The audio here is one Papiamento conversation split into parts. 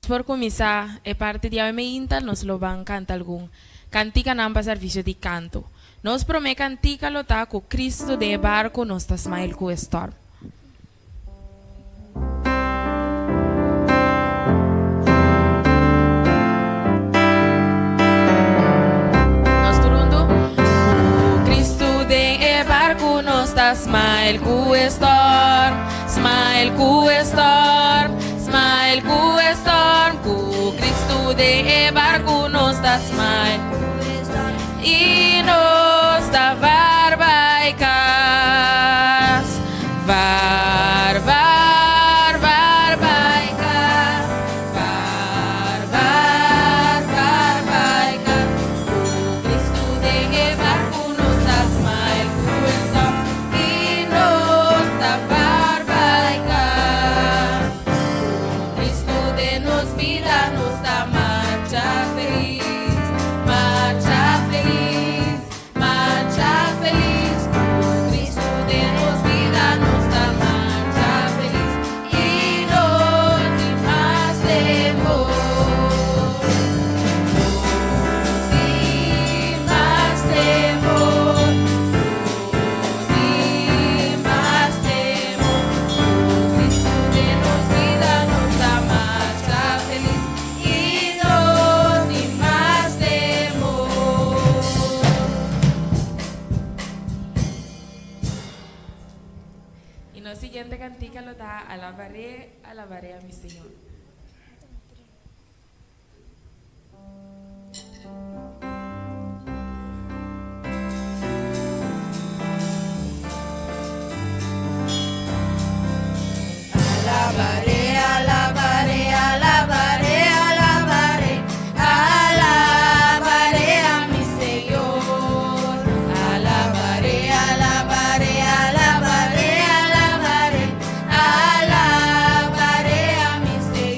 Por kuminsá e parti di awe meinta nos lo ban kanta algun kantikanan pa servisio di kanto. Nos promé kantika lo ta Ku Kristu den e barku nos ta smile ku e storm. Nos tur huntu. Ku Kristu den e barku nos ta smile ku e storm, smile ku e storm. Smile ku e storm ku Cristo den e barku nos ta smile i nos ta var bai kas var var var bai kas var var var bai kas ku Cristo den e barku nos ta smile ku e storm i nos ta var bai kas. Ku Cristo den nos bida nos ta marcha felis, marcha felis, marcha felis. Ku Cristo den nos bida nos ta marcha felis i no tin mas temor. No tin mas temor, no tin mas temor. Ku Cristo den nos bida nos ta marcha felis i no tin mas temor. I nos siguiente kantika lo ta Alabaré, alabaré a mi Señor. Alabaré, alabaré, alabaré, alabaré, alabaré a mi Señor. Alabaré, alabaré, alabaré, alabaré, alabaré a mi Señor.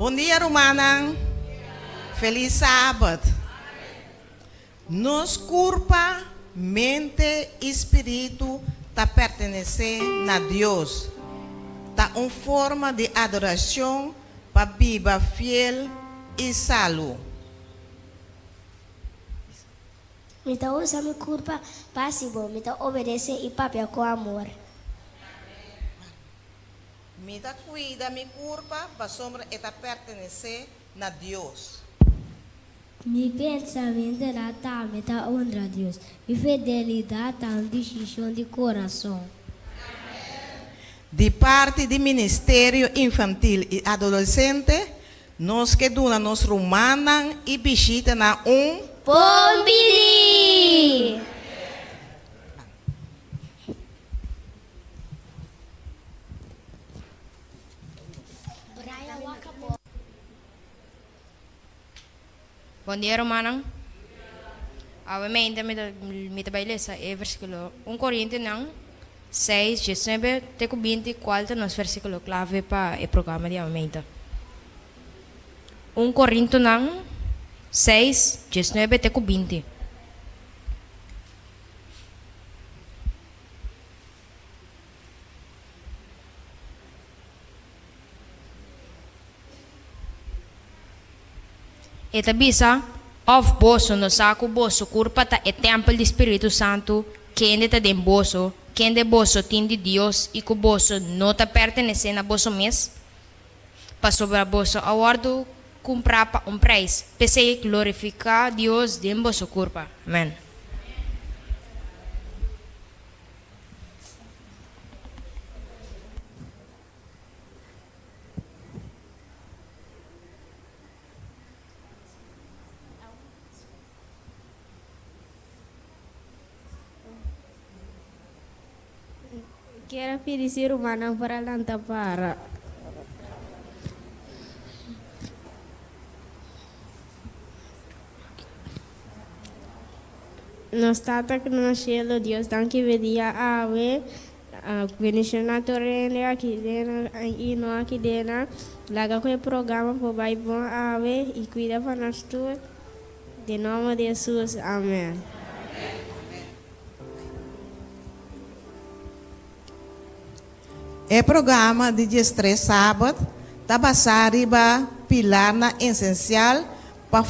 Bon dia rumannan. Feliz Sabat. Nos kurpa, mente i spiritu ta pertenesé na Dios. Ta un forma di adorashon pa biba fiel i salu. Mi ta usa mi kurpa pa hasi bon. Mi ta obedesé i papia ku amor. Mi ta kuida mi kurpa pasobra e ta pertenesé na Dios. Mi pensamentunan tambe ta honra Dios. Mi fidelidat ta un disishon di kurason. Di parti di Ministerio Infantil i Adolesente, nos ke duna nos rumannan i bishitanan un. Bon bini! Bon dia rumannan. Awe mainta mi ta mi ta bai lesa e versikulo un Korintionan seis diesnuebe te ku binti kual ta nos versikulo klave pa e programa di awe mainta. Un Korintonan seis diesnuebe te ku binti. E ta bisa, Òf boso no sa ku boso kurpa ta e tèmpel di spiritu santu kende ta den boso, kende boso tin di Dios i ku boso no ta pertenesé na boso mes? Pasobra boso a wòrdu kumprá pa un preis, p'esei glorifiká Dios den boso kurpa. Amèn. Kier a pidi si rumannan por a lanta para. Nos Tata ku na shelu, Dios danki p'e dia awe. Bendiciona tur hende aki den y no aki den. Laga cu e programa por bay bon awe y cuida pa nos tur. Den nomber di Jesus, amen. E programa di diestres sabat ta basá riba pilarnan esensial pa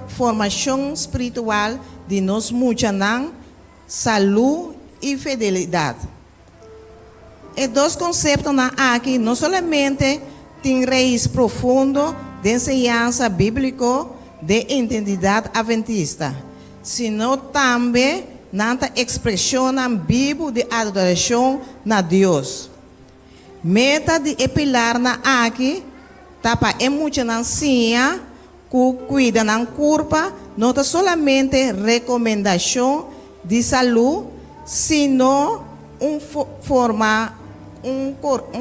formacion spiritual di nos muchanan Salú i fidelidat. E dos konseptonan aki no solamente tin rais profundo den enseñansa bíbliko den identidat atventista, sino tambe nan ta ekspreshonnan bibu di adorashon na Dios. Meta di e pilarnan aki ta pa e muchanan siña ku kuida nan kurpa no ta solamente rekomendashon di salú, sino un forma un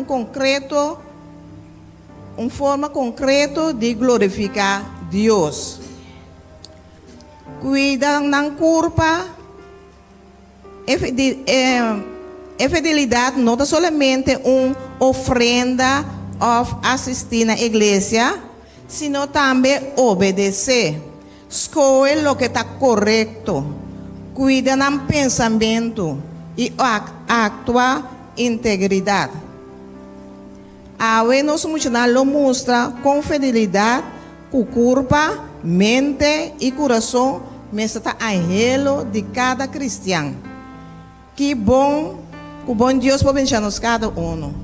konkreto un forma konkreto di glorifiká Dios. Kuida nan kurpa. E fidelidat no ta solamente un ofrenda òf asistí na iglesia, sino tambe obedesé, skohe loke ta korekto, kuida nan pensamentu i aktua integridat. Awe nos muchanan lo mustra kon fidelidat ku kurpa, mente i kurason mester ta anhelo di kada kristian. Ki bon ku bon Dios por bendisha nos kada uno.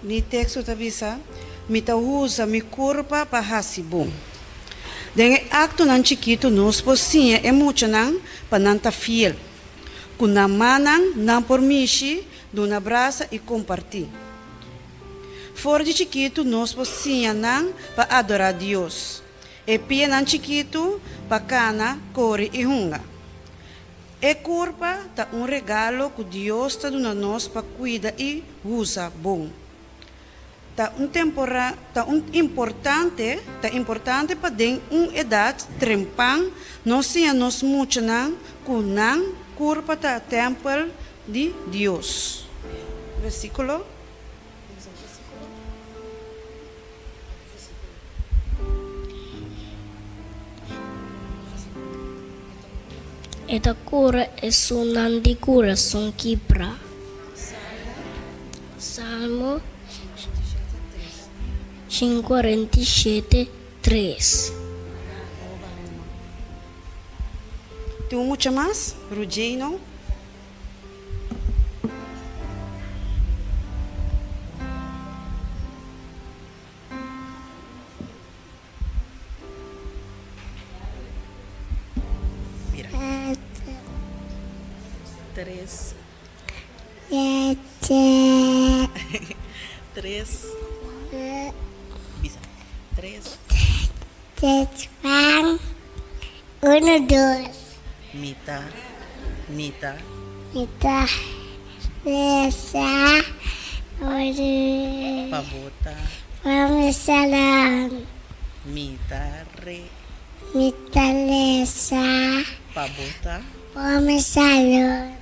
Mi teksto ta bisa, Mi ta usa mi kurpa pa hasi bon. Den e aktonan chikitu nos por siña e muchanan pa nan ta fiel. Ku nan mannan nan por mishi, duna brasa i kompartí. For di chikitu nos por siña nan pa adorá Dios. E pianan chikitu pa kana, kore i hunga. E kurpa ta un regalo ku Dios ta duna nos pa kuida i usa bon. Ta un tempora ta un importante ta importante pa den un edat trempan nos siña nos muchanan ku nan kurpa ta tèmpel di Dios. Versíkulo. E ta kura esunnan di kurason kibrá. Salmo 147, tres. Tin un mucha mas, Rugino. Mira. Tres. Tres. Bisa. Tres. Tres pan. Uno, dos. Mita. Mita. Mita. Mesa. Pa bota. Pa mesanan. Mita re. Mita lesa. Pa bota. Pa mesalon.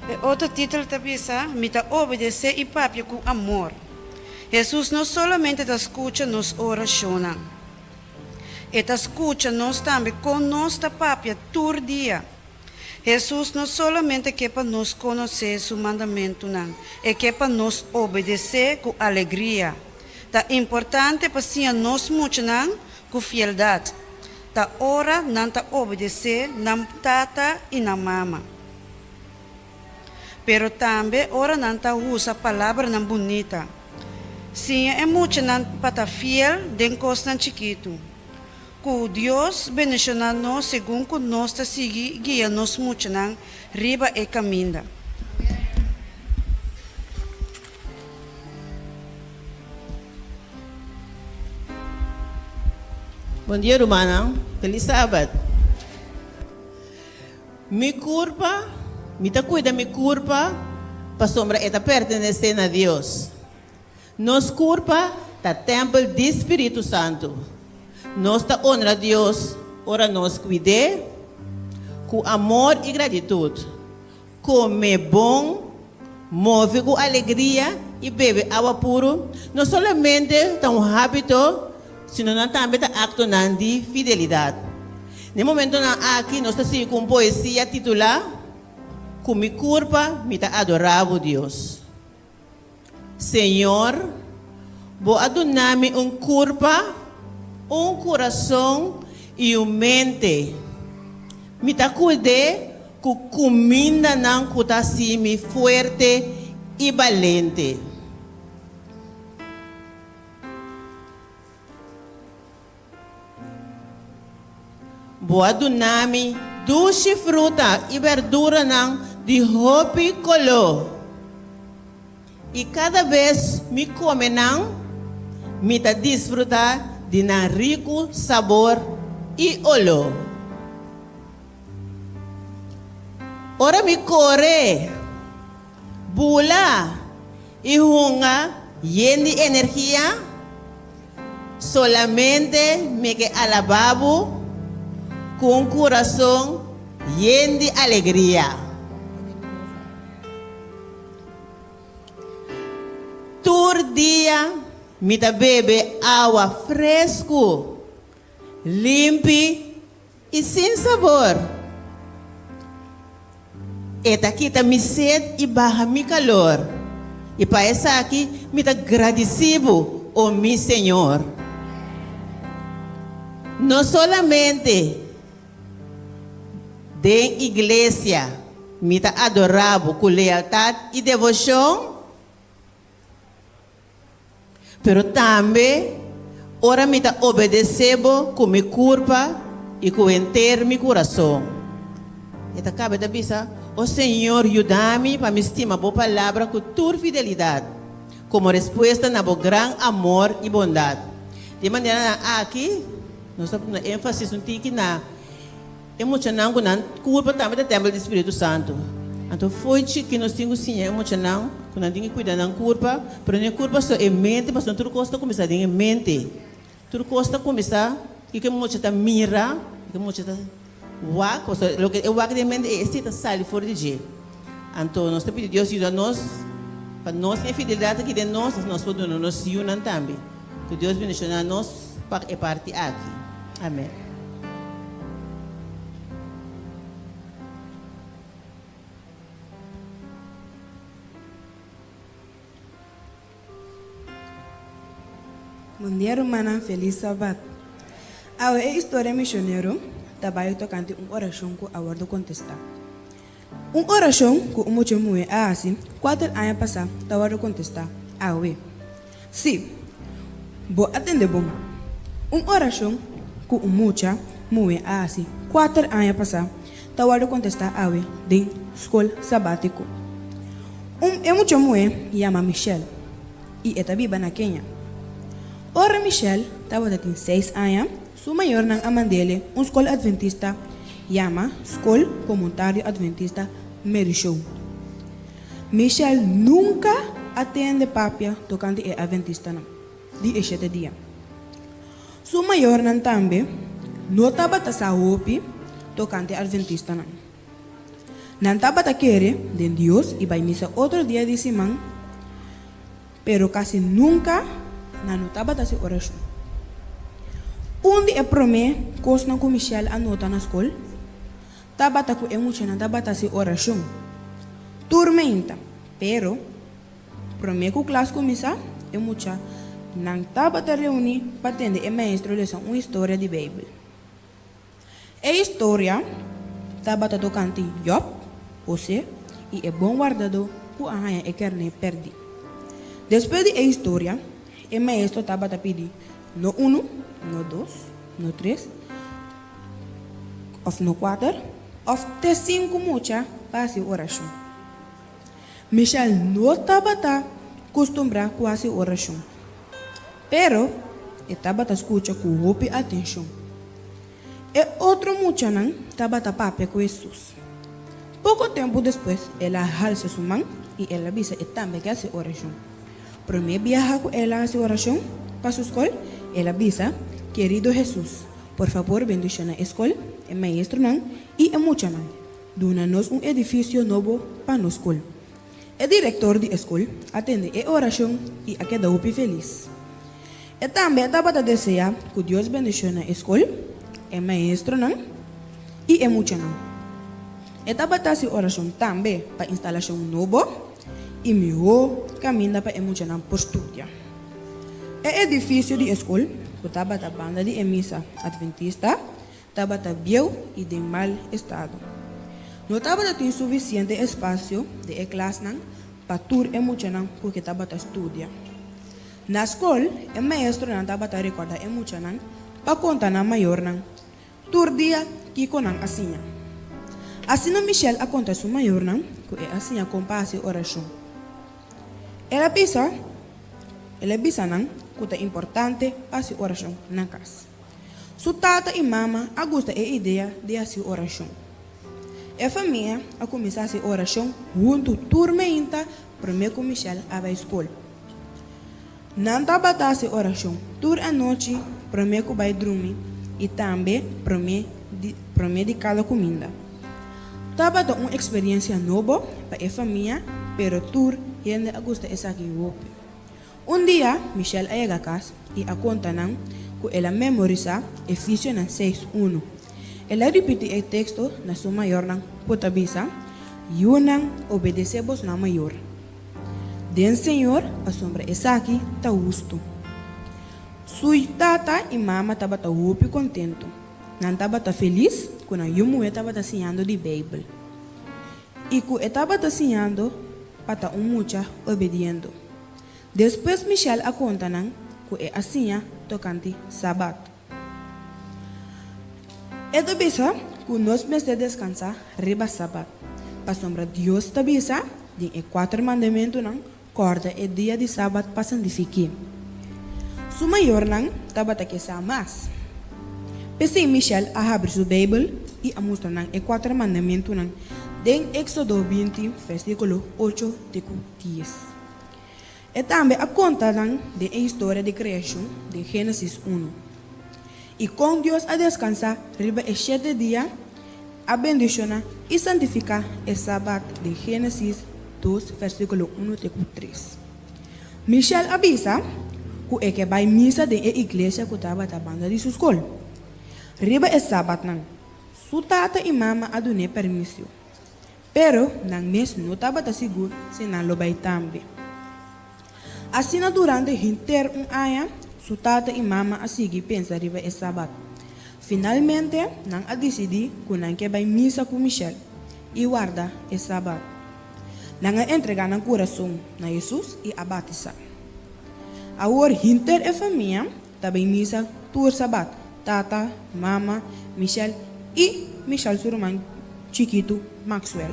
E otro título ta bisa, Mi ta obedesé i papia ku amor. Hesus no solamente ta skucha nos orashonnan. E ta skucha nos tambe kon nos ta papia tur dia. Hesus no solamente ke pa nos konosé su mandamentunan, e ke pa nos obedesé ku alegria. Ta importante pa siña nos muchanan ku fieldat ta ora nan ta obedesé nan tata i nan mama. Pero tambe ora nan ta usa palabranan bunita. Siña e muchanan pa ta fiel den kosnan chikitu. Ku Dios bendishoná nos segun ku nos ta sigui guia nos muchanan riba e kaminda. Bon dia rumannan, felis sabat. Mi kurpa, mi ta kuida mi kurpa pasobra e ta pertenesé na Dios. Nos kurpa ta tèmpel di Spiritu Santu. Nos ta onra Dios ora nos kuid'é ku amor i gratitut. Kome bon, move ku alegria i bebe awa puru no solamente ta un hábito, sino nan tambe ta aktonan di fidelidat. Na e momentonan aki nos ta sigui ku un poesia titulá Ku mi kurpa mi ta adorá bo, Dios. Señor, bo a duna mi un kurpa, un kurason i un mente. Mi ta kuid'é ku kumindanan ku ta hasi mi fuerte i balente. Bo a duna mi dushi fruta i berduranan di hopi koló. I kada bes mi kome nan, mi ta disfrutá di nan riku sabor i oló. Ora mi kore, bula i hunga yen di energia, Solamente mi ke alabá bo ku un kurason yen di alegria. Tur dia mi ta bebe awa fresku, limpi i sin sabor. E ta kita mi sed i baha mi kalor, i pa esaki mi ta gradisí bo, o mi Señor. No solamente den iglesia mi ta adorá bo ku lealtat i devoshon, Pero tambe ora mi ta obedesé bo ku mi kurpa i ku henter mi kurason. E ta kaba e ta bisa, O Señor, yuda mi pa mi stima bo palabra ku tur fidelidat, komo respuesta na bo gran amor i bondat. Di e maneranan aki, nos ta pone énfasis un tiki na. E muchanan ku nan kurpa tambe ta tèmpel di Spiritu Santu. Anto fo'i chiki nos tin ku siña e muchanan ku nan tin ku kuida nan kurpa, pero no e kurpa so, e mente, pasobra tur kos ta kuminsá den e mente. Tur kos ta kuminsá kiko e mucha ta mira, kiko e mucha ta wak, pasobra loke e wak den e mente esei ta sali for di dje. Anto nos ta pidi Dios yuda nos pa nos tin e fidelidat aki den nos, asina nos por duna nos yunan tambe. Ku Dios bendishoná nos pa e parti aki. Amèn. Bon dia rumannan, felis sabat. Awe e historia misionero ta bai tokante un orashon ku a wòrdu kontestá. Un orashon ku un mucha muhé a hasi kuater aña pasá ta wòrdu kontestá awe. Sí, bo a tende bon. Un orashon ku un mucha muhé a hasi kuater aña pasá ta wòrdu kontestá awe den skol sabátiko. Un e mucha muhé yama Michelle i e ta biba na Kenia. Ora Michelle tabata tin seis aña, su mayornan a mand'ele un skol adventista yama Skol Komuntario Adventista Mary Show. Michelle nunka a tende papia tokante e adventistanan di e shete dia. Su mayornan tambe no tabata sa hopi tokante adventistanan. Nan tabata kere den Dios i bai misa otro dia di siman, pero kasi nunka nan no tabata hasi orashon. Un di e promé kosnan ku Michelle a nota na skol tabata ku e muchanan tabata hasi orashon tur meinta, pero promé ku klas kuminsá e muchanan tabata reuní pa tende e maestro lesa un historia di Beibel. E historia tabata tokante Jòb, Hosé i e bon wardadó ku a haña e kèrné pèrdí. Despues di e historia, e maestro tabata pidi no unu, no dos, no tres, òf no kuater, òf te sinku mucha pa hasi orashon. Michelle no tabata kustumbrá ku hasi orashon. Pero e tabata skucha ku hopi atenshon. E otro muchanan tabata papia ku Hesus. Poko tempu despues el a halsa su man i el a bisa e tambe ke hasi orashon. Promé biaha ku el a hasi orashon pa su skol, el a bisa, Kerido Hesus, por fabor bendishoná e skol, e maestronan i e muchanan. Duna nos un edifisio nobo pa nos skol. E direktor di e skol a tende e orashon i a keda hopi felis. E tambe tabata deseá ku Dios bendishoná e skol, e maestronan i e muchanan. E tabata hasi orashon tambe pa instalashon nobo i mihó kaminda pa e muchanan por studia. E edifisio di e skol, ku tabata banda di e misa adventista, Tabata bieu i den mal estado. No tabata tin sufisiente espasio den e klasnan pa tur e muchanan ku ke tabata studia. Na skol, e maestronan tabata rekordá e muchanan pa konta nan mayornan tur dia kiko nan a siña. Asina Michelle a konta su mayornan ku e a siña kon pa hasi orashon. El a bisa el a bisa nan ku ta importante pa hasi orashon na kas. Su tata i mama a gusta e idea di hasi orashon. E famia a kuminsá hasi orashon huntu tur meinta promé ku Michelle a bai skol. Nan tabata hasi orashon tur anochi promé ku bai drumi i tambe promé di promé di kada kuminda. Tabata un eksperiensia nobo pa e famia pero tur hende a gusta esaki hopi. Un dia, Michelle a yega kas i a konta nan ku el a memorisá Efisionan seis unu. El a ripití e teksto na su mayornan ku ta bisa, Yunan, obedesé bosnan mayor den Señor, pasobra esaki ta hustu. Su tata i mama tabata hopi kontentu. Nan tabata felis ku nan yu muhé tabata siñando di Beibel i ku e tabata siñando pa ta un mucha obediendo. Despues Michelle a konta nan ku e a siña tokante Sabat. E ta bisa ku nos mester deskansá riba Sabat, pasobra Dios ta bisa den e kuater mandamentunan, Kòrda e dia di Sabat pa santifik'é. Su mayornan tabata ke sa mas. P'esei Michelle a habri su Beibel. i a mustra nan e kuater mandamentunan den Éksodo 20, versíkulo 8 te ku 10. E tambe a konta nan den e historia di kreashon den Génesis unu. I kon Dios a deskansá riba e shete dia, a bendishoná i santifiká e Sabat den Génesis 2, versíkulo 1 te ku 3. Michelle a bisa ku e ke bai misa den e iglesia ku tabata banda di su skol. Riba e sabatnan, su tata i mama a dun'é permisio, pero nan mes no tabata sigur si nan lo bai tambe. Asina durante henter un aña, su tata i mama a sigui pensa riba e sabat. Finalmente, nan a disidí ku nan ke bai misa ku Michelle i warda e sabat. Nan a entregá nan kurason na Hesus i a batisá. Awor hinter e famia ta bai misa tur sabat, tata, mama, Michelle i Michelle su ruman chikitu Maxwell.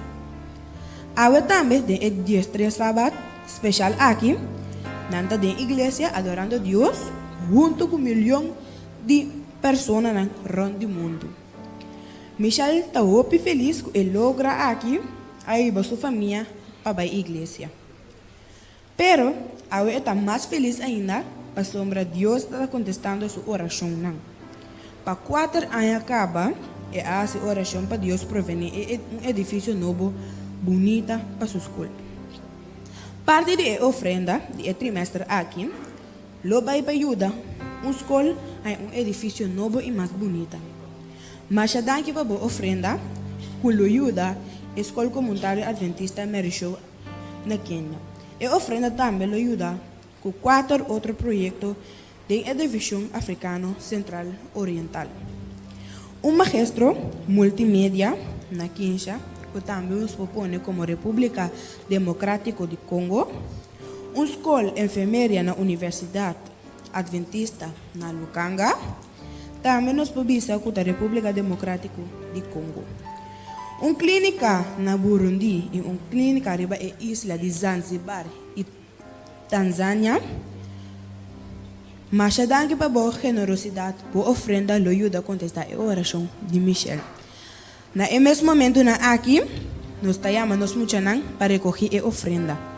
Awe tambe den e diestres sabat speshal aki, nan ta den iglesia adorando Dios huntu ku milion di personanan rònt di mundu. Michelle ta hopi felis ku e logra aki a hiba su famia pa bai iglesia. Pero, awe e ta mas felis ainda pasobra Dios ta kontestando su orashonnan. Pa kuater aña kaba, e a hasi orashon pa Dios provení e un edifisio nobo bunita pa su skol. Parti di e ofrenda di e trimester aki lo bai pa yuda un skol haña un edifisio nobo i mas bunita. Masha danki pa bo ofrenda ku lo yuda e Skol Komuntario Adventista Mary Show na Kenia. E ofrenda tambe lo yuda ku kuater otro proyekto den e Divishon Afrikano Sentral Oriental. Un magestro multimedia na Kinsha, ku tambe nos por pone komo Repúblika Demokrátiko di Kongo, un skol enfermeria na Universidat Adventista na Lukanga, Tambe nos por bisa ku ta Repúblika Demokrátiko di Kongo. Un klínika na Burundi i un klínika riba e isla di Zanzibar i Tanzania. Masha danki pa bo generosidat, bo ofrenda lo yuda kontestá e orashon di Michelle. Na e mes momentunan aki, nos ta yama nos muchanan pa rekogí e ofrenda.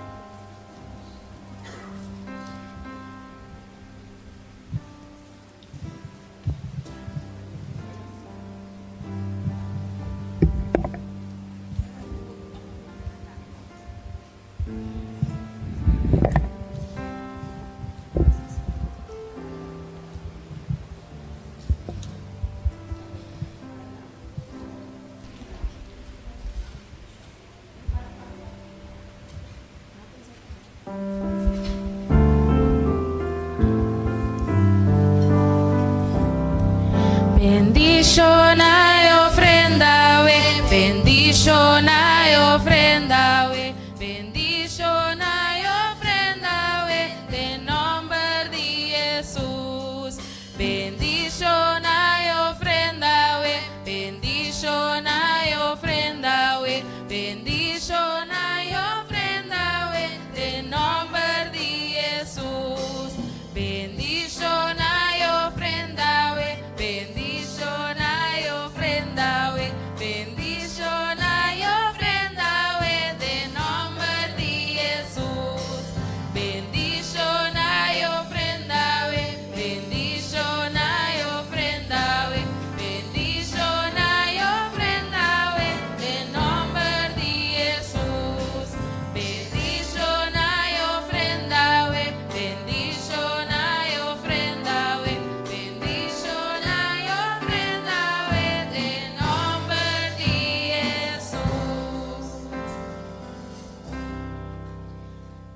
Bendiciona e ofrenda we, bendiciona e ofrenda we, bendiciona e ofrenda we, den nomber di Jesus. Bendiciona e ofrenda we, bendiciona e ofrenda we, bendiciona e ofrenda we, den nomber di Jesus. Bendiciona e ofrenda we, bendiciona e ofrenda we, bendiciona e ofrenda we, den nomber di Jesus. Bendiciona e ofrenda we, Bendiciona e ofrenda we, bendiciona e ofrenda we, den nomber di Jesus. Bendiciona e ofrenda we, bendiciona e ofrenda we, bendiciona e ofrenda we, den nomber di Jesus.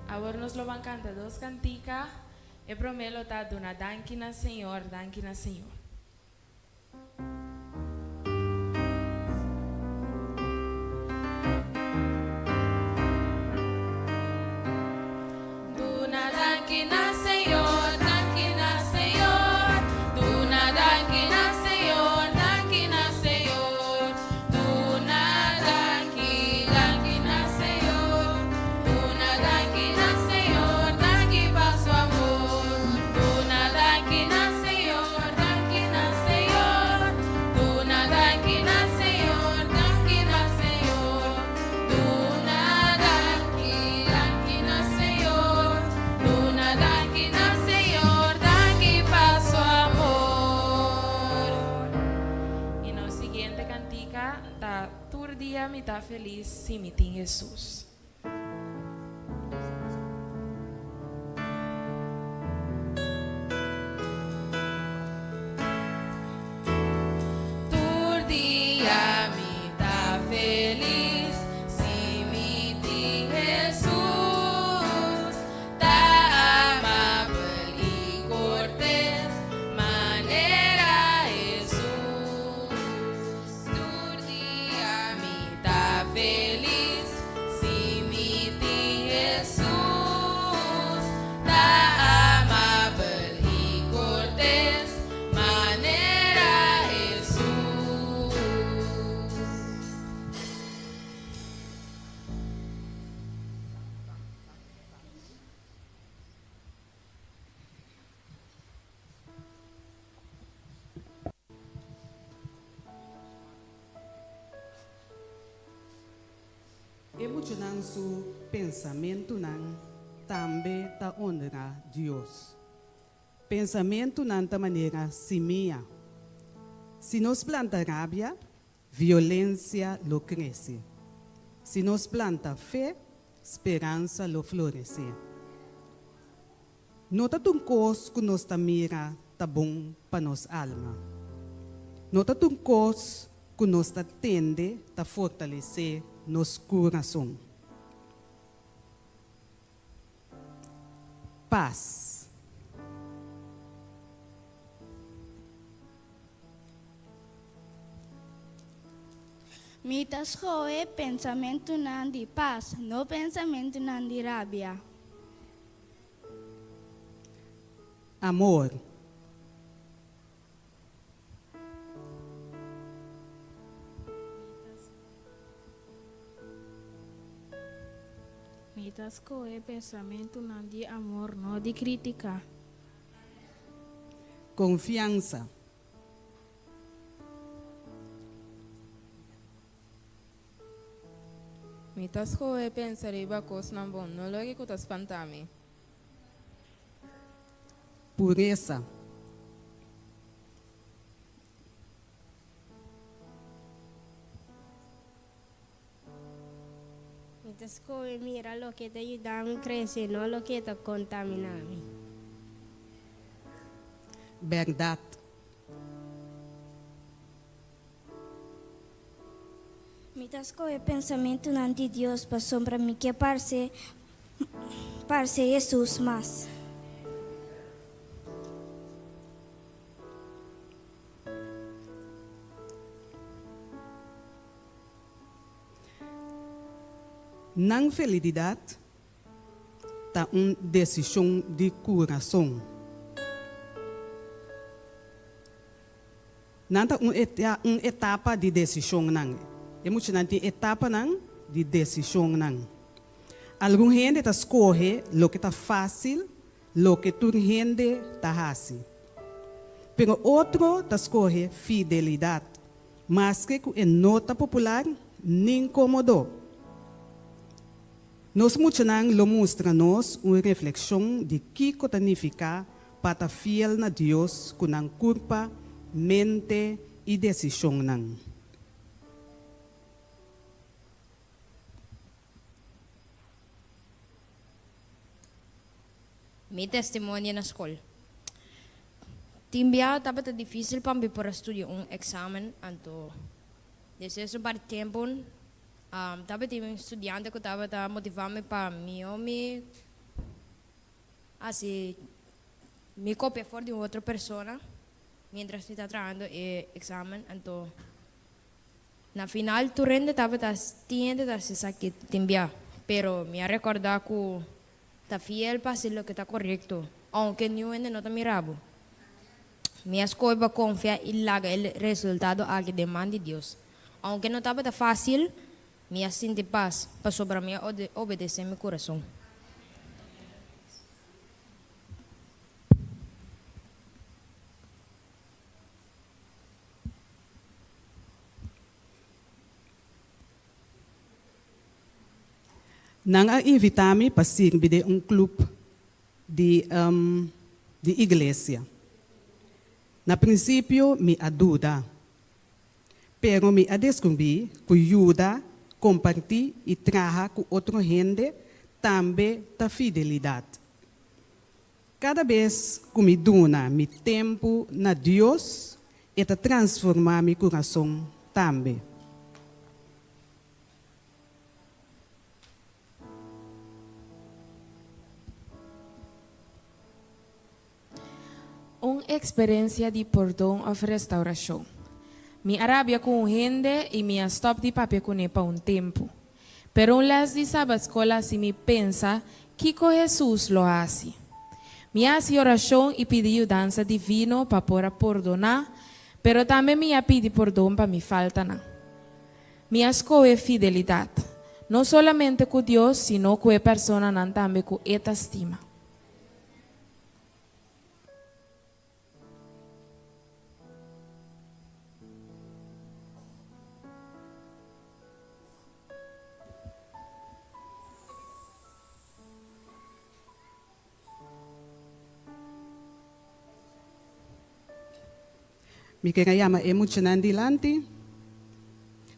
Awor nos lo ban canta dos cantica. E promé lo ta duna danki na Señor, danki na Señor. Duna danki na Señor, danki na Señor, duna danki na Señor, danki na Señor, duna danki, danki na Señor, duna danki na Señor, danki pa su amor. Duna danki na Señor, danki na Señor, duna danki na Señor. mi ta felis si mi tin Hesus. Tur dia mi ta felis si mi tin Hesus. Ta amabel i kortes manera Hesus. Tur dia mi ta felis si mi tin Hesus. Ta amabel i kortes manera Hesus. E muchanan su pensamentunan tambe ta honra Dios. Pensamentunan ta manera simia. Si nos planta rabia, violensia lo krese. Si nos planta fe, speransa lo floresé. No ta tur kos ku nos ta mira ta bon pa nos alma. No ta tur kos ku nos ta tende ta fortalesé nos kurason. Pas. Mi ta skohe pensamentunan di pas, no pensamentunan di rabia. Amor. Mi ta skohe pensamentunan di amor, no di kritika. Konfiansa. Mi ta skohe pensa riba kosnan bon, no loke ku ta spanta mi. Puresa. Mi ta skohe mira loke ta yuda mi krese, no loke ta kontamina mi. Bèrdat. Mi ta skohe pensamentunan di Dios pasobra mi ke parse parse Hesus mas. Nan felididat ta un desishon di kurason. Nan ta un un etapa di desishonnan. E muchanan tin etapanan di desishonnan. Algun hende ta skohe loke ta fásil, loke tur hende ta hasi. Pero otro ta skohe fidelidat, maske ku e no ta popular nin kómodo. Nos muchanan lo mustra nos un reflekshon di kiko ta nifiká pa ta fiel na Dios ku nan kurpa, mente i desishonnan. Mi testimonio na skol. Tin bia tabata difísil pa mi por a studia un eksamen, anto despues un par di tempu tabatin un studiante ku tabata motivá mi pa mihó mi hasi mi kopia for di un otro persona miéntras mi ta trahando e eksamen, anto Na final tur hende tabata tin hende ta hasi esaki tin bia, pero mi a rekordá ku ta fiel pa hasi loke ta korekto, ounke niun hende no ta mira bo. Mi a skohe pa konfia i laga e resultado aki den man di Dios. Ounke no tabata fásil, mi a sinti pas pasobra mi a obedesé mi kurason. Nan a invitá mi pa sirbi den un club di di iglesia. Na prinsipio mi a duda, pero mi a descubrí cu yuda. Kompartí i traha ku otro hende tambe ta fidelidat. Kada bes ku mi duna mi tempu na Dios, e ta transformá mi kurason tambe. Un eksperensia di pordon òf restaurashon. Mi a rabia ku un hende i mi a stòp di papia kuné pa un tempu. Pero un lès di Sabatskol a hasi mi pensa kiko Hesus lo hasi. Mi a hasi orashon i pidi yudansa divino pa por a pordoná, pero tambe mi a pidi pordon pa mi faltanan. Mi a skohe fidelidat, no solamente ku Dios sino ku e personanan tambe ku E ta stima. Mi ker a yama e muchanan dilanti,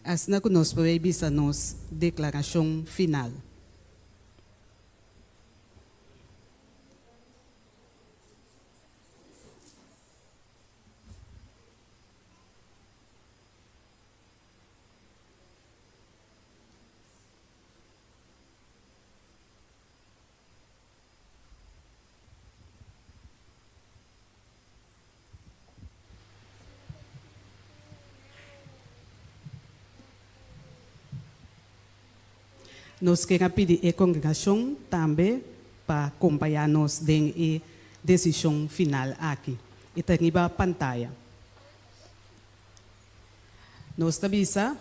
asina ku nos por ei bisa nos deklarashon final. Nos ker a pidi e kongregashon tambe pa kompañá nos den e desishon final aki. E ta riba pantaya. Nos ta bisa,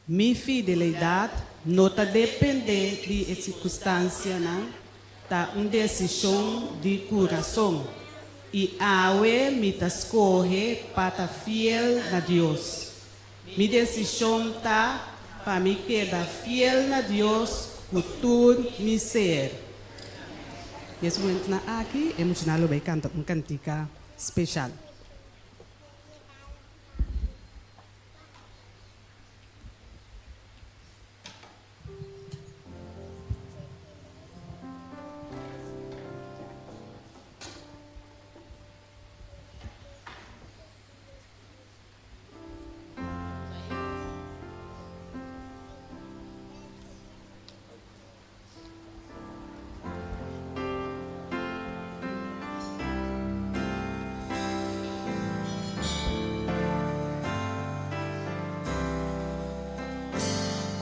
Mi fidelidat no ta dependé di e sirkunstansianan, ta un desishon di kurason, i awe mi ta skohe pa ta fiel na Dios. Mi desishon ta pa mi keda fiel na Dios ku tur mi ser. Den es momentunan aki e muchanan lo bai kanta un kantika speshal.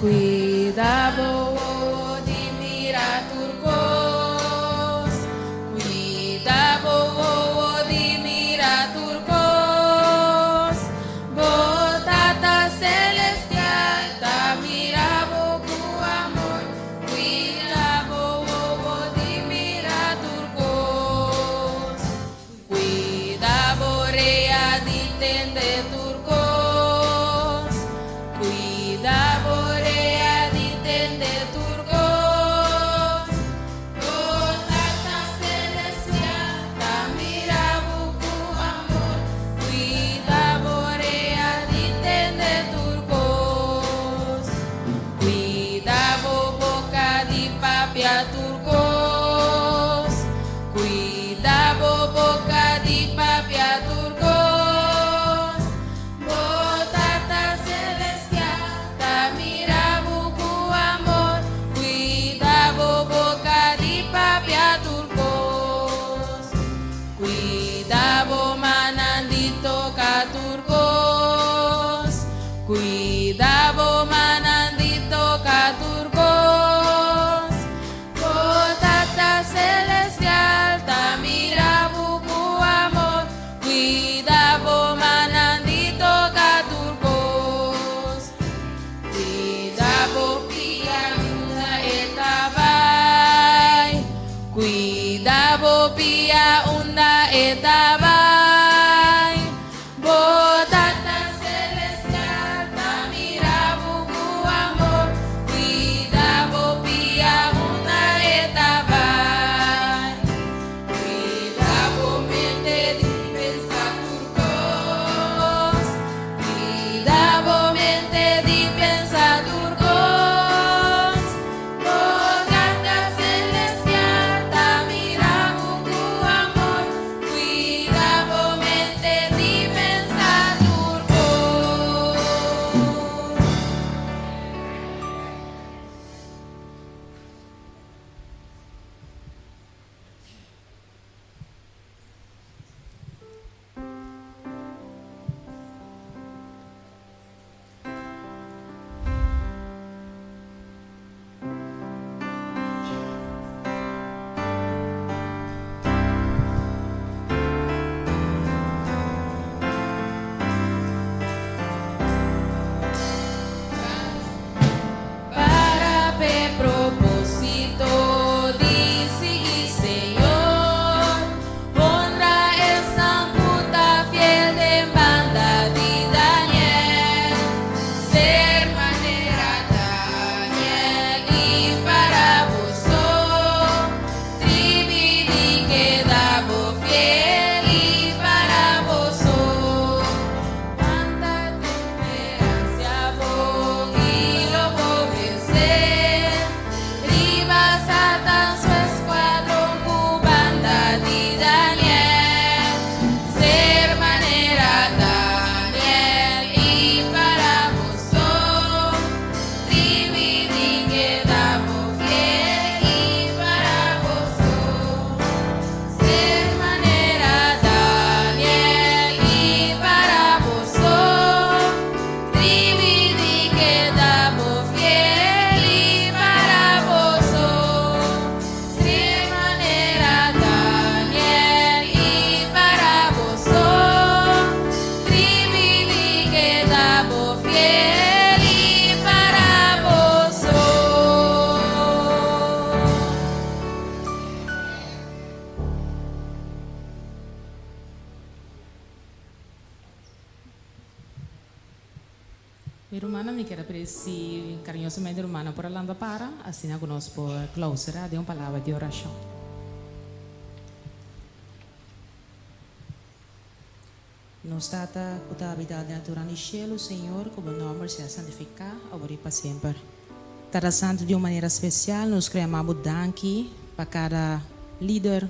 Cuida bo wowo di mira tur cos, Cuida bo wowo di mira tur cos, Bo Tata Celestial ta mira bo cu amor, Cuida bo wowo di mira tur cos, Cuida bo rea di tende tur cos, Cuida bo rea. Mi rumannan, mi kier a pidi si cariñosamente rumannan por a lanta para, asina cu nos por clausura den un palabra di oracion. Nos Tata cu ta habita den altura di cielo, Señor, cu bo nomber sea santifica awor y pa semper. Tata Santo, di un manera special nos crea ama bo danki pa cada lider,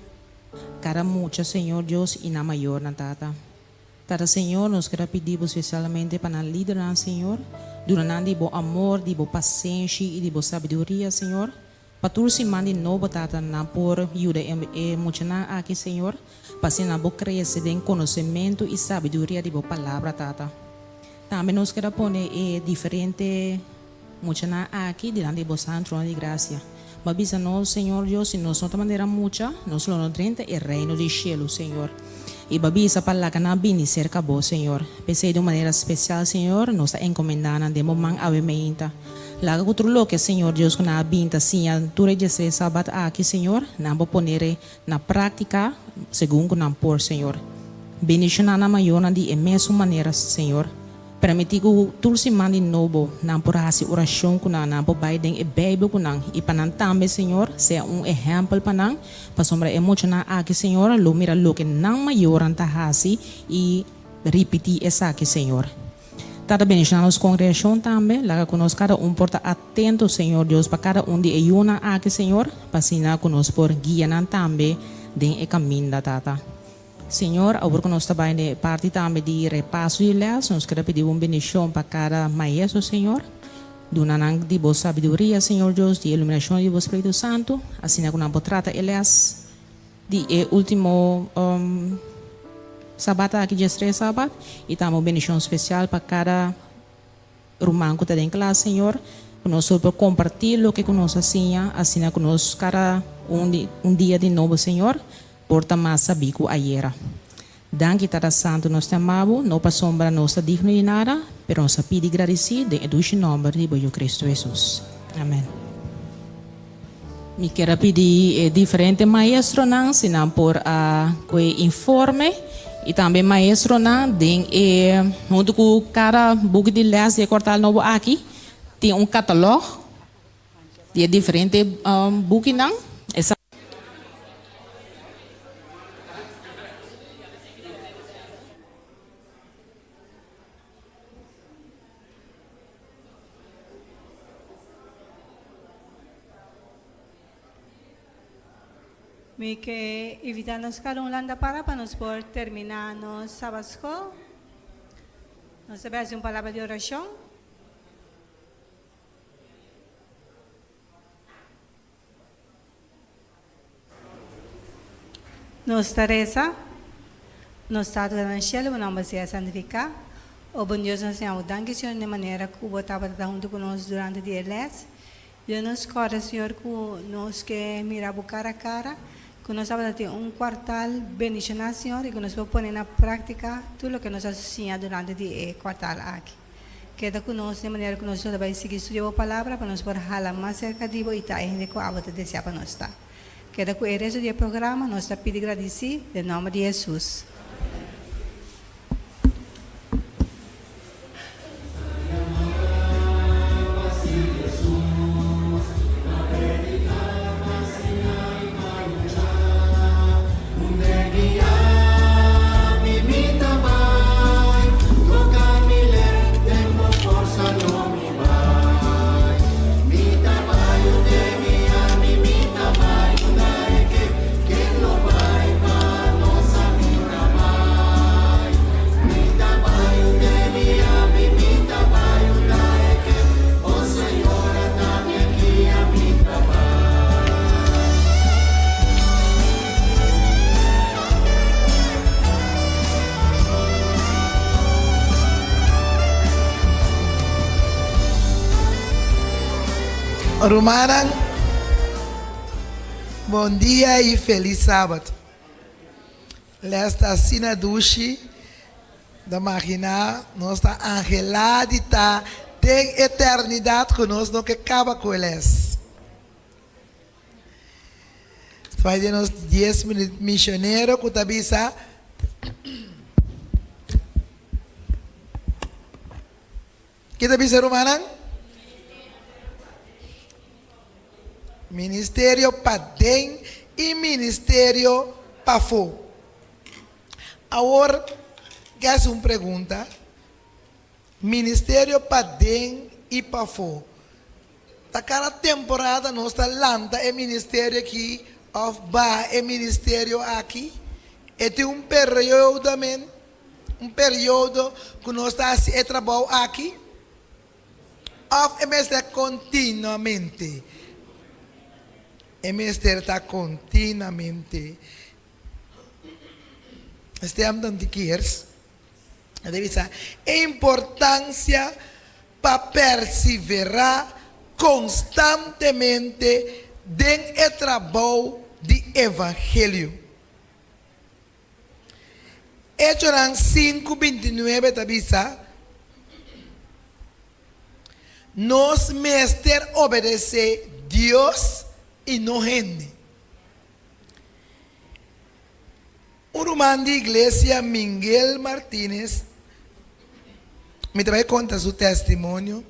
cada mucha, Señor Dios, y nan mayornan, Tata. Tata Señor, nos ker a pidi bo spesialmente pa nan lidernan, Señor. Duna nan di bo amor, di bo pasenshi i di bo sabiduria, Señor. Pa tur siman di nobo, Tata, nan por yuda e e muchanan aki, Señor, pa asina nan por krese den konosementu i sabiduria di bo Palabra, Tata. Tambe nos ker a pone e diferente muchanan aki dilanti di bo Santu Trono di Grasia. Bo a bisa nos, Señor Dios, si nos no ta manera mucha, nos lo no drenta e reino di shelu, Señor. I bo a bisa pa laga nan bini serka bo, Señor. P'esei di un manera spesial, Señor, nos ta encomendá nan den bo man awe meinta. Laga ku tur loke, Señor Dios, ku nan a bin ta siña tur e diestres sabat aki, Señor, nan bo poner na práktika segun ku nan por, Señor. Bendishoná nan mayornan di e mesun manera, Señor. Permití ku tur siman di nobo nan por hasi orashon ku nan, nan por bai den e Beibel ku nan i pa nan tambe, Señor, sea un ehèmpel pa nan, pasobra e muchanan aki, Señor, lo mira loke nan mayornan ta hasi i ripití esaki, Señor. Tata bendishoná nos kongregashon tambe, laga ku nos kada un por ta atento, Señor Dios, pa kada un di e yunan aki, Señor, pa asina ku nos por guia nan tambe den e kaminda, Tata. Señor, awor ku nos ta bai den e parti tambe di repaso di les, nos kere pidi un bendishon pa kada maestro, Señor. Duna nan di Bo sabiduria, Señor Dios, di iluminashon di Bo Spiritu Santu, asina ku nan por trata e les di e ultimo sabat aki, diestres sabat, i tambe un bendishon spesial pa kada ruman ku ta den klas, Señor, ku nos tur por kompartí loke ku nos a siña, asina ku nos kada un di un dia di nobo, Señor, por ta mas sabí ku ayera. Danki, Tata Santu, nos ta ama Bo, no pasobra nos ta digno di nada, pero nos ta pidi gradisí den e dushi nòmber di Bo Yu Kristu Hesus. Amèn. Mi kier a pidi e diferente maestronan si nan por a kue informe i tambe maestronan den e huntu ku kada buki di lès di e kwartal nobo aki tin un katalòg di e diferente bukinan. Mi ke invitá nos kada un landa para pa nos por terminá nos Sabat School. Nos ta bai hasi un palabra di orashon. Nos ta resa, Nos Tata ta na shelu, bo nomber sea santifiká. O bon Dios nos Señor, danki Señor den manera ku bo tabata ta huntu ku nos durante di e lès. Dios nos kòrda Señor ku nos ke mira bo kara a kara, ku nos tabata tin un kuartal bendishoná Señor i ku nos por pone na práktika tur loke nos a siña durante di e kuartal aki. Keda ku nos den manera ku nos lo ta bai sigui studia bo Palabra pa nos por hala mas serka di bo i ta e hende ku abo ta deseá pa nos ta. Keda ku e resto di e programa, nos ta pidi gradisí den nòmber di Hesus. Rumannan, bon dia y feliz sabat. Les ta asina dushi, ta magina nos ta anhela di ta den eternidad cu nos no ke caba cu e les. Bai den nos dies minuut misionero ku ta bisa. Ke ta bisa rumannan? Ministerio paden i ministerio pafó. Awor, ke hasi un pregunta. Ministerio paden i pafó. Ta kada temporada nos ta lanta e ministerio aki òf baha e ministerio aki? E tin un periodo men, un periodo ku nos ta hasi e trabou aki? Òf e mester kontinuamente? E mester ta kontinuamente. Stem dan di kiers. E ta bisa e importansia pa perseverá konstantemente den e trabou di evangelio. Echonan sinku bintinuebe ta bisa, Nos mester obedesé Dios i no hende. Un ruman di iglesia, Mingel Martinez, mi ta bai konta su testimonio,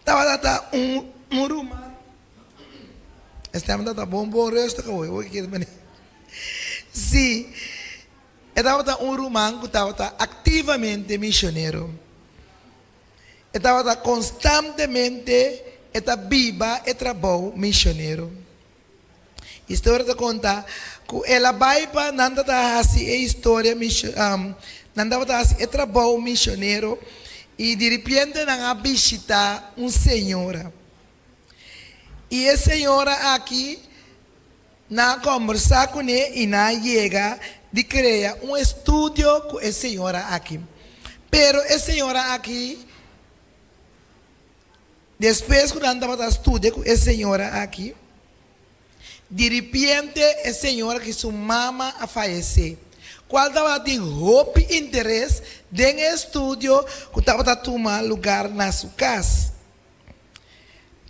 tabata ta un un ruman, e stem ta ta bon bon rustig awe, hopi kier manera. Si, e tabata un ruman ku tabata aktivamente misionero. E tabata konstantemente e ta biba e trabou misionero. Historia ta konta ku el a bai pa nan tabata hasi e historia nan tabata hasi e trabou misionero i diripiente nan a bishita un señora. I e señora aki nan a kombersá kuné i nan a yega di krea un estudio ku e señora aki. Pero e señora aki. Despues ku nan tabata studia ku e señora aki, diripiente e señora ki su mama a fayesé, kual tabatin hopi interes den e estudio ku tabata tuma lugar na su kas.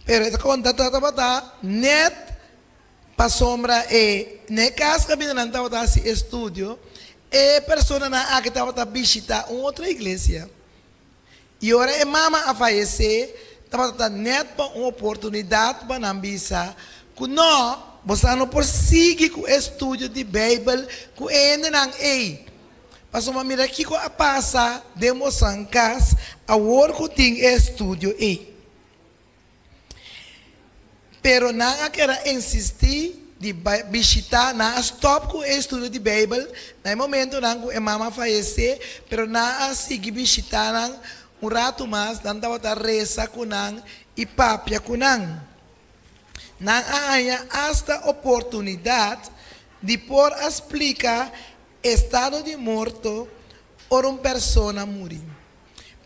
Pero e ta konta ta tabata nèt pasobra e na e kas kaminda nan tabata hasi estudio, e personanan aki tabata bishitá un otro iglesia. I ora e mama a fayesé, tabata ta nèt pa un oportunidat pa nan bisa ku nò, boso no por sigui ku e studio di Beibel ku e hendenan ei, pasobra mira kiko a pasa den bosan kas awor ku tin e studio ei. Pero nan a keda insistí di bai bishitá, nan a stòp ku e estudio di Beibel na e momentonan ku e mama a fayesé, pero nan a sigui bishitá nan un ratu mas, nan tabata resa ku nan i papia ku nan. Nan a haña asta oportunidat di por a splika estado di morto ora un persona muri.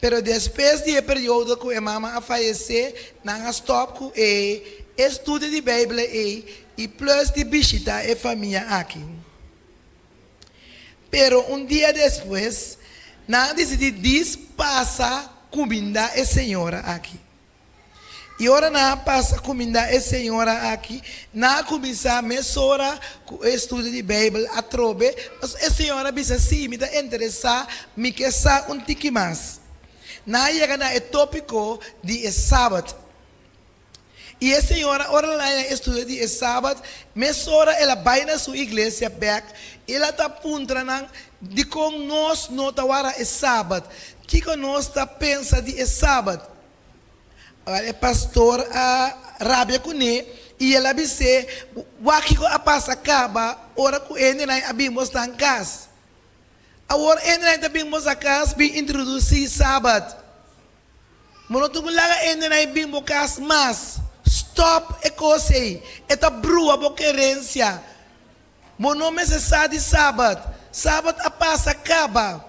Pero despues di e periodo ku e mama a fayesé, nan a stòp ku e estudio di Beibel ei i plus di bishitá e famia aki. Pero un dia despues, nan a disidí dis pasa kumindá e señora aki. I ora nan a pasa kumindá e señora aki, nan a kuminsá mesora ku e estudio di Beibel atrobe. Pasobra e señora a bisa, Sí, mi ta interesá, mi ke sa un tiki mas. Nan a yega na e tópiko di e Sabat. I e señora, ora el a haña e estudio di e Sabat, mesora el a bai na su iglesia bèk i el a ta puntra nan, Dikon nos no ta wara e Sabat? Kiko nos ta pensa di e Sabat? Awor e pastor a rabia kuné i el a bis'é, Wak kiko a pasa kaba ora ku hendenan a bin bos nan kas. Awor hendenan ta bin bos a kas bin introdusí Sabat. Bo no tin ku laga hendenan bin bo kas mas. Stòp e kos ei. E ta brua bo kerensia. Bo no mester sa di Sabat. Sabat a pasa kaba.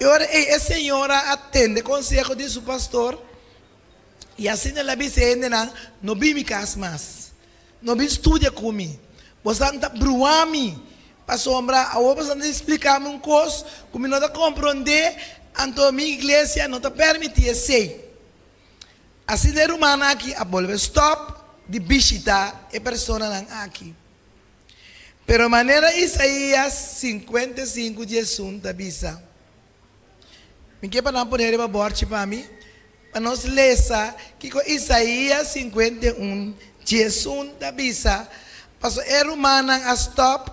E ora ei e señora a tende konseho di su pastor i asina el a bisa e hendenan, No bin mi kas mas. No bin studia ku mi. Bosan ta brua mi, pasobra awor bosan ta splika mi un kos ku mi no ta komprondé, anto mi iglesia no ta permití esei. Asina e rumannan aki a bolbe stòp di bishitá e personanan aki. Pero manera Isaías 55 diesun ta bisa, Mi ke pa nan pone riba bòrchi pa mi. pa nos lesa kiko Isaías 51, 11 ta bisa, paso e rumannan a stòp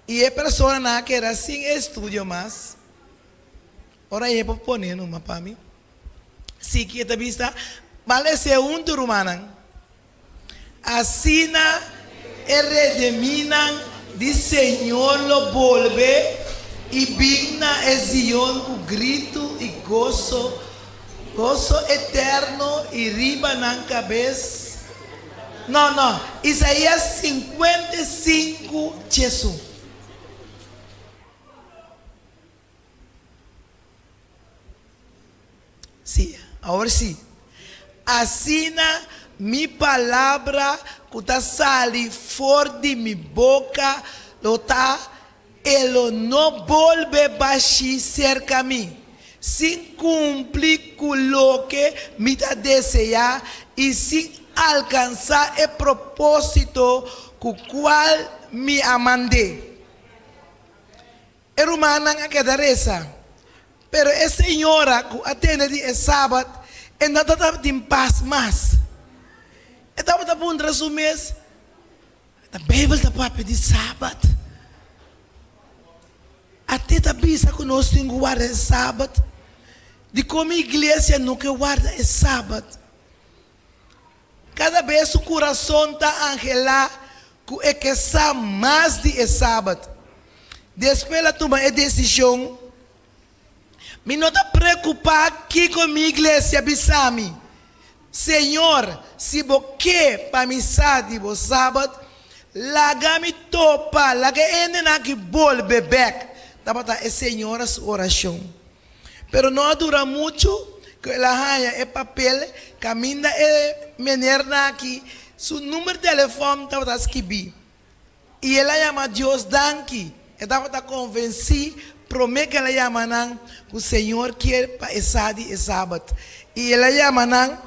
i e personanan a keda sin e estudio mas. Ora e por pone numa pa mi. Si ki e ta bisa, Ban les'é huntu, rumannan. Asina e redemínan di Señor lo bolbe i bin na e Zion ku gritu i goso, goso eterno i riba nan kabes. No, no, Isaías 55, 11. Sí, awor sí. Asina mi palabra ku ta sali for di mi boka lo ta, e lo no bolbe bashí serka mi, sin kumpli ku loke mi ta deseá i sin alkansá e propósito ku kual mi a mand'é. E rumannan a keda resa, pero e señora ku a tende di e Sabat e no tabatin pas mas. E tabata puntra su mes, Ta Beibel ta papia di Sabat? Ate ta bisa ku nos tin ku warda e Sabat? Dikon mi iglesia no ke warda e Sabat? Kada bes su kurason ta anhelá ku e ke sa mas di e Sabat. Despues el a tuma e desishon, Mi no ta preokupá kiko mi iglesia bisa mi. Señor, si bo ke pa mi sa di bo Sabat, laga mi topa, laga e hendenan aki bolbe bèk. Tabata e señora su orashon. Pero no a dura muchu ku el a haña e papel kaminda e menernan aki su number telefòn tabata skibí. I el a yama Dios danki. E tabata konvensí promé ku el a yama nan ku Señor kier pa e sa di e Sabat. I el a yama nan,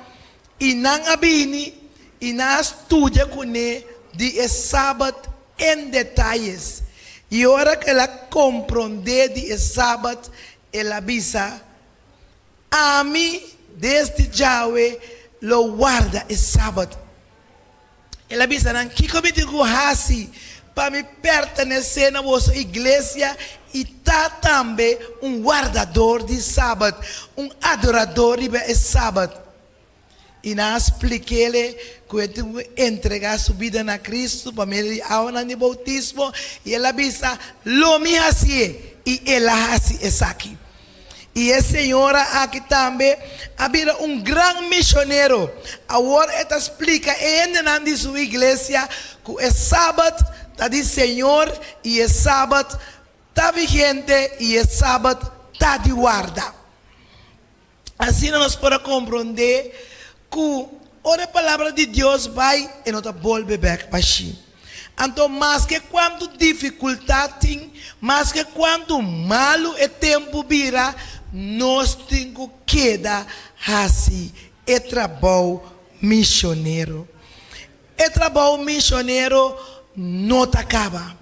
i nan a bini i nan a studia kuné di e Sabat en detayes. I ora ku el a komprondé di e Sabat, el a bisa, Ami desde djawe lo warda e Sabat. El a bisa nan, Kiko mi tin ku hasi pa mi pertenesé na boso iglesia i ta tambe un wardador di Sabat, un adorador riba e Sabat? I nan a splik'é ku e tin ku entregá su bida na Kristu pa medio di awanan di boutismo, i el a bisa, Lo mi hasié! I el a hasi esaki. I e señora aki tambe a bira un gran misionero. Awor e ta splika e hendenan di su iglesia ku e Sabat ta di Señor i e Sabat ta vigente i e Sabat ta di warda. Asina nos por a komprondé ku ora e Palabra di Dios bai, e no ta bolbe bèk bashí. Anto maske kuantu difikultat tin, maske kuantu malu e tempu bira, nos tin ku keda hasi e trabou misionero. E trabou misionero no ta kaba.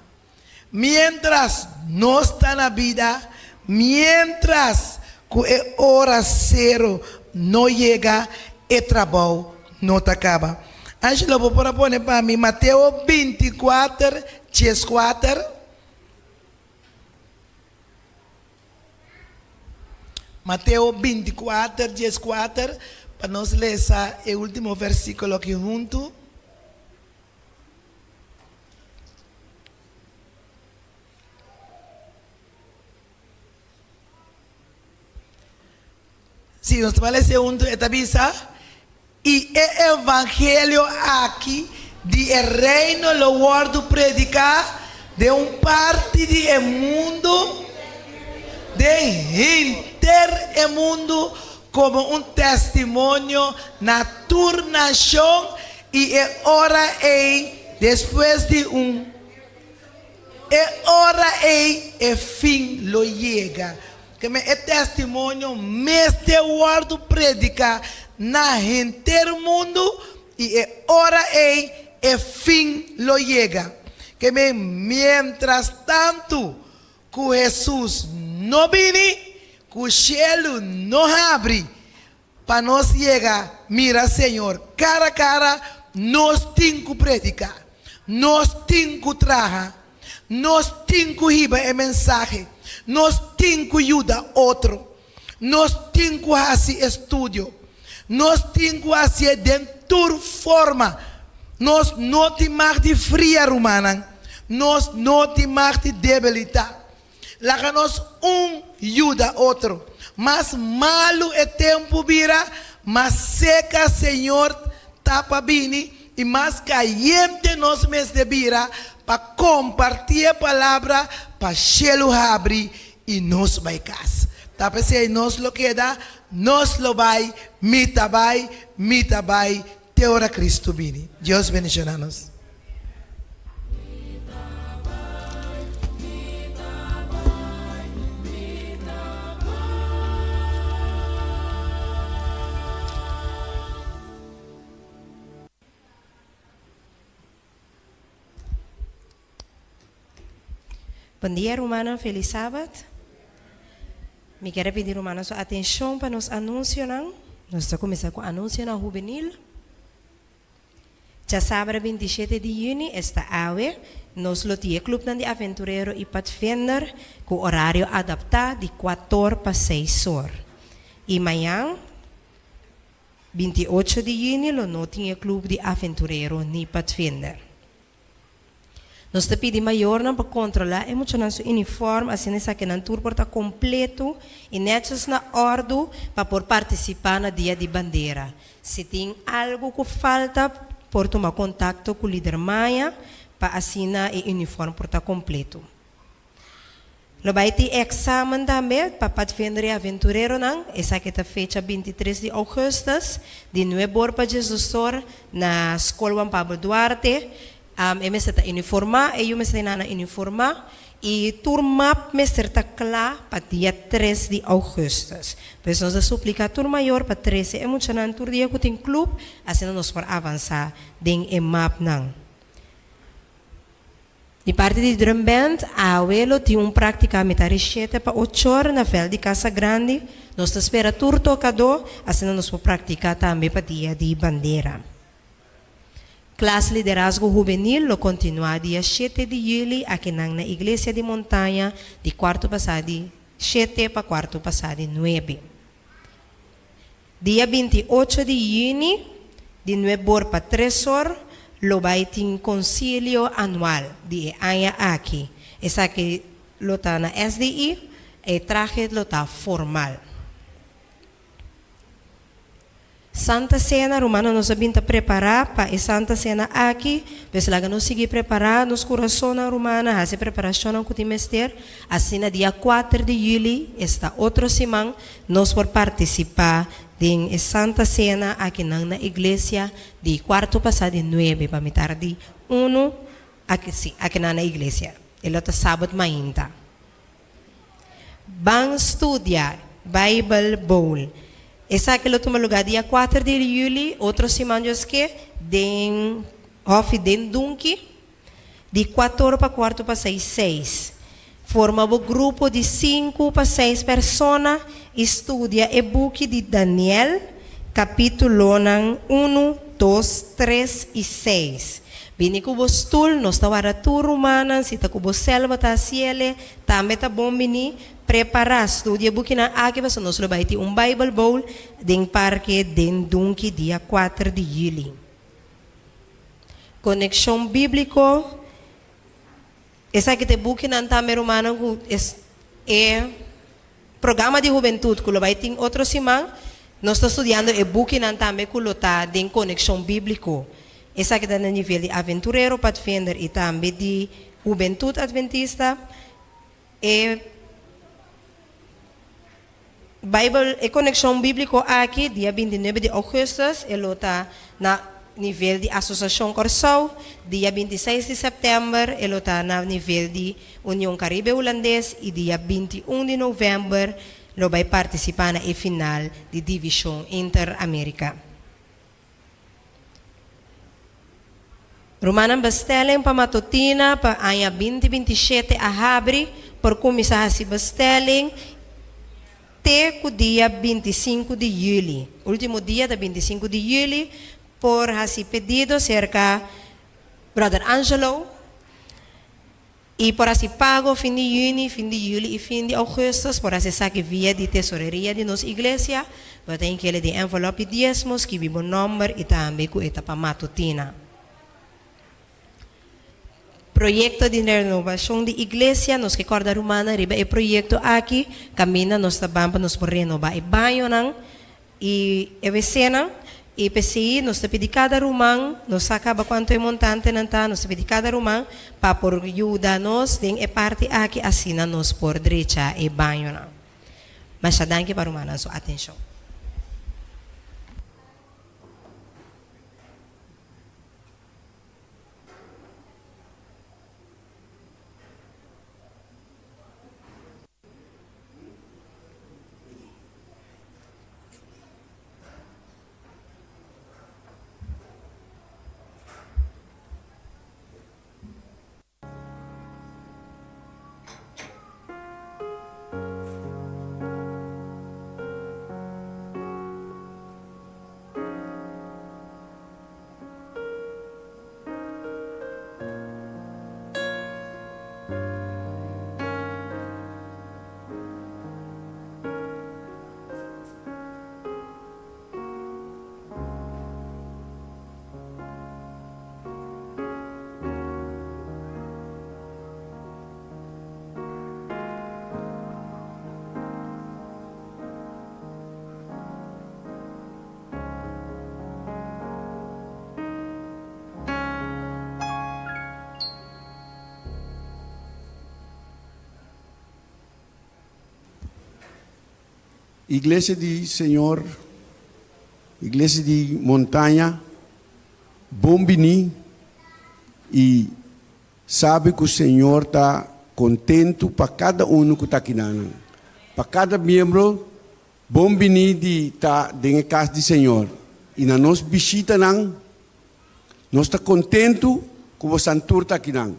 Miéntras nos ta na bida, miéntras ku e ora sero no yega, e trabou no ta kaba. Angelo, bo por a pone pa mi Mateo 24, 14? Mateo 24, 14, pa nos lesa e último versíkulo aki huntu. Si nos ta bai lesa huntu, e ta bisa, I e evangelio aki di e reino lo wòrdu prediká den un parti di e mundu, den henter e mundu, komo un testimonio na tur nashon, I e ora ei, despues di un e ora ei, e fin lo yega. Keme e testimonio mester wòrdu prediká na henter mundu, i e ora ei e fin lo yega. Keme miéntras tantu ku Hesus no bini, ku shelu no habri. Pa nos yega mira Señor cara cara, nos tin cu predica, nos tin cu traha, nos tin cu hiba e mensahe, nos tin cu yuda otro, nos tin cu haci estudio, nos tin cu hacié den tur forma. Nos no tin mag di fria, rumannan, nos no tin mag di debilita. Laga nos un yuda otro. Mas malu e tempu bira, mas seka Señor ta pa bini i mas kayente nos mester bira pa kompartí e palabra pa shelu habri i nos bai kas. Ta p'esei nos lo keda, nos lo bai, mi ta bai, mi ta bai te ora Kristu bini. Dios bendishoná nos. Bon dia rumannan, felis sabat. Mi kier a pidi rumannan su atencion pa nos anuncionan. Nos ta cuminsa cu anuncionan hubenil. Djasabra 27 di juni, esta awe, nos lo tin e clubnan di Aventurero y Padvinder cu horario adapta di cuator pa seis or. Y mañan, 28 di juni, lo no tin e club di Aventurero ni Padvinder. Nos ta pidi mayornan pa kontrolá e muchanan su uniform asina esakinan tur por ta kompleto i nètjes na òrdu pa por partisipá na Dia di Bandera. Si tin algu ku falta por tuma kontakto ku lider Maya pa asina e uniform por ta kompleto. Lo bai tin eksamen tambe pa padvinder i aventureronan. Esaki ta fecha 23 di ougùstùs, di nuebe or pa diesdos or, na Skol Juan Pablo Duarte. E mester ta uniformá, e yu mester ta na uniformá i tur map mester ta kla pa dia tres di ougùstùs. Pues nos ta supliká tur mayor pa trese e muchanan tur dia ku tin klup, asina nos por avansá den e mapnan. Di parti di Drum Band, awe lo tin un práktika mitar di shete pa ochor na vèlt di Casa Grandi. Nos ta spera tur tokadó, asina nos por praktiká tambe pa Dia di Bandera. Klas Liderazgo Hubenil lo kontinuá dia shete di yüli akinan na Iglesia di Montaña di kuartu pasá di shete pa kuartu pasá di nuebe. Dia 28 di yüni, di nuebor pa tresor, lo bai tin konsilio anual di e aña aki. Esaki lo ta na SDI, e trahe lo ta formal. Santa Sena, Rumannan nos a bin ta prepará pa e Santa Sena aki, pues laga nos sigui prepará nos kurasonnan rumannan, hasi e preparashonnan ku tin mester, asina dia kuater di yüli, esta otro siman, Nos por partisipá den e Santa Sena akinan na iglesia di kuarto pasá di nuebe pa mitar di unu, aki, sí, akinan na iglesia. E lo ta sabat mainta. Ban studia Bijbel Bowl. Esaki lo tuma lugá dia kuater di yüli, otro siman Dios ke, den Hòfi den Dunki. Di kuator pa kuarto pa seis seis. Forma bo grupo di sinku pa seis persona i studia e buki di Daniel, kapitulonan unu, dos, tres i seis. Bini ku bo stul, nos ta warda tur rumannan, si ta ku bo sèl bo ta hasiele, tambe ta bon bini. Prepará, studia e bukinan aki pasobra nos lo bai tin un Bible Bowl den parke den Dunki dia kuater di yüli. Konekshon bíbliko, Esaki ta e bukinan tambe rumannan ku e programa di hubentut ku lo bai tin otro siman. Nos ta studiando e bukinan tambe ku lo ta den konekshon bíbliko. Esaki ta na nivel di aventurero, padvinder i tambe di hubentut adventista. E Bijbel, e konekshon bíbliko aki, dia 29 di ougùstùs, e lo ta na nivel di Asosiashon Kòrsou, dia 26 di sèptèmber e lo ta na nivel di Union Karibe Hulandes i dia 21 di novèmber lo bai partisipá na e final di Divishon Inter-Amerika. Rumannan bestelling pa matutina pa aña 2027 a habri, por kuminsá hasi bestelling. te ku dia 25 di yüli. Último dia ta 25 di yüli por hasi pedido serka Brother Angelo i por hasi pago fin di yüni, fin di yüli i fin di ougùstùs. Por hasi esaki via di tesoreria di nos iglesia. Bo ta inkele den envelòp di diesmo, skibi bo nòmber i tambe ku e ta pa matutina. Proyekto di renobashon di iglesia, Nos ke kòrda rumannan riba e proyekto aki, kaminda nos ta ban pa nos por renobá e bañonan i e wcnan. I p'esei nos ta pidi kada ruman, nos sa kaba kuantu e montantenan ta, nos ta pidi kada ruman pa por yuda nos den e parti aki asina nos por drecha e bañonan. Masha danki pa rumannan su atenshon. Iglesia di Señor, Iglesia di Montaña, bon bini y sabi cu Señor ta contento pa cada uno cu ta akinan. Pa cada miembro, bon bini di ta den e cas di Señor. Y na nos bishitanan, nos ta contento cu bosan tur ta akinan.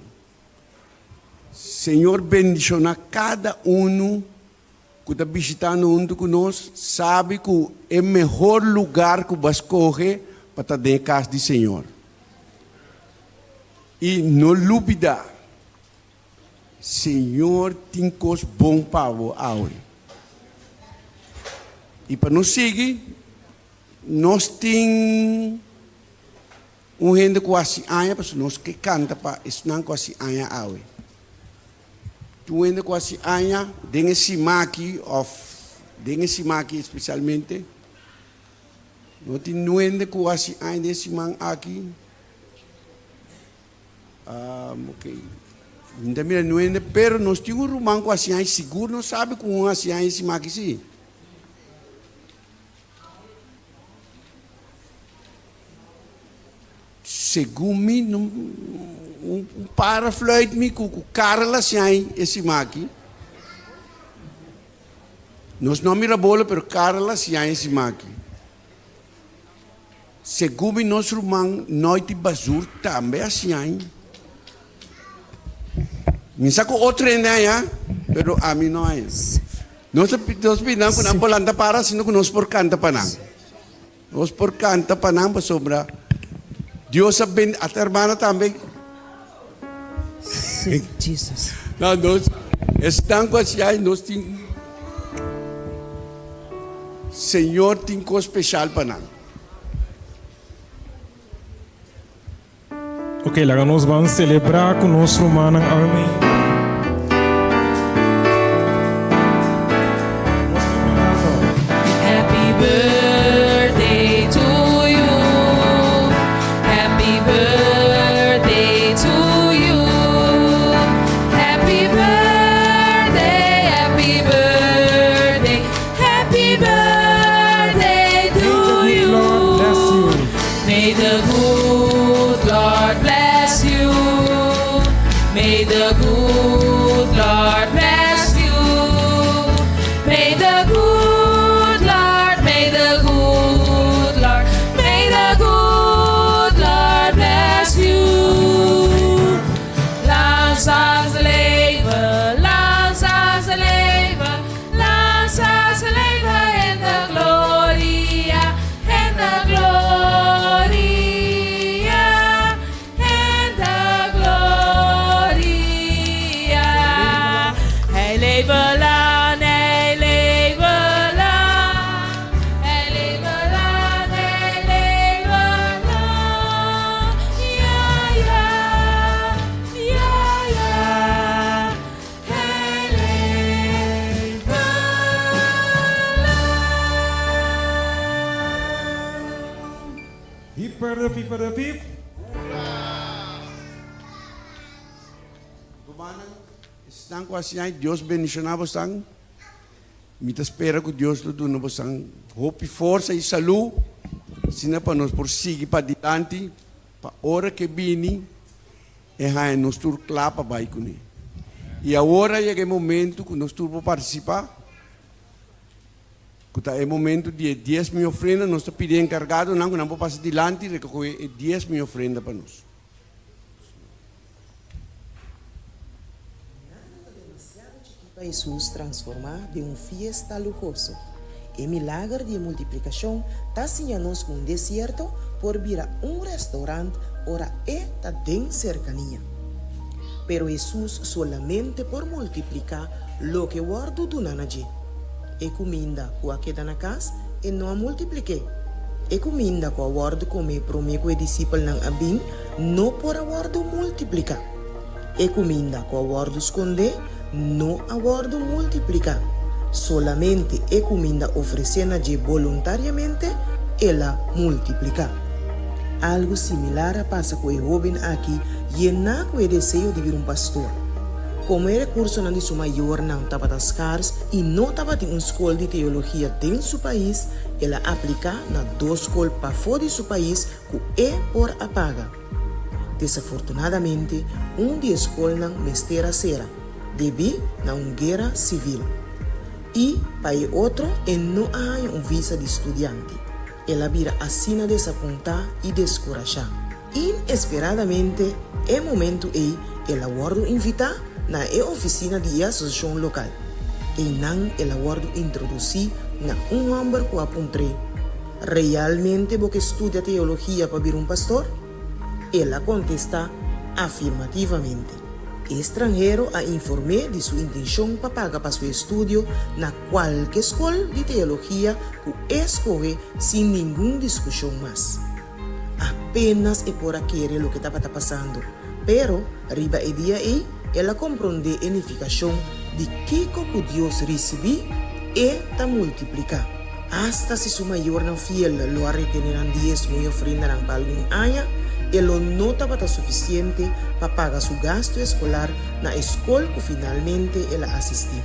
Señor bendiciona cada uno cu ta bishitando hunto cu nos, sabi cu e mehor lugar cu bo a scoge pa ta den e cas di Señor. Y no lubida, Señor tin cos bon pa bo awe. Y pa nos sigui, nos tin un hende cu haci aña, pasobra nos ke canta pa esnan cu haci aña awe. Tin un hende cu haci aña den e sima aki of den e sima aki especialmente. No tin un hende cu haci aña den e siman aki. Ok, mi ta mira niun hende, pero nos tin un ruman cu haci aña, sigur nos sabi cu un haci aña e sima aki si. Segun mi, un para fluit mi ku ku Karel hasiain e sima aki. Nos no a mira bolo, pero Karel hasiain e sima aki. Segun mi nos ruman Noiti Bazur tambe hasiain. Mi sa ku otro hende haña, pero ami no haña. Nos ta nos pidi nan ku nan por lanta para, sino ku nos por kanta pa nan. Nos por kanta pa nan pasobra Dios a ben ata hermana tambe. Sí, Jesus. No, nos esnan ku hasi ay nos tin Señor tin kos speshal pa nan. Ok, laga nos ban selebrá ku nos rumannan awe. Happy birthday to you. Happy birthday to you. Happy birthday, happy birthday, happy birthday to you. May the good Lord bless you. May the good Lord bless you. May the good Lord, may the good Lord, may the good Lord bless you. Lang zal ze leven, lang zal ze leven, lang zal ze leven. Pip Patapip? Rumannan, esnan ku a siña Dios bendishoná bosan. Mi ta spera ku Dios lo duna bosan hopi forsa i salú, asina pa nos por sigui padilanti, pa ora ke bini e haña nos tur kla pa bai kuné. I awor a yega e momentu ku nos tur por partisipá, ku ta e momentu di e diesmo i ofrenda. Nos ta pidi e enkargadonan ku nan por pasa dilanti i rekohé e diesmo i ofrenda pa nos. Nada ta demasiado chikí pa Hesus transformá den un fiesta luhoso. E milager di e multiplikashon ta siña nos ku un desierto por bira un restaurant ora e ta den serkania. Pero Hesus solamente por multipliká loke wòrdu duná na dje. E kuminda ku a keda na kas, e no a multiplik'é. E kuminda ku a wòrdu komé promé ku e disipelnan a bin, no por a wòrdu multipliká. E kuminda ku a wòrdu skondé no a wòrdu multipliká. Solamente e kuminda ofresé na dje boluntariamente el a multipliká. Algu similar a pasa ku e hóben aki yená ku e deseo di bira un pastor. Komo e rekursonan di su mayornan tabata skars i no tabatin un skol di teologia den su pais, el a apliká na dos skol pafó di su pais ku e por a paga. Desafortunadamente, un di e skolnan mester a sera, debí na un guera sivil. I pa e otro e no a haña un visa di studiante. El a bira asina desapuntá i deskurashá. Inesperadamente, e momentu ei el a wòrdu invitá na e ofisina di e asosiashon lokal. Einan el a wòrdu introdusí na un hòmber ku a puntr'é, Realmente bo ke studia teologia pa bira un pastor? El a kontestá afirmativamente. E stranhero a inform'é di su intenshon pa paga pa su estudio na kualke skol di teologia ku e skohe sin ningun diskushon mas. Apenas e por a kere loke tabata pasando, pero riba e dia ei el a komprondé e nifikashon di kiko ku Dios risibí, e ta multipliká. Asta si su mayornan fiel lo a retené nan diesmo i ofrendanan pa algun aña, e lo no tabata sufisiente pa paga su gastu eskolar na e skol ku finalmente el a asistí.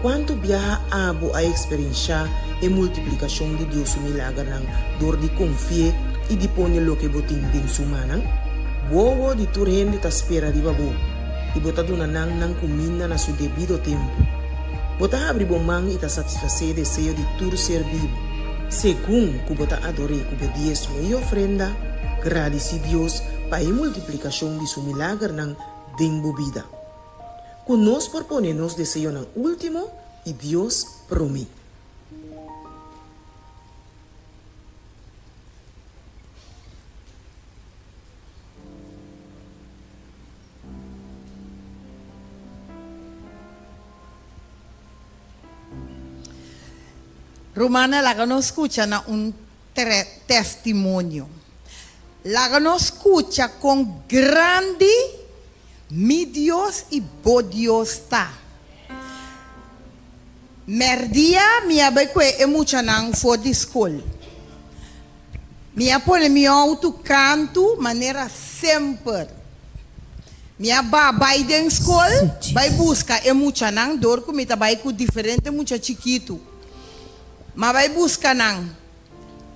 Kuantu biaha abo a eksperenshá e multiplikashon di Dios su milagernan dor di konfi'é i di pone loke bo tin den su mannan? Wowo di tur hende ta spera riba bo, i bo ta duna nan nan kuminda na su debido tempu. Bo ta habri bo man i ta satisfasé e deseo di tur ser bibu. Segun ku bo ta ador'é ku bo diesmo i ofrenda, gradisí Dios pa e multiplikashon di su milagernan den bo bida. Ku nos por pone nos deseonan último i Dios promé. Rumannan, laga nos skucha na un testimonio. Laga nos skucha kon grandi mi Dios i bo Dios ta. Mèrdia mi a bai kue e muchanan for di skol. Mi a pone mi outo kantu manera semper. Mi a ba bai den skol bai buska e muchanan dor ku mi ta bai ku diferente mucha chikitu. M'a bai buska nan.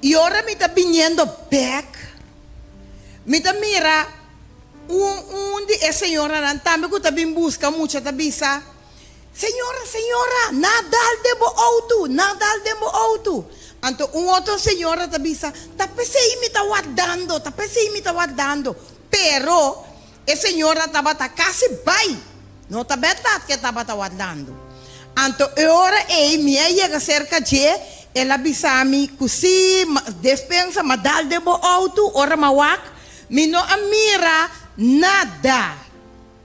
I ora mi ta biniendo bek, mi ta mira un un di e señoranan tambe ku ta bin buska mucha ta bisa, Señora, señora, na dal den bo outo, na dal den bo outo. Anto un otro señora ta bisa, Ta p'esei mi ta wardando, ta p'esei mi ta wardando. Pero e señora tabata kasi bai. No ta bèrdat ku e tabata wardando. Anto e ora ei mi a yega serka dje, el a bisa mi ku si despensa m'a dal den bo outo ora m'a wak, mi no a mira nada.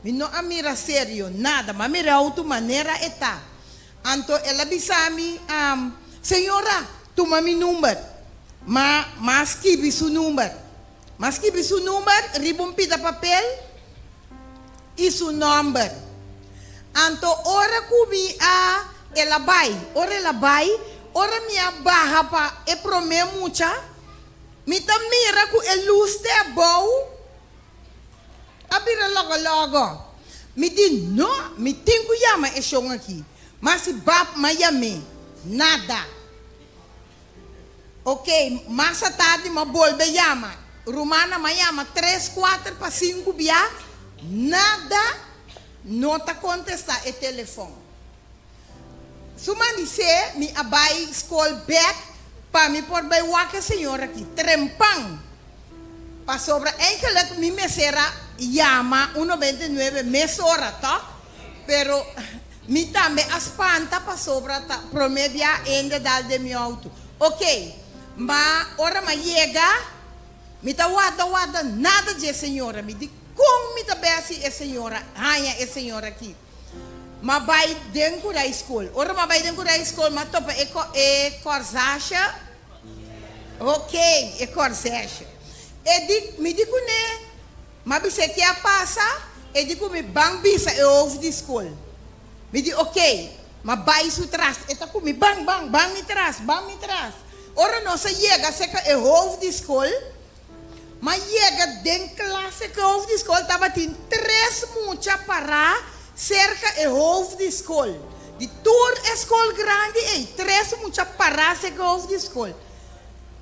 Mi no a mira serio nada, m'a mira e outo manera e ta. Anto el a bisa mi, Señora, tuma mi number. Ma m'a skibi su number. M'a skibi su number riba un pida papel i su nòmber. Anto ora ku mi a, el a bai, ora el a bai, ora mi a baha pa e promé mucha. Mi ta mira ku e lus te abou a bira lògòlògò. Mi di, No, mi tin ku yama e shon aki. Ma si bab m'a yam'é, nada. Ok, mas atardi m'a bolbe yama. Rumannan m'a yama tres, kuater pa sinku bia, nada, no ta kontestá e telefòn. Su manisé mi a bai skol bek pa mi por bai wak e señor aki trempan, pasobra eigenlijk mi mester a yama un 99 mesora tòg, pero mi tambe a spanta pasobra ta promé bia hende dal den mi outo. Ok, ma ora m'a yega mi ta warda warda nada dje señora, mi di kon mi ta besi e señora haña e señor aki. M'a bai den Kurai School. Ora m'a bai den Kurai School m'a topa e e corsage. Ok, e corsage. E di, mi di kuné, m'a bis'é ke a pasa, e di ku mi ban bisa e hoofd di skol. Mi di ok, m'a bai su tras. E ta ku mi ban, ban, ban mi tras, ban mi tras. Ora nos a yega serka e hoofd di skol, M'a yega den klase ku e hoofd di skol tabatin tres mucha pará serka e hoofd di skol. Di tur e skol grandi ei, tres mucha pará serka e hoofd di skol.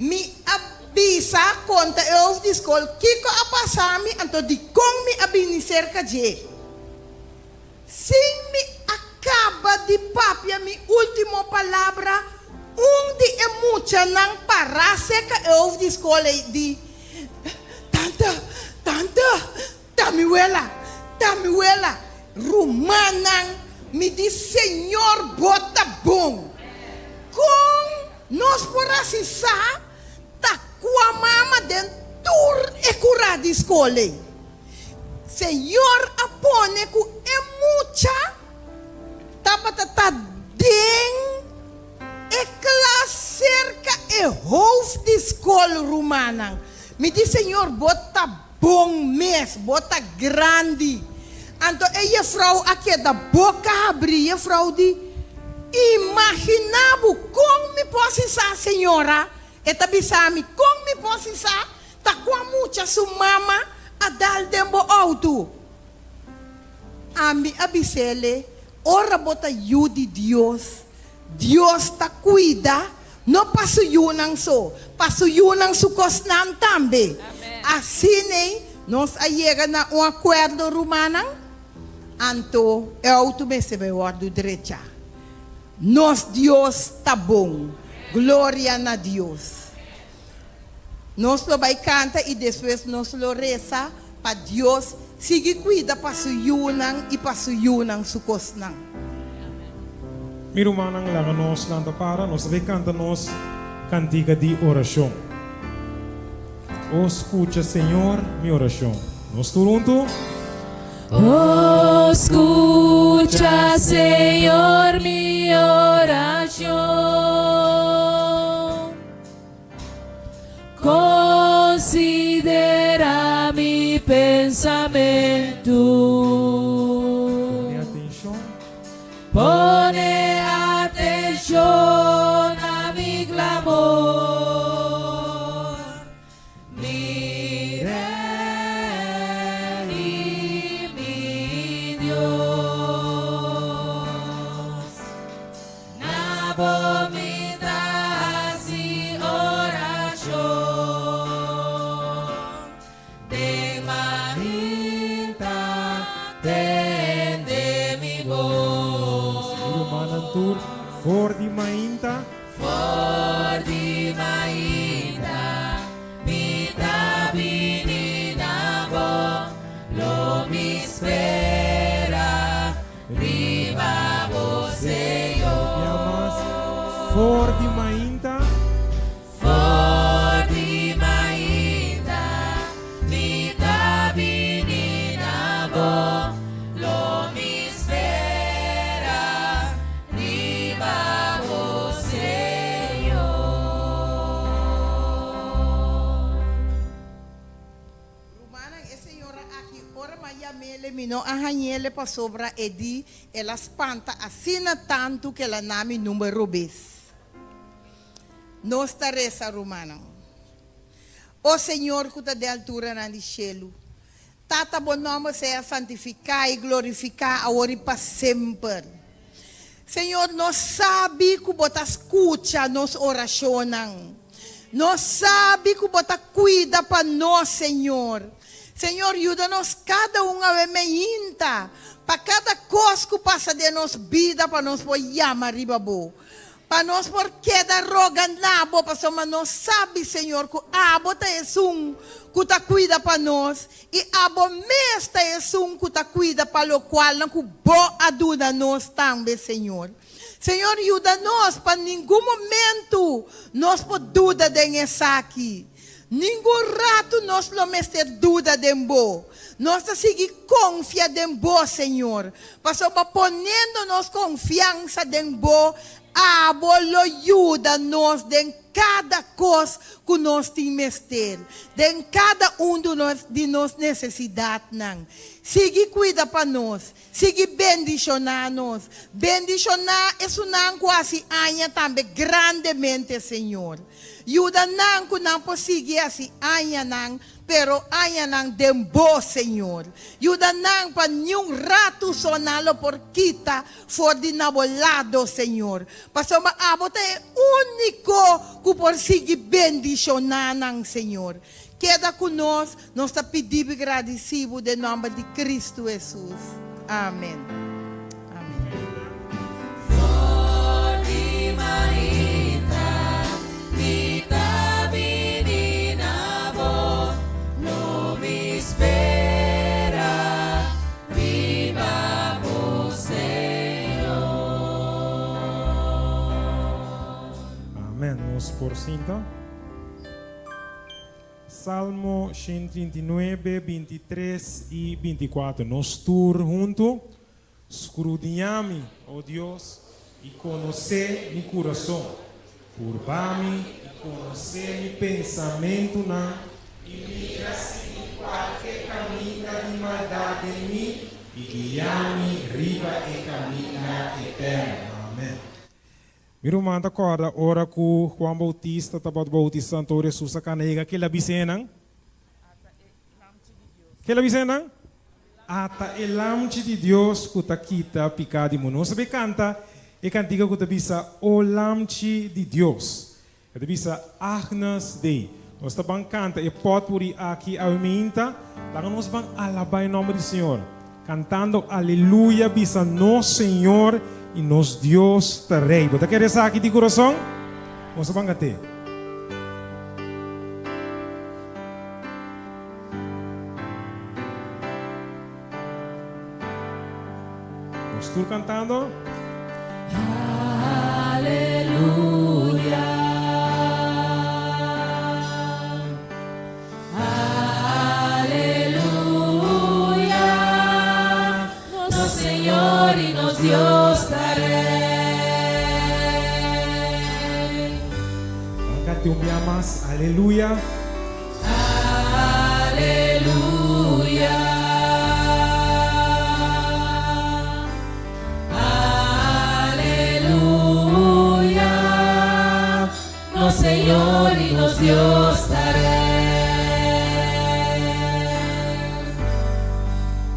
Mi a bisa konta e hoofd di skol kiko a pasa mi anto dikon mi a bini serka dje. Sin mi a kaba di papia mi último palabra, un di e muchanan pará serka e hoofd di skol ei di, Tanta, tanta, ta mi wela, ta mi wela. Rumannan, mi di Señor bo ta bon. Kon nos por hasi sa ta kua mama den tur e kurá di skol ei? Señor a pone ku e mucha tabata ta den e klas serka e hoofd di skol. Rumannan, mi di Señor, bo ta bon mes, bo ta grandi. Anto e jefrou a keda boka habrí. Jefrou di, Imaginá bo kon mi por sisa, señora? E ta bisa mi, Kon mi por sisa? Ta kua mucha su mama a dal den bo outo? Ami a bis'ele, Ora bo ta yu di Dios, Dios ta kuida no pa su yunan so, pa su yunan su kosnan tambe. Asin'ei nos a yega na un akuerdo, rumannan. Anto e outo mester bai wòrdu drecha. Nos Dios ta bon. Gloria na Dios. Nos lo bai kanta i despues nos lo resa pa Dios sigui kuida pa su yunan i pa su yunan su kosnan. Mi rumannan, laga nos lanta para, nos ta bai kanta nos kantika di orashon. O skucha, Señor, mi orashon. Nos tur huntu. O skucha, Señor, mi orashon. Considera mi pensamentu. Pone atencion. Pone atencion na mi clamor. Mi Rey y mi Dios. Na bo mi ta hasi orashon, den mainta tende mi bos. Mi rumannan tur, for di mainta. For di mainta mi ta bini na bo, lo mi spera. Riba bo Señor. Bia mas for di mainta. For di mainta mi ta bini na bo, lo mi spera riba bo Señor. Rumannan, e señora aki, ora m'a yam'ele, mi no a hañ'ele pasobra e di el a spanta asina tantu ku el a na mi number robes. Nos ta resa, rumannan. O Señor ku ta den alturanan di shelu, Tata bo nòmber sea santifiká i glorifiká awor i pa semper. Señor, nos sabi ku bo ta skucha nos orashonnan. Nos sabi ku bo ta kuida pa nos, Señor. Señor, yuda nos kada un awe meinta pa kada kos ku pasa den nos bida pa nos por yama riba bo. Pa nos por keda roga na bo, pasobra nos sabi, Señor, ku abo ta esun ku ta kuida pa nos, i abo mes ta esun ku ta kuida pa lokualnan ku bo a duna nos tambe, Señor. Señor, yuda nos pa ningun momentu nos por duda den esaki. Ningun ratu nos lo mester duda den bo. Nos ta sigui konfia den bo, Señor, pasobra poniendo nos konfiansa den bo, abo lo yuda nos den kada kos ku nos tin mester, den kada un di nos nesesidatnan. Sigui kuida pa nos, sigui bendishoná nos. Bendishoná esunnan ku hasi aña tambe grandemente, Señor. Yuda nan ku nan por sigui hasi añanan, pero añanan den Bo, Señor. Yuda nan pa niun ratu so nan lo por kita for di na Bo lado, Señor. Pasobra Abo ta e úniko ku por sigui bendishoná nan, Señor. Keda ku nos, nos ta pidi Bo i gradisí Bo den nòmber di Kristu Hesus. Amen. For di mainta mi ta bini na bo, lo mi spera riba bo, Señor. Amen. Nos por sinta. Salmo 139, 23 i 24. Nos tur huntu. Skrudiñá mi, o Dios, i konosé mi kurason. Purba mi i konosé mi pensamentunan, i mira si tin kualke kaminda di maldat den mi, i guia mi riba e kaminda eterno. Amèn. Mi ruman ta kòrda ora ku Juan Boutista tabata boutisá anto Hesus a kana yega, ke el a bisa enan? Ke el a bisa enan? Ata e Lamchi di Dios ku ta kita piká di mundu. Nos ta bay kanta e kantika ku ta bisa O Lamchi di Dios. E ta bisa Agnus Dei. Nos ta ban kanta e pòtpuri aki awe meinta. Laga nos ban alabá e nòmber di Señor. Kantando Aleluya bisa nos Señor i nos Dios ta Rei. Bo ta kere esaki di kurason? Nos ta ban kant'é. Nos tur cantando. Aleluya. Aleluya. Nos Señor y nos Dios ta Rey. Ban canta un bia mas. Aleluya. Aleluya. Aleluya. Nos Señor y nos Dios ta Rey.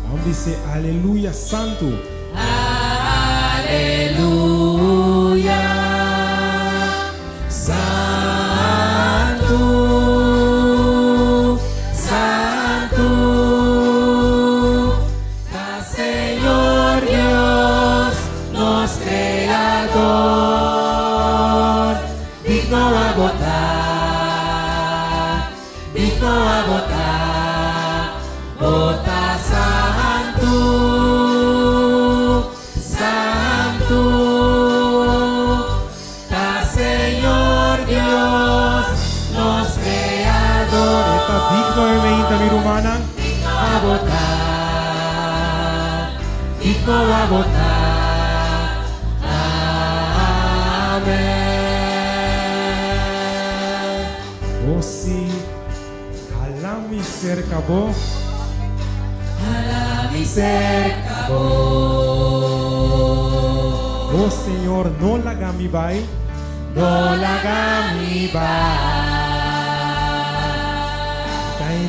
Ban bis'é Aleluya Santu. Aleluya. Santu, Santu, ta Señor Dios, nos Creador, digno abo ta, digno abo ta, bo ta Santu. Santu ta Señor Dios, nos Creador. E ta digno e meinta, mi rumannan. Digno abo ta, digno abo ta. Amen. O si, hala mi serka bo. Hala mi serka bo. O Señor, no laga mi bai. No laga mi bai.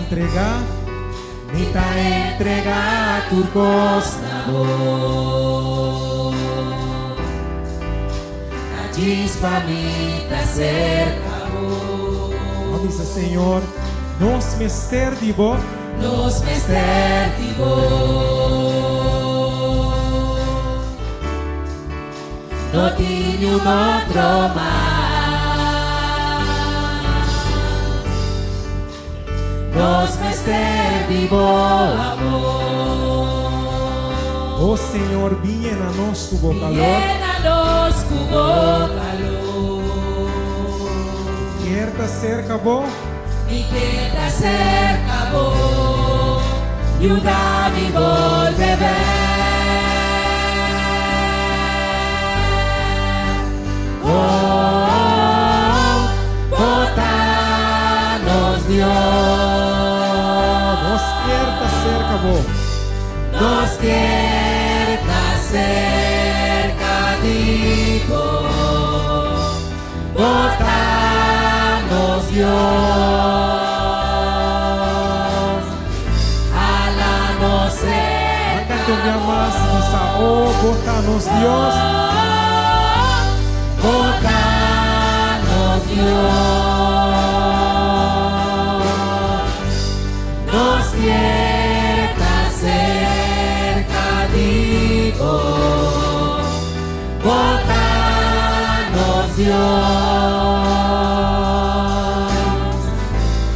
entregá, mi ta entregá tur kos na bo. Ta djis pa mi ta serka bo. Bo a bisa, Señor, nos mester di bo. Nos mester di bo. No tin niun otro mas. Nos mester di bo amor. O Señor, bin yena nos ku bo Bin kalor. yena nos ku bo kalor. Kier ta serka bo. Mi kier ta serka bo. Yuda mi bolbe bek. Oh, bo ta nos Dios. Nos kier ta serka bo. Nos kier ta serka di bo. Bo ta nos Dios. Hala nos Nan serka kanta un bia mas bisa, Oh, bo ta nos Dios. Bo ta nos Dios. Nos kier ta serka di bo. Bo ta nos Dios.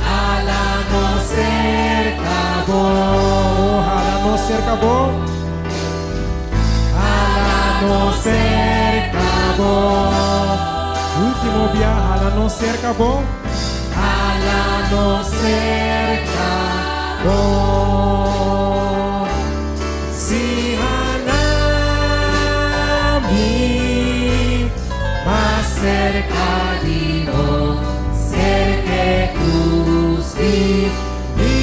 Hala nos serka bo. Oh, hala nos serka bo. Hala nos serka bo. Último bia, hala nos serka bo. Hala nos serka bo. Si hala mi mas serka di bo, serka e krus di mi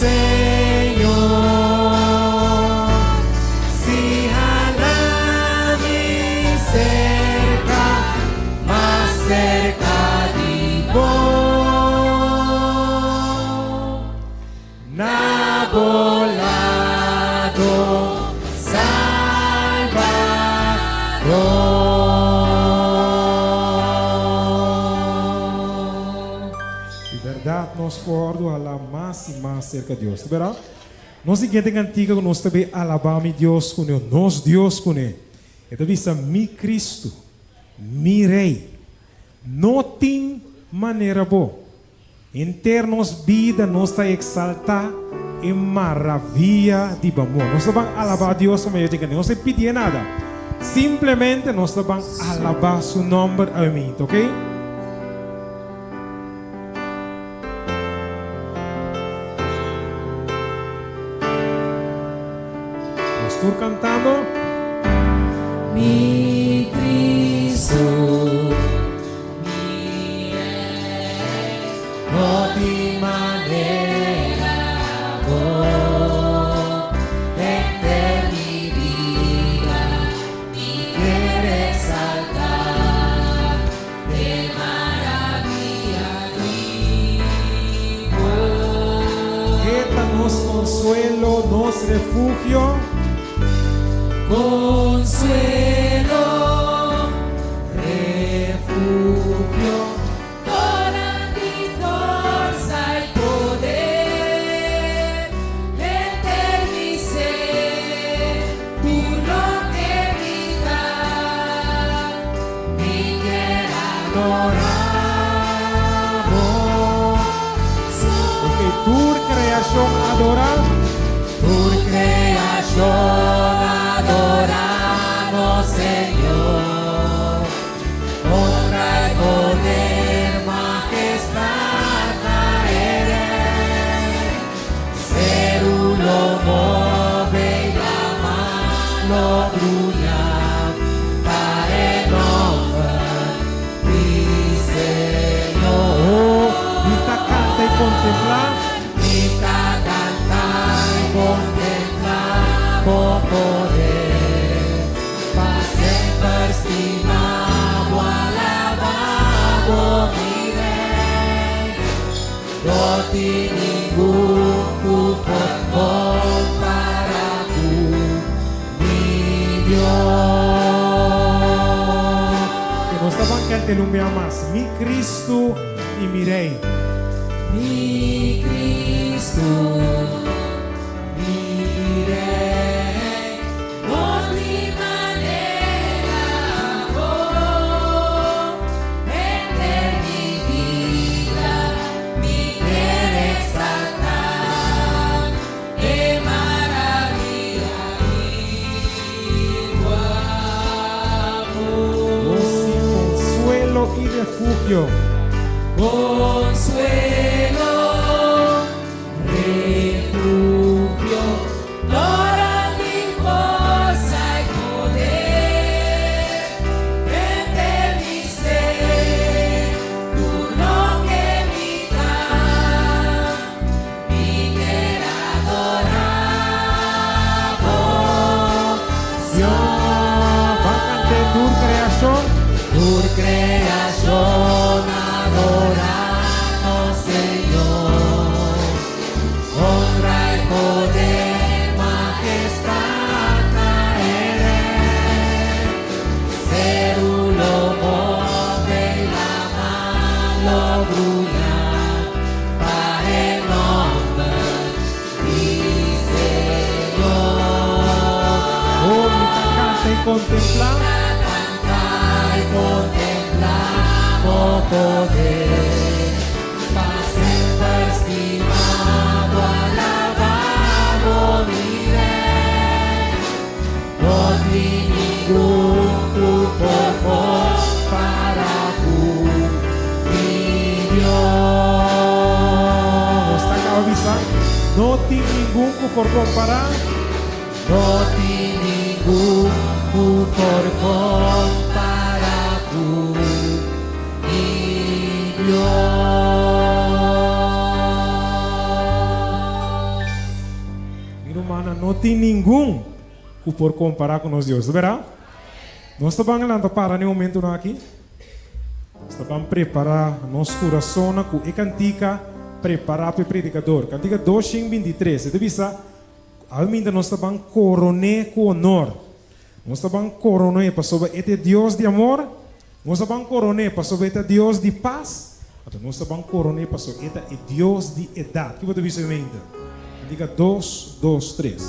Señor. Si hala mi serka, mas serka di bo. Na bo lado, Salbador. Di bèrdat nos por hala mas i mas serka Dios. Ta bèrdat? Nos siguiente kantika ku nos ta bai alabá mi Dios kuné, nos Dios kuné. E ta bisa, Mi Kristu, mi Rei, no tin manera bo. Henter nos bida nos ta eksaltá e maravia di bo amor. Nos ta ban alabá Dios pa medio di kantika. Nos ta pidié nada. Simplemente nos ta ban alabá su nòmber awe minta, oke? Nos tur kantando. Mi Kristu, mi Rei, no tin manera bo. Henter mi bida mi kier eksaltá e maravia di bo. E ta nos konsuelo, nos refugio. Konsuelo, refugio, dona di forsa i poder. Henter mi ser, tur loke mi ta, mi kier adorá bo. Ok, tur kreashon adorá. Tur kreashon adorá nos Señor. Honra i poder, mahestat na e Rei. Seru lo move i laman lo gruña pa e nòmber di Señor. Oh, mi ta kanta i kontemplá. Mi ta kanta i kontemplá bo poder. Pa semper stima bo, alabá bo, mi Rei. No tin ningun Dios. Ku nos ta ban kanta el un bia mas, Mi Cristo i mi Rei. Mi Cristo, mi Rei, no tin manera bo henter mi bida mi kier exaltá e maravilla di bo amor. Nos tin consuelo y refugio. Consuelo, refugio, toda mi forza y poder, henter mi ser, tur loke mi ta, mi kier adorá bo. Dios, ban kant'é tur kreashon. Tur kreashon adorá nos Señor. Honra i poder, mahestat na e Rei. Seru lo move i laman lo bruha pa e nòmber di Señor. Oh, mi ta kanta i kontemplá. Kanta i kontemplá bo poder. Pa semper stima bo, alabá bo, mi Rei. No tin ningun ku por kompará ku mi Dios. Nos ta kaba bisa, no tin ningun ku por kompará. No tin ningun ku por kompará ku mi Dios. Mi rumannan, no tin ningun ku por kompará ku nos Dios, bèrdat? Nos ta ban lanta para na e momentunan aki. Nos ta ban prepará nos kurasonnan ku e kantika Prepará pa e Predikador. Kantika 223. E ta bisa, Alminda nos ta ban koron'é ku onor. Nos ta ban koron'é pasobra e ta e Dios di amor. Nos ta ban koron'é pasobra e ta Dios di pas. Anto nos ta ban koron'é pasobra e ta e Dios di edat. Ki bo ta bisa e meinta? Kantika dos, dos, tres.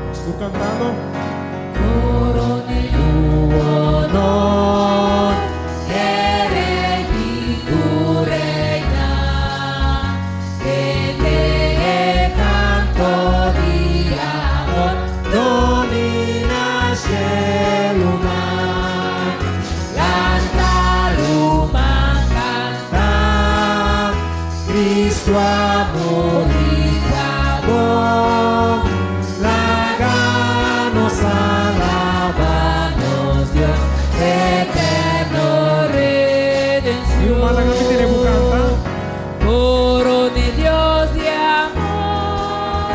Nos tur cantando. Coron'é ku honor, e Rei di tur reinan, Tende e canto di amor, domina shelunan. Lanta ruman kanta, Kristu a muri pa bo. Laga nos alabá nos Dios, eterno Mi ruman laga mi tene bo kanta. redentor. Coron'é Dios di amor.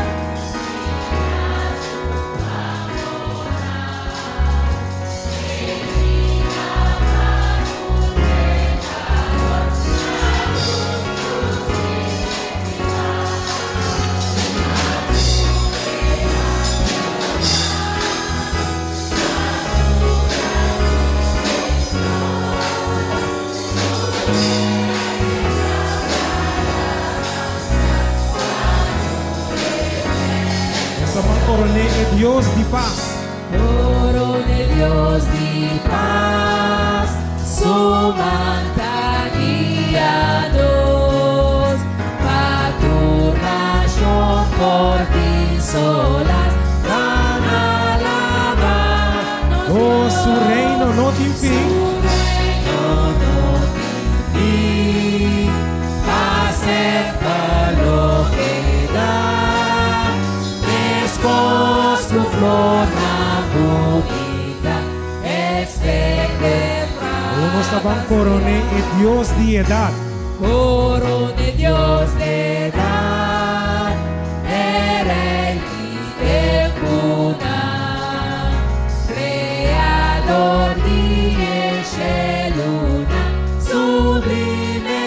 Nos ta ban coron'é e Dios di pas. Coron'é Dios di pas, su man ta guia nos, pa tur nashon por tin solas, ban alabá nos Oh, Dios. su reino no tin fin. Su reino no tin fin, pa semper lo keda, meskos ku flornan bunita, ekstendé Oh, nos ta ban coron'é e Dios di edat. Coron'é Dios di edat, e Rei di tempunan, Kreador di e shelunan, sublime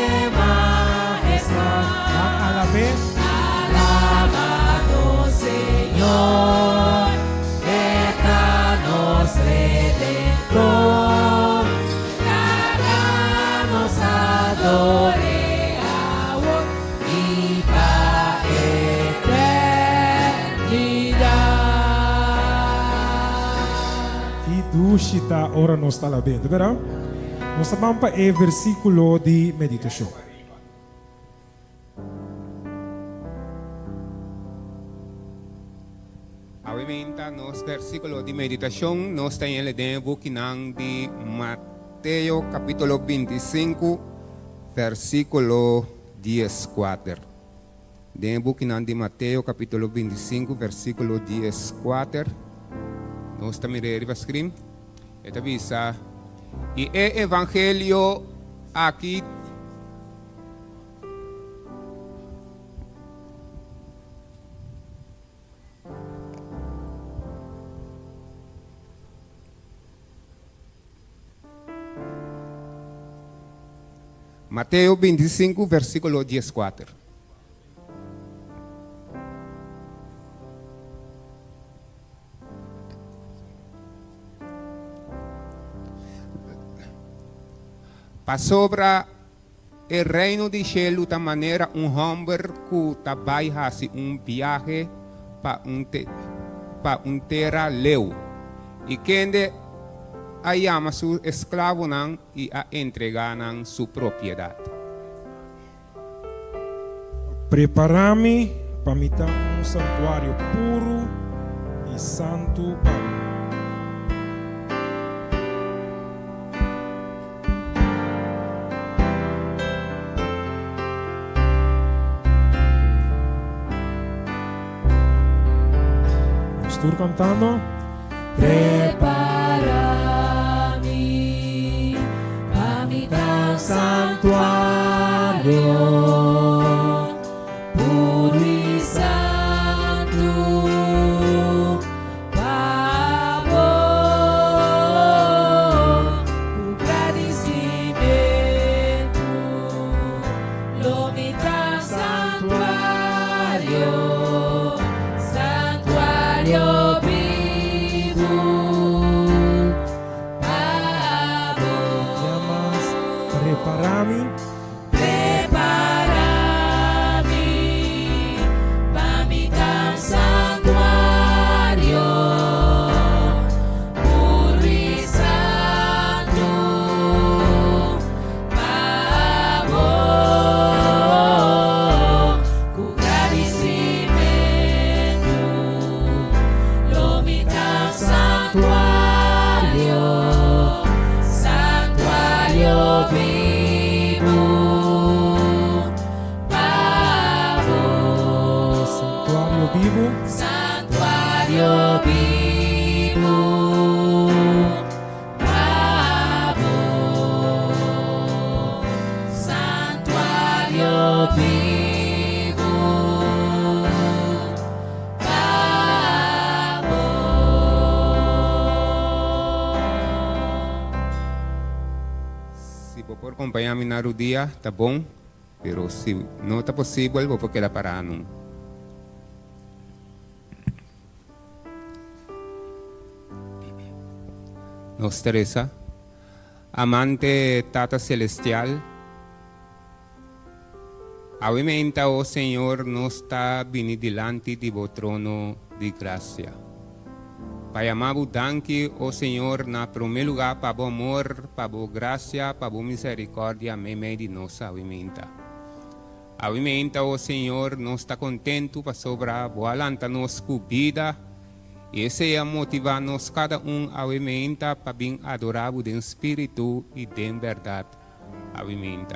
ador'é awor i pa eternidat. Ki dushi ta ora nos ta alab'é, ta berdad? Nos ta ban pa e versíkulo di meditashon. Awe meinta nos versíkulo di meditashon nos ta yende den e bukinan di Mateo kapítulo 25 versíkulo 14. Den e bukinan di Mateo kapítulo 25 versíkulo 14 nos ta mir'é riba skrin. E ta bisa, I e evangelio aki. Mateo 25, versíkulo 14. Pasobra e Reino di shelu ta manera un hòmber ku ta bai hasi un biahe pa un pa un tera leu, i kende a yama su esklabonan i a entregá nan su propiedat. Prepará mi pa mi ta un santuario puru i santu pa bo. Nos tur cantando. Prepara mi pa mi ta un santuario puru i santu pa bo ku gradisimentu lo mi ta un santuario. Santuario bibu pa bo. Ya mas prepara mi. Prepara mi pa mi ta un santuario puru i santu pa bo. Ku gradisimentu lo mi ta un santuario, santuario bibu pa bo. Santuario bibu. Santuario bibu pa bo. Santuario bibu pa bo. Si bo por kompañá mi na rudia, ta bon, pero si no ta posibel, bo por keda pará nun. Nos ta resa, Amante Tata Celestial, awe meinta, o Señor, nos ta bini dilanti di Bo trono di gracia, pa yama Bo danki, o Señor, na prome lugar pa Bo amor, pa Bo gracia, pa Bo misericordia meimei di nos awe meinta. Awe meinta, o Señor, nos ta kontentu pasobra Bo a lanta nos ku bida, i esei a motivá nos kada un awe meinta pa bin adorá Bo den spiritu i den bèrdat awe meinta.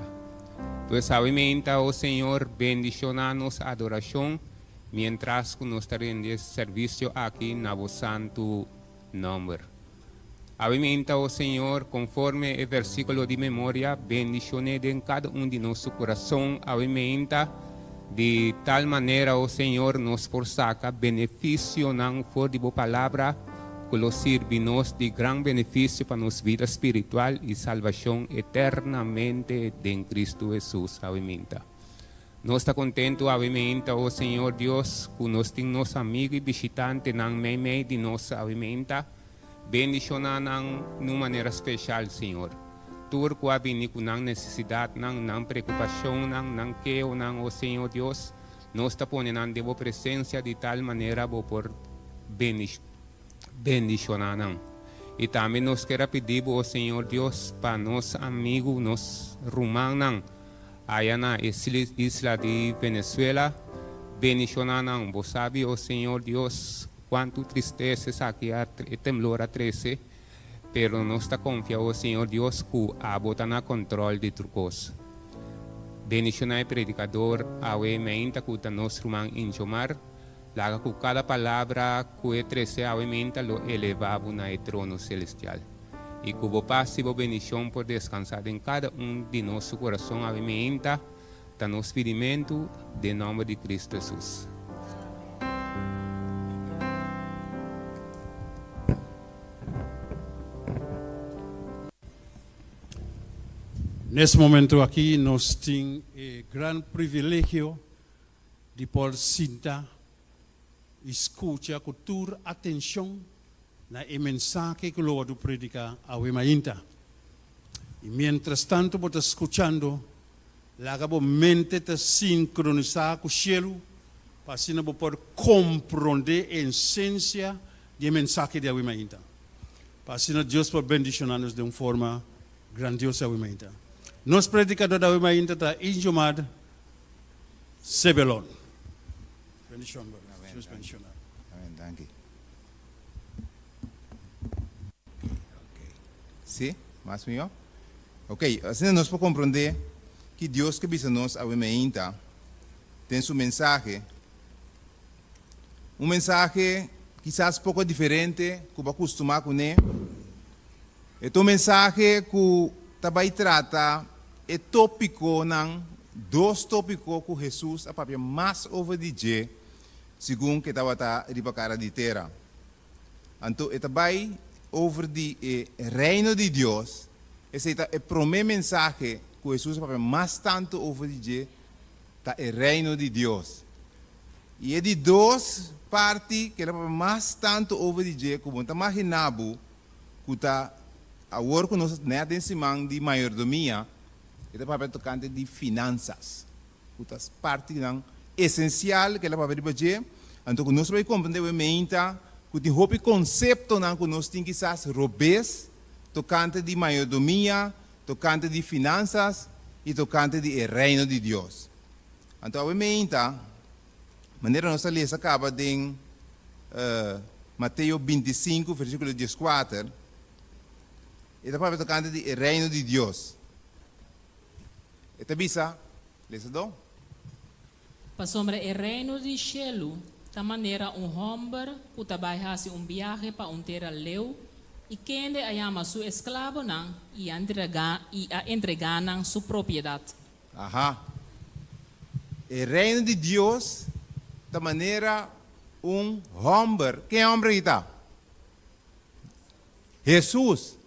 Pues awe meinta, o Señor, bendishoná nos adorashon miéntras ku nos ta rindi e servisio aki na Bo santu nòmber. Awe meinta, o Señor, konforme e versíkulo di memoria, bendishoné den kada un di nos su kurason awe meinta, di tal manera, o Señor, nos por saka benefisionan for di Bo Palabra ku lo sirbi nos di gran benefisio pa nos bida spiritual i salbashon eternamente den Kristu Hesus. Awe meinta. Nos ta kontentu awe meinta, o Señor Dios, ku nos tin nos amigu i bishitantenan meimei di nos awe meinta. Bendishoná nan n'un manera speshal, Señor. Tur ku a bini ku nan nesesidatnan, nan preokupashonnan, nan kehonan, o Señor Dios, nos ta pone nan den bo presensia di tal manera bo por bendishoná nan. I tambe nos ker a pidi bo, o Señor Dios, pa nos amigu, nos rumannan aya na e isla di Venezuela, bendishoná nan. Bo sabi, o Señor Dios, kuantu tristesa esaki a, e temblor a trese. Pero nos ta konfia, o Señor Dios, ku abo ta na kòntròl di tur kos. Bendishoná e predikador awe meinta ku ta nos ruman Injomar. Laga ku kada palabra ku e trese awe meinta lo elevá bo na e trono selestial. I ku bo pas i bo bendishon por deskansá den kada un di nos su kurason awe meinta, ta nos pidimentu den nòmber di Kristu Hesus. Nes momento aki nos tin e gran privilegio di por sinta i skucha ku tur atenshon na e mensahe ku lo wòrdu prediká awe mainta. I miéntras tantu bo ta skuchando, laga bo mente ta sinkronisá ku shelu pa asina bo por komprondé e esensia di e mensahe di awe mainta, pa asina Dios por bendishoná nos den un forma grandioso awe mainta. Nos predikador di awe mainta ta Injomar Sebelon. Bendishon, brother. Dios bendishoná. Amen, danki. Sí, mas mihó? Ok, asina nos por komprondé ki Dios ke bisa nos awe mainta den su mensahe. Un mensahe kisas poko diferente ku bo a kustumá kuné. E ta un mensahe ku ta bai trata e tópikonan, dos tópiko ku Hesus a papia mas over di dje segun ku e tabata riba kara di tera. Anto e ta bai over di e Reino di Dios, esei ta e promé mensahe ku Hesus a papia mas tantu over di dje, ta e Reino di Dios. I e di dos parti ku el a papia mas tantu over di dje ku bo no ta maginá bo ku ta awor ku nos ta nèt den siman di mayordomia, e ta papia tokante di finansas, ku ta partinan esensial ku el a papia riba dje. Anto ku nos ta bai komprendé awe meinta ku tin hopi konseptonan ku nos tin kisas robes tokante di mayordomia, tokante di finansas i tokante di e Reino di Dios. Anto awe meinta, manera nos a lesa kaba den Mateo 25 versíkulo 14, e ta papia tokante di e Reino di Dios. E ta bisa, lesa do. Pasobra e Reino di shelu ta manera un hòmber ku ta bai hasi un biahe pa un tera leu i kende a yama su esklabonan i a i a entregá nan su propiedat. Aha. E Reino di Dios ta manera un hòmber. Ken e hòmber aki ta? Hesus.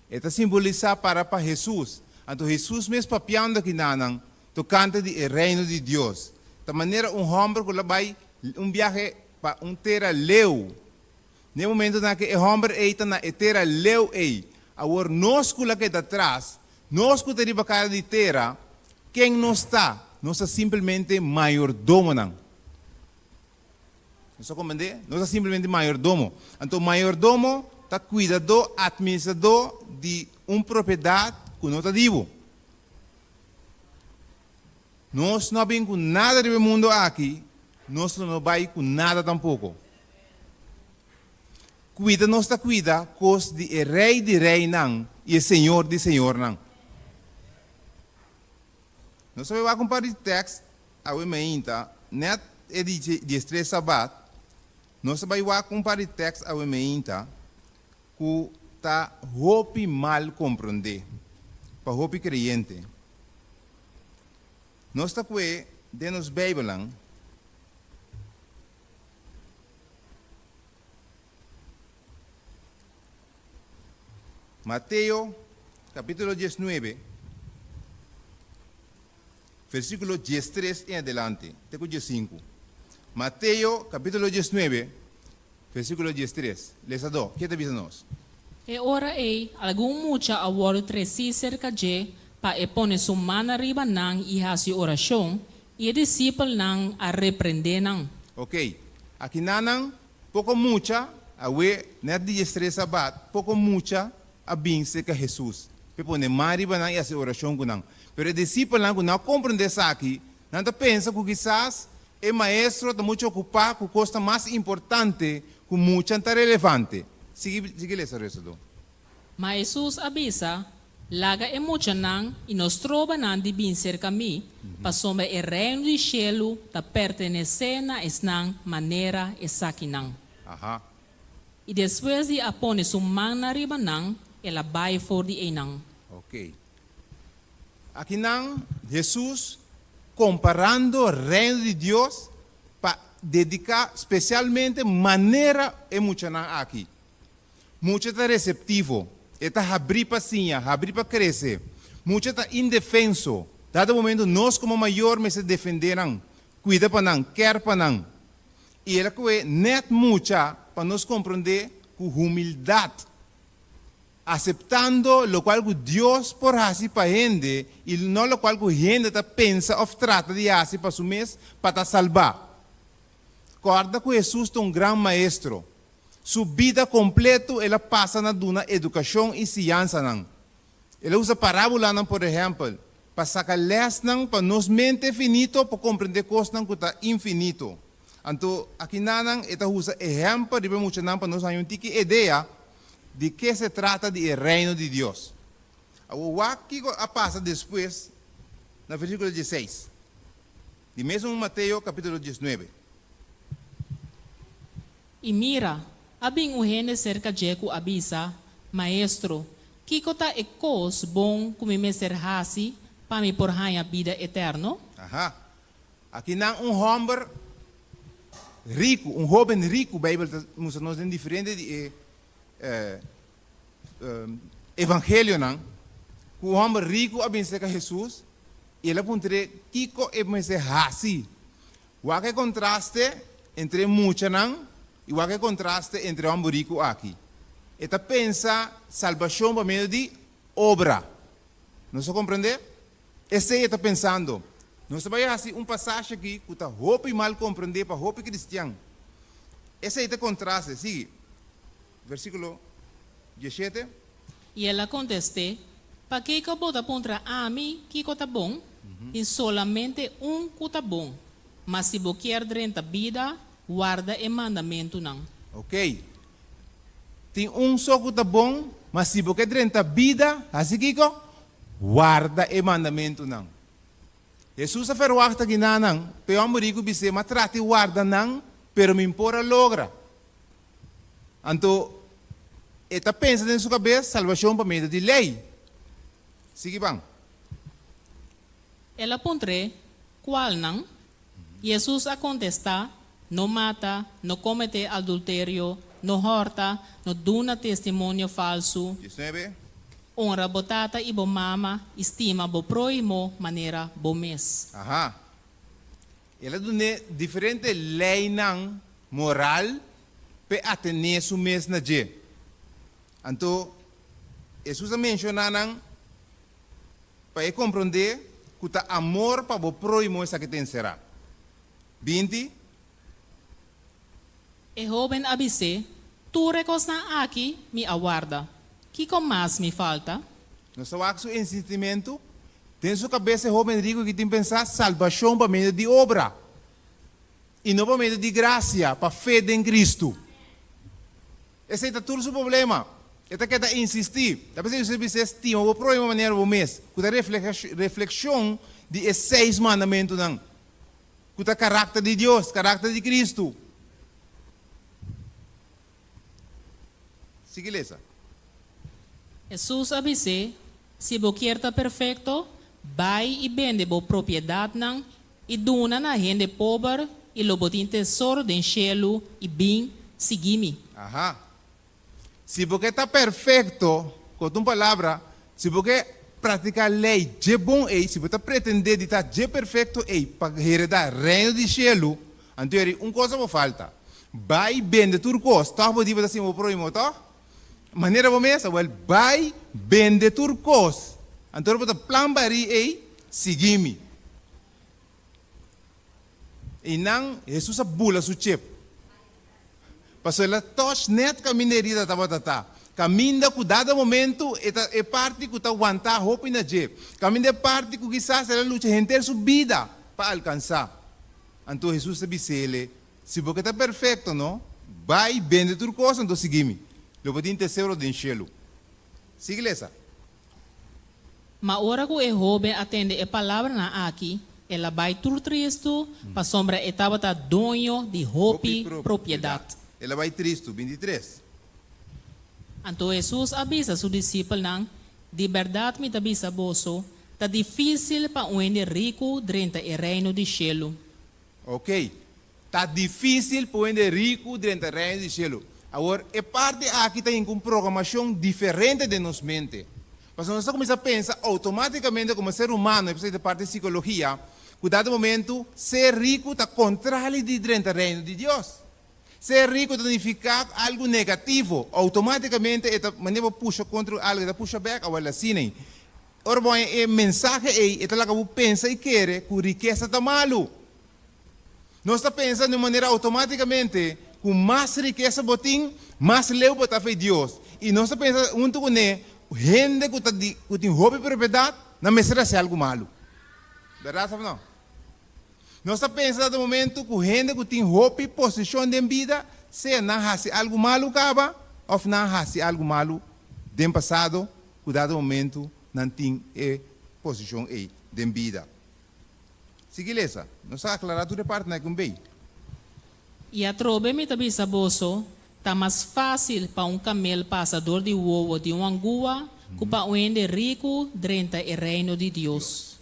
E ta simbolisá para pa Hesus. Anto Hesus mes papiando aki na nan tokante di e Reino di Dios. Ta manera un hòmber ku la bai un biahe pa un tera leu. Na e momentonan ku e hòmber ei ta na e tera leu ei, awor nos ku la keda tras, nos ku ta riba kara di tera, ken nos ta? Nos ta simpelmente mayordomonan. Nos a komprendé? Nos ta simplemente mayordomo. Anto mayordomo ta kuidadó, atministradó di un propiedat ku no ta di bo. Nos no a bin ku nada riba e mundu aki, nos lo no bai ku nada tampoko. Kuida nos ta kuida kos di e Rei di reinan i e Señor di señornan. Nos a bai wak un par di tèks awe meinta, nèt e di diestres sabat, nos a bai wak un par di tèks awe meinta ku ta hopi mal komprondé pa hopi kreyente. Nos ta kue den nos Beibelnan. Mateo capítulo 19, versículo 13 en adelante, te ku 15. Mateo capítulo 19, versículo 13. Lesadó, ke ta bisa nos? E ora ei, algun mucha a wòrdu tresí serka dje pa e pone su man riba nan i hasi orashon, i e disipelnan a reprendé nan. Ok, akinanan poko mucha, awe nèt di diestres sabat, poko mucha a bin serka Hesus p'e pone man riba nan i hasi orashon ku nan. Pero e disipelnan ku no a komprendé esaki, nan ta pensa ku kisas e maestro ta muchu okupá ku kosnan mas importante ku mucha ta relevante. Sigui sigui lesa resto do. Ma Hesus a bisa, Laga e muchanan i no stroba nan di bin serka mi, pasobra e Reino di shelu ta pertenesé na esnan manera esakinan. Aha. I despues di a pone su mannan riba nan, el a bai for di einan. Ok. Akinan Hesus komparando Reino di Dios pa dediká spesialmente manera e muchanan aki. Mucha ta reseptivo, e ta habrí pa siña, habrí pa krese. Mucha ta indefenso. Dado momento nos komo mayor mester defendé nan, kuida pa nan, kèr pa nan. I el a kohe nèt mucha pa nos komprondé ku humildat, aseptando lokual ku Dios por hasi pa hende i no lokual ku hende ta pensa òf trata di hasi pa su mes pa ta salbá. Kòrda ku Hesus ta un gran maestro. Su bida kompletu el a pasa na duna edukashon i siñansanan. El a usa parábulanan, por ehèmpel, pa saka lèsnan pa nos mente finito por komprendé kosnan ku ta infinito. Anto, akinanan e ta usa ehèmpel riba e muchanan pa nos haña un tiki idea di ke se trata di e Reino di Dios. Awor, wak kiko a pasa despues na versíkulo dieseis di mesun Mateo kapítulo diesnuebe. I mira, a bin un hende serka dje ku a bisa, Maestro, kiko ta e kos bon ku mi mester hasi pa mi por haña bida eterno? Aha. Akinan un hòmber riku, un hóben riku, Beibel ta mustra nos den diferente di e evangelionan, ku un hòmber riku a bin serka Hesus i el a puntr'é kiko e mester hasi. Wak e kontraste entre e muchanan i wak e kontraste entre e hòmber riku aki. E ta pensa salbashon pa medio di obra. Nos ta komprendé? Esei e ta pensando. Nos ta bai hasi un pasashi aki ku ta hopi mal komprendé pa hopi kristian. Esei ta e kontraste. Sigui. Versíkulo diesshete. I el a kontest'é, Pakiko bo ta puntra ami kiko ta bon? Tin solamente un ku ta bon. Ma si bo kier drenta bida, warda e mandamentunan. Oké. Tin un so ku ta bon, ma si bo ke drenta bida, hasi kiko? Warda e mandamentunan. Hesus a ferwagt ginanan, p'e hòmber riku bis'é, M'a trata di warda nan, pero mi por a logra. Anto e ta pensa den su kabes salbashon pa medio di lei. Sigui ban. El a puntr'é, Kualnan? Hesus a kontestá, No mata, no kometé adulterio, no hòrta, no duna testimonio falsu, 19. honra bo tata i bo mama i stima bo próhimo manera bo mes. Aha. El a dun'é diferente leinan moral p'e atené su mes na dje. Anto, Hesus a menshoná nan pa e komprondé ku ta amor pa bo próhimo esaki ta enserá. 20. E hóben a bis'é, Tur e kosnan aki mi a warda. Kiko mas mi falta? Nos ta wak su insistimentu? Den su kabes e hóben riku ki tin pensá salbashon pa medio di obra i no pa medio di grasia, pa fe den Kristu. Esei ta tur su problema. E ta keda insistí. Ta p'esei Hesus a bis'é, Stima bo próhimo manera bo mes, ku ta reflekshon di e seis mandamentunan, ku ta karakter di Dios, karakter di Kristu. Sigui lesa. Hesus a bis'é, Si bo kier ta perfekto, bai i bende bo propiedatnan i duna na hende pober i lo bo tin tesoro den shelu i bin, sigui mi. Aha. Si bo ke ta perfekto, ku otro palabra, si bo ke praktiká lei dje bon ei, si bo ta pretendé di ta dje perfekto ei pa heredá Reino di shelu, anto yeri un kos a bo falta. Bai bende tur kos, tòg bo di bo ta stima bo próhimo, tòg? Manera bo mes, awel bai bende tur kos, anto ora bo ta plan barí ei, sigui mi. Einan Hesus a bula su chep. Pasobra el a touch net kaminda e herida tabata ta. Kaminda ku dado momento e ta e parti ku ta wantá hopi na dje. Kaminda e parti ku kisas el a lucha henter su bida pa alkansá. Anto Hesus ta bis'ele, Si bo ke ta perfekto, no? Bai, bende tur kos, anto sigui mi. Lo bo tin tesoro den shelu. Sigui lesa. Ma ora ku e hóben a tende e palabranan aki, el a bai tur tristu, pasobra e tabata doño di hopi propiedat. El a bai tristu. Bintitres. Anto Hesus a bisa su disipelnan, Di bèrdat mi ta bisa boso, ta difísil pa un hende riku drenta e Reino di shelu. Oké, ta difísil pa un hende riku drenta Reino di Shelu. Awor, e parti aki ta hinka un programashon diferente den nos mente. Pasobra nos ta kuminsá pensa outomátikamente komo ser humano, e ta parti di sikologia, ku dado momentu ser riku ta kontrali di drenta Reino di Dios. Ser riku ta nifiká algu negativo. Outomátikamente e ta manera bo pusha kontra algu, e ta pusha bèk. Awor, asina ei. Ora bo haña e mensahe ei, e ta laga bo pensa i kere ku rikesa ta malu. Nos ta pensa di un manera outomátikamente ku mas rikesa bo tin, mas leu bo ta fe Dios. I nos ta pensa huntu kuné, hende ku ta di ku tin hopi propiedat, nan mester hasi algu malu. Bèrdat òf nò? Nos ta pensa na ta momentu ku hende ku tin hopi posishon den bida, sea nan hasi algu malu kaba òf nan hasi algu malu den pasado, ku dado momentu nan tin e posishon ei den bida. Sigui lesa. Nos a aklará tur e partinan aki un bei. I atrobe mi ta bisa boso, ta mas fásil pa un kamel pasa dor di wowo di un angua ku pa un hende riku drenta e Reino di Dios.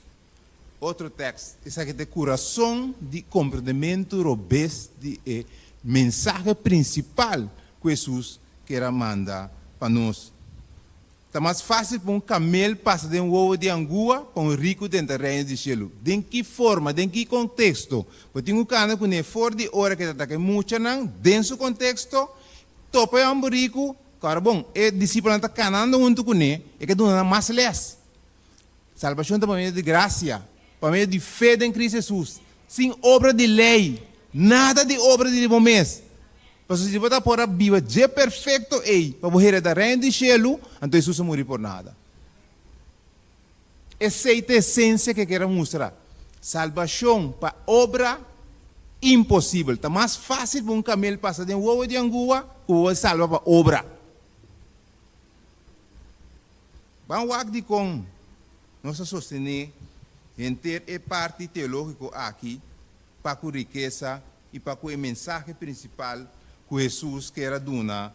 Otro tekst, Esaki ta e kurason di komprendementu robes di e mensahe prinsipal ku Hesus kier a manda pa nos. Ta mas fásil pa un kamel pasa den wowo di angua pa un riku drenta Reino di shelu. Den ki forma? Den ki konteksto? Bo tin ku kana kuné for di ora ku e ta ataka e muchanan den su konteksto, topa e hòmber riku, kòrda bon, e disipelnan ta kanando huntu kuné, e ke duna nan mas lès. Salbashon ta pa medio di grasia, pa medio di fe den Cristo Jesus, sin obra di lei, nada di obra di bo mes. Pasobra si bo ta por a biba dje perfekto ei pa bo hereda Reino di shelu, anto Jesus a muri por nada. Esei ta esensia ke kier a mustra. Salbashon pa obra, imposibel. Ta mas fásil pa un kamel pasa den wowo di angua ku bo salba pa obra. Ban wak dikon nos a sostené henter e parti teológiko aki pa ku rikesa i pa ku e mensahe prinsipal ku Hesus ker a duna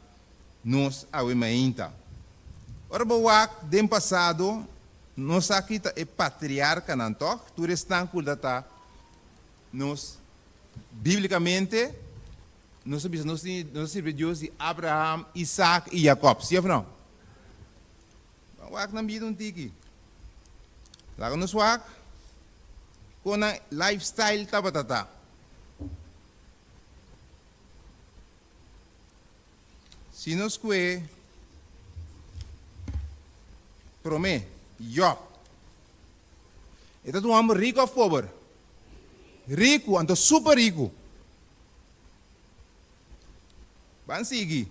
nos awe mainta. Ora bo wak den pasado, nos sa ki ta e patriarkanan, tòg? Tur esnan ku ta ta nos bíblikamente, nos ta bisa nos tin nos ta sirbi Dios di Abraham, Isaac i Jakòb, sí òf nò? Ban wak nan bida un tiki. Laga nos wak kon nan lifestyle tabata ta. Si nos kue promé, Jòb. E ta un hòmber riku òf pober? Riku, anto super riku. Ban sigui.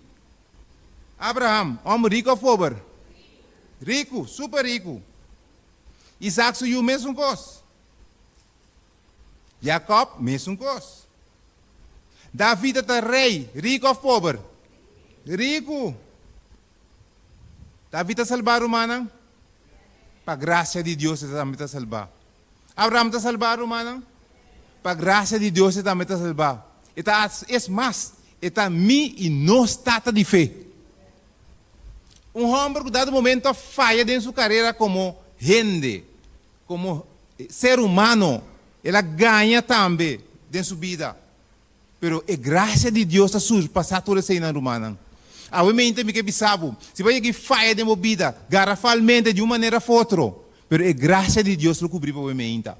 Abraham, hòmber riku òf pober? Riku, super riku. Isaac su yu mesun kos. Jakòb mesun kos. David a ta rei, riku òf pober? Riku. David a salbá rumannan? Pa grasia di Dios e tambe ta salbá. Abraham ta salbá, rumannan? Pa grasia di Dios e tambe ta salbá. E ta, es mas, e ta mi i nos tata di fe. Un hòmber ku dado momento a faya den su karera komo hende, komo ser humano, el a gaña tambe den su bida. Pero e grasia di Dios ta surpasá tur eseinan, rumannan. Awe mente mi ke bisa bo, si bo a yega i faya den bo bida garafalmente di un manera of otro, pero e grasia di Dios lo kubri pa bo e meinta.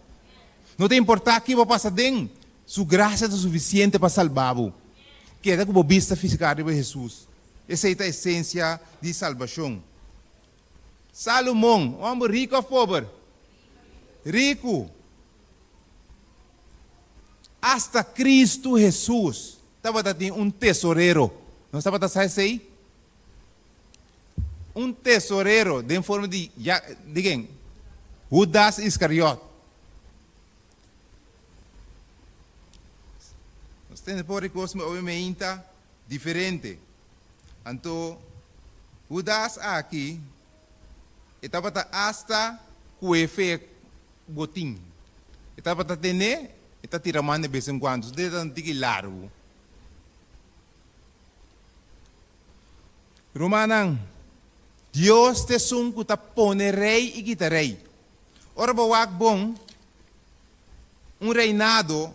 No ta importá ki bo pasa den, Su grasia ta sufisiente pa salba bo. Keda ku bo bista fisiká riba Hesus. Esei ta esensia di salbashon. Salomon, un hòmber riku òf pober? Riku. Asta Kristu Hesus tabata tin un tesorero. Nos tabata sa esei? Un tesorero den forma di, ya, di ken? Hudas Iskariot. Nos tende por e kos obviamente diferente. Anto Hudas aki e tabata asta ku e fe botin. E tabata tene, e ta tira man de bes en kuando. Su dedo ta un tiki largu. Rumannan, Dios ta esun ku ta pone rei i kita rei. Ora bo wak bon, un reinado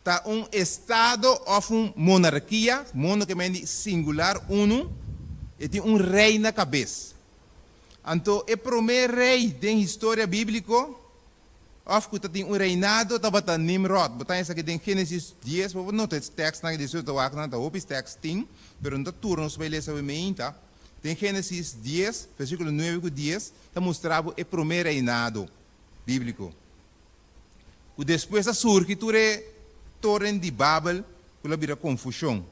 ta un estado òf un monarkia, mono ke men di singular, unu, e tin un rei na kabes. Anto e promé rei den historia bíbliko òf ku ta tin un reinado tabata Nimrod. Bo ta haña esaki den Génesis dies, bo por nota e tèkstnan aki despues bo ta wak nan, ta hopi tèkst tin, pero no ta tur nos bai lesa awe meinta. Den Génesis dies, versíkulo nuebe ku dies, ta mustra bo e promé reinado bíbliko. Ku despues a surgi tur e toren di Babel ku lo bira konfushon.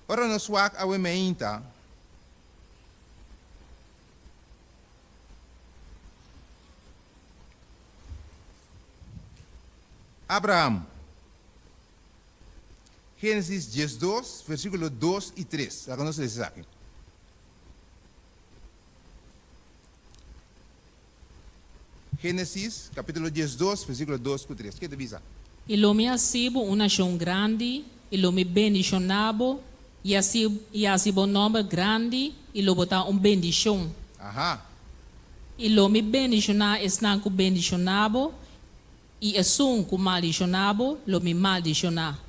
Ora nos wak awe meinta, Abraham. Génesis 12, versíkulo 2 i 3. Laga nos lesa esaki. Génesis kapítulo 12, versíkulo 2 ku 3. Ke ta bisa? I lo mi hasi bo un nashon grandi, i lo mi bendishoná bo, i hasi i hasi bo nòmber grandi, i lo bo ta un bendishon. Aha. I lo mi bendishoná esnan ku bendishoná bo, I esun ku maldishoná bo, lo mi maldishoná,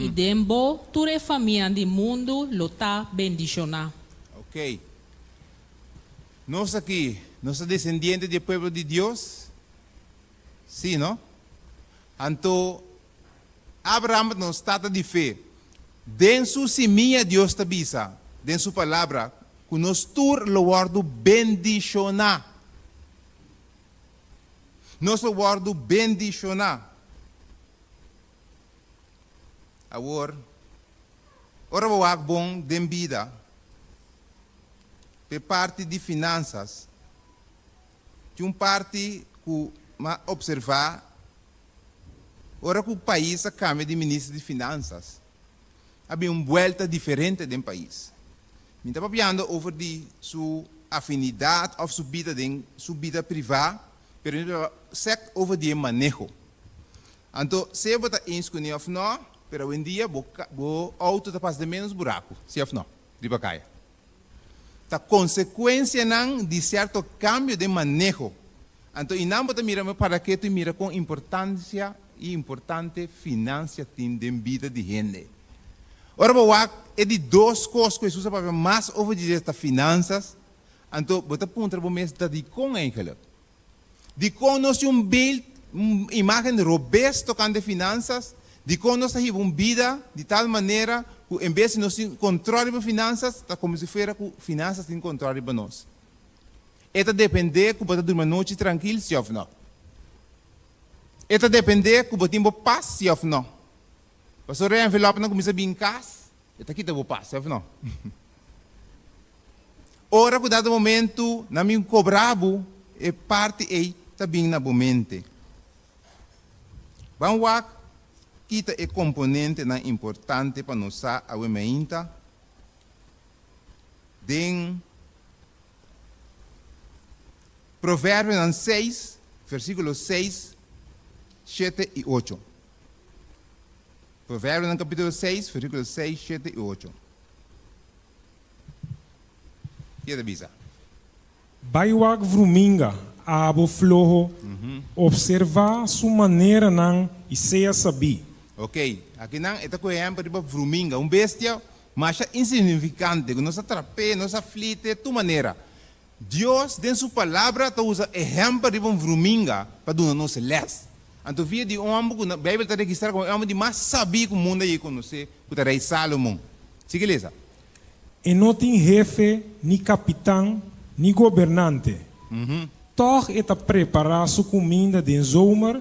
i den bo tur e famianan di mundu lo ta bendishoná. Ok. Nos aki, nos ta desendiente di e pueblo di Dios? Sí, no? Anto, Abraham ta nos tata di fe. Den su simia Dios ta bisa, den su palabra, ku nos tur lo wòrdu bendishoná. Nos lo wòrdu bendishoná. Awor, ora bo wak bon den bida, p'e parti di finansas, tin un parti ku m'a opservá ora ku pais a kambia di minister di finansas, a bin un buelta diferente den pais. Mi ta papiando over di su afinidat òf su bida den su bida privá, pero mi ta papia sèkt over di e maneho. Anto, sea bo ta eens kuné òf nò, pero awendia bo bo outo ta pasa den ménos buraku, sí òf nò, riba kaya. Ta konsekuensianan di sierto kambio den maneho. Anto einan bo ta mira mi para ketu i mira kon importansia i importante finansia tin den bida di hende. Ora bo wak e di dos kos ku Hesus a papia mas over di dje ta finansas, anto bo ta puntra bo mes ta dikon eigenlik? Dikon nos tin un beeld, un imágen robes tokante finansas? Dikon nos ta hiba un bida di tal manera ku en bes di nos tin kontròl riba finansas, ta komo si fuera ku finansas tin kontròl riba nos? E ta dependé ku bo ta durmi anochi trankil, si òf nò. E ta dependé ku bo tin bo pas, si òf nò. Pasobra e envelòpnan kuminsá bin kas, e ta kita bo pas, si òf nò? Ora ku dado momentu nan bin kobra bo, e parti ei ta bin na bo mente. Ban wak ki ta e komponentenan importante pa nos sa awe mainta den Proverbionan seis, versíkulo seis, shete i ocho. Proverbionan kapítulo seis, versíkulo seis, shete i ocho. Ke ta bisa? Bai wak vruminga, abo floho, observá su maneranan i sea sabí. Ok, akinan e ta ku ehèmpel riba vruminga, un bestia masha insignifikante ku nos a trap'é, nos a flit'é tur manera. Dios den su Palabra ta usa ehèmpel riba un vruminga pa duna nos lès. Anto via di un hòmber ku Beibel ta registrá komo e hòmber di mas sabí ku mundu a yega konosé, ku ta Rei Sálomon. Sigui lesa. E no tin hefe, ni kapitan, ni gobernante. Tòg e ta prepará su kuminda den zomer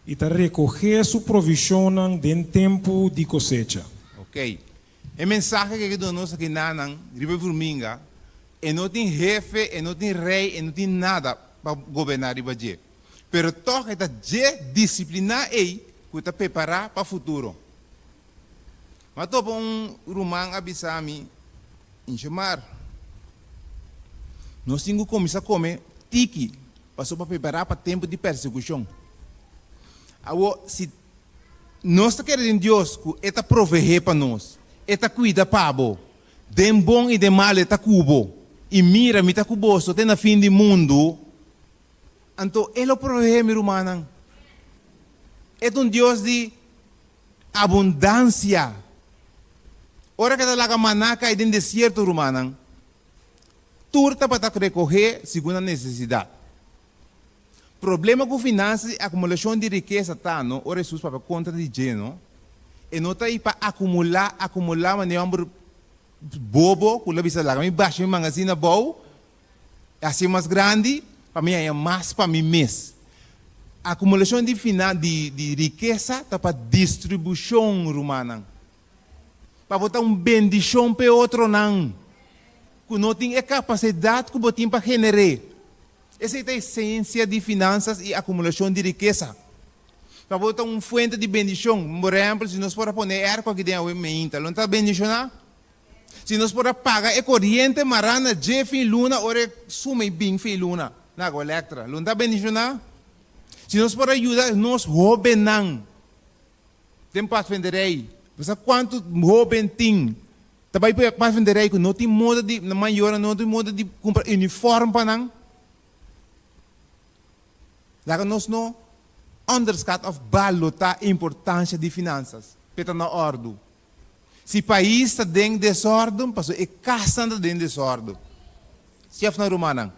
i ta rekohé su provishonnan den tempu di kosecha. Oké. E mensahe ku e ke duna nos aki nanan riba e vurminga, e no tin hefe, e no tin rei, e no tin nada pa goberná riba dje. Pero tòg e ta dje disipliná ei ku ta prepará pa futuro. M'a topa un ruman a bisa mi, Ingemar, nos tin ku kuminsá kome tiki pasobra pa prepará pa tempu di persekushon. Awor, si nos ta kere den Dios ku e ta proveé pa nos, e ta kuida pa bo, den bon i den malu e ta ku bo, i mira, mi ta ku boso te na fin di mundu, anto e lo proveé, mi rumannan. E ta un Dios di abundansia. Ora ku e ta laga maná kai den desierto, rumannan, tur tabata rekohé segun nan nesesidat. Problema ku finansa i akumulashon di rikesa ta no ora Hesus papia kontra di dje no. E no ta i pa akumulá, akumulá manera hòmber bobo ku lo bisa laga mi basha mi mangasina abou, hasié mas grandi pa mi haña mas pa mi mes. Akumulashon di fina di di rikesa ta pa distribushon rumannan. Pa bo ta un bendishon pa e otronan ku no tin e kapasidat ku bo tin pa gener'é. Esei ta esensia di finansas i akumulashon di rikesa. Pa bo ta un fuente di bendishon. Por ehèmpel, si nos por a pone e èrko aki den awe meinta, lo no ta bendishoná? Si nos por a paga e koriente mará na dje fin luna ora e suma i bin fin luna na Aqualectra, lo no ta bendishoná? Si nos por a yuda nos hóbennan den patvenderij, bo sa kuantu hóben tin Ta bai pa patvenderij ku no tin moda di, nan mayornan no tin moda di kumpra uniform pa nan. Laga nos no onderskat òf balotá importansha di finansas p'e ta na òrdu. Si pais ta den desòrdu, pasobra e kasnan ta den desòrdu. Si òf no rumannan?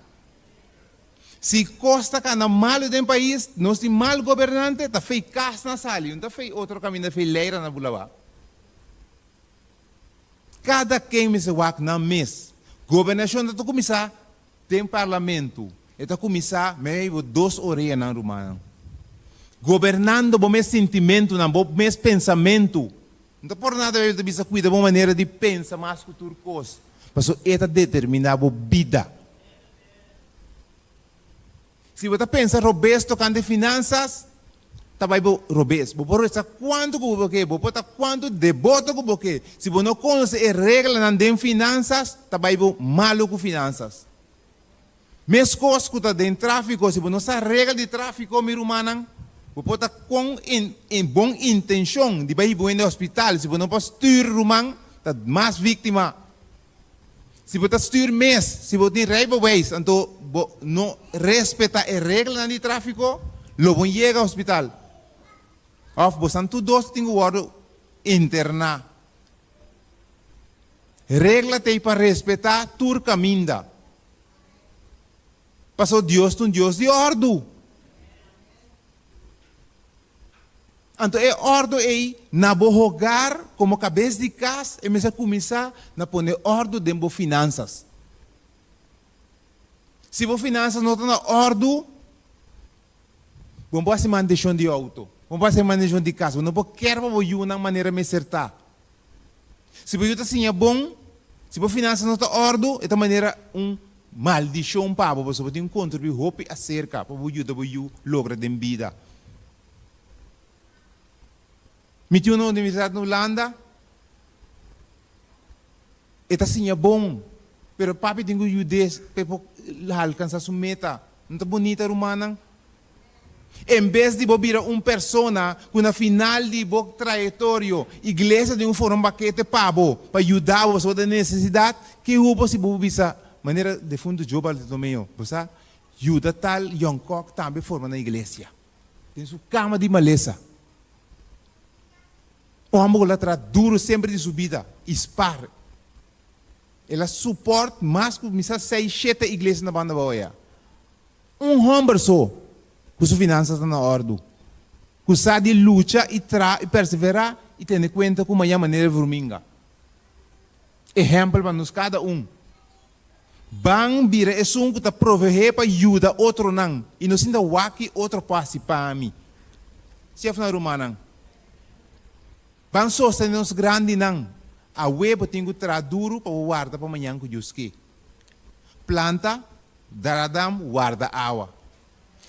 Si kos ta kana malu den pais, nos tin mal gobernante, ta fei kasnan sali, no ta fei otro kaminda, fei leira na Bulabá. Kada ken mester wak nan mes. Gobernashon ta kuminsá den parlamento. E ta kuminsá mei bo dos oreanan rumannan. Gobernando bo mes sintimentunan, bo mes pensamentu. No ta por nada Beibel ta bisa kuida bo manera di pensa mas ku tur kos, pasobra e ta determiná bo bida. Si bo ta pensa robes tokante finansas, ta bai bo robes. Bo por resa kuantu ku bo ke, bo por ta kuantu deboto ku bo ke. Si bo no konosé e reglanan den finansas, ta bai bo malu ku finansas. Meskos ku ta den tráfiko, si bo no sa regla di tráfiko, mi rumannan, bo por ta kon en bon intenshon di bai hiba un hende hospital, si bo no por stür ruman, ta mas víktima. Si bo ta stuur mes, si bo tin rijbewijs, anto bo no respeta e reglanan di trafico, lo bo yega hospital. Of bosan tur dos tin cu wordo interna. Regla t'ey pa respeta tur caminda. Paso Dios ta un Dios di ordu. Anto e òrdu ei na bo hogar komo kabes di kas e mester kuminsá na pone òrdu den bo finansas. Si bo finansas no ta na òrdu, bo no por hasi mantenshon di outo, bo no por hasi mantenshon di kas, bo no por kèr pa bo yunan manera mester ta. Si bo yu ta siña bon, si bo finansas no ta òrdu, e ta manera un maldishon pa bo, pasobra bo tin ku kontribuí hopi aserka pa bo yuda bo yu logra den bida. Mi tin un universidad na Hulanda, e ta siña bon, pero papi tin cu yud'é pa e por alcansa su meta. No ta bunita, rumannan? En bes di bo bira un persona cu na final di bo trayectorio, iglesia tin un forma un bakete pa bo, pa yuda bo pasobra bo ta den necesidad, ke hubo si bo bisa, manera defunto Joe Bartolomeo, bo sa, yuda tal yonkok tambe forma na iglesia. Den su kama di malesa. Un hòmber ku la traha duru semper di su bida i spar. El a supòrt mas ku misa seis, shete iglesia na banda bou aya. Un hòmber so ku su finansas ta na òrdu. Ku sa di lucha i traha i perseverá i tene kuenta ku maña manera vruminga. Ehèmpel pa nos kada un. Ban bira esun ku ta proveé pa yuda otronan i no sinta wak ki otro por hasi pa mi. Si òf no, rumannan? Ban sostené nos grandinan. Awe bo tin ku traha duru pa bo warda pa mañan ku Dios ke. Planta, daradam, warda awa.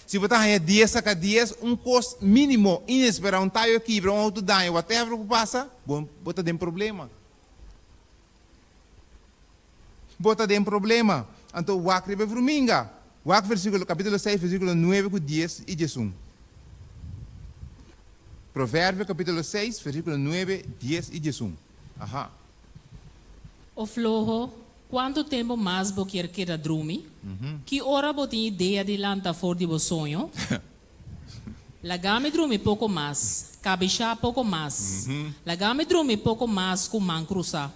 Si bo ta haña dies saka dies, un kos mínimo, inesperá, un tayo kibra, un outo daña, whatever ku pasa, bo bo ta den problema. Bo ta den problema. Anto wak riba e vruminga. Wak versíkulo, kapítulo seis, versíkulo nuebe ku dies i diesun. Proverbio kapítulo seis, versíkulo nuebe, dies i diesun. Aha. O floho, Cuanto tempo mas bo kier keda drumi? Ki ora bo tin idea di lanta for di bo soño? Laga mi drumi poco mas, cabishá poco mas. Laga mi drumi poco mas cu man crusá.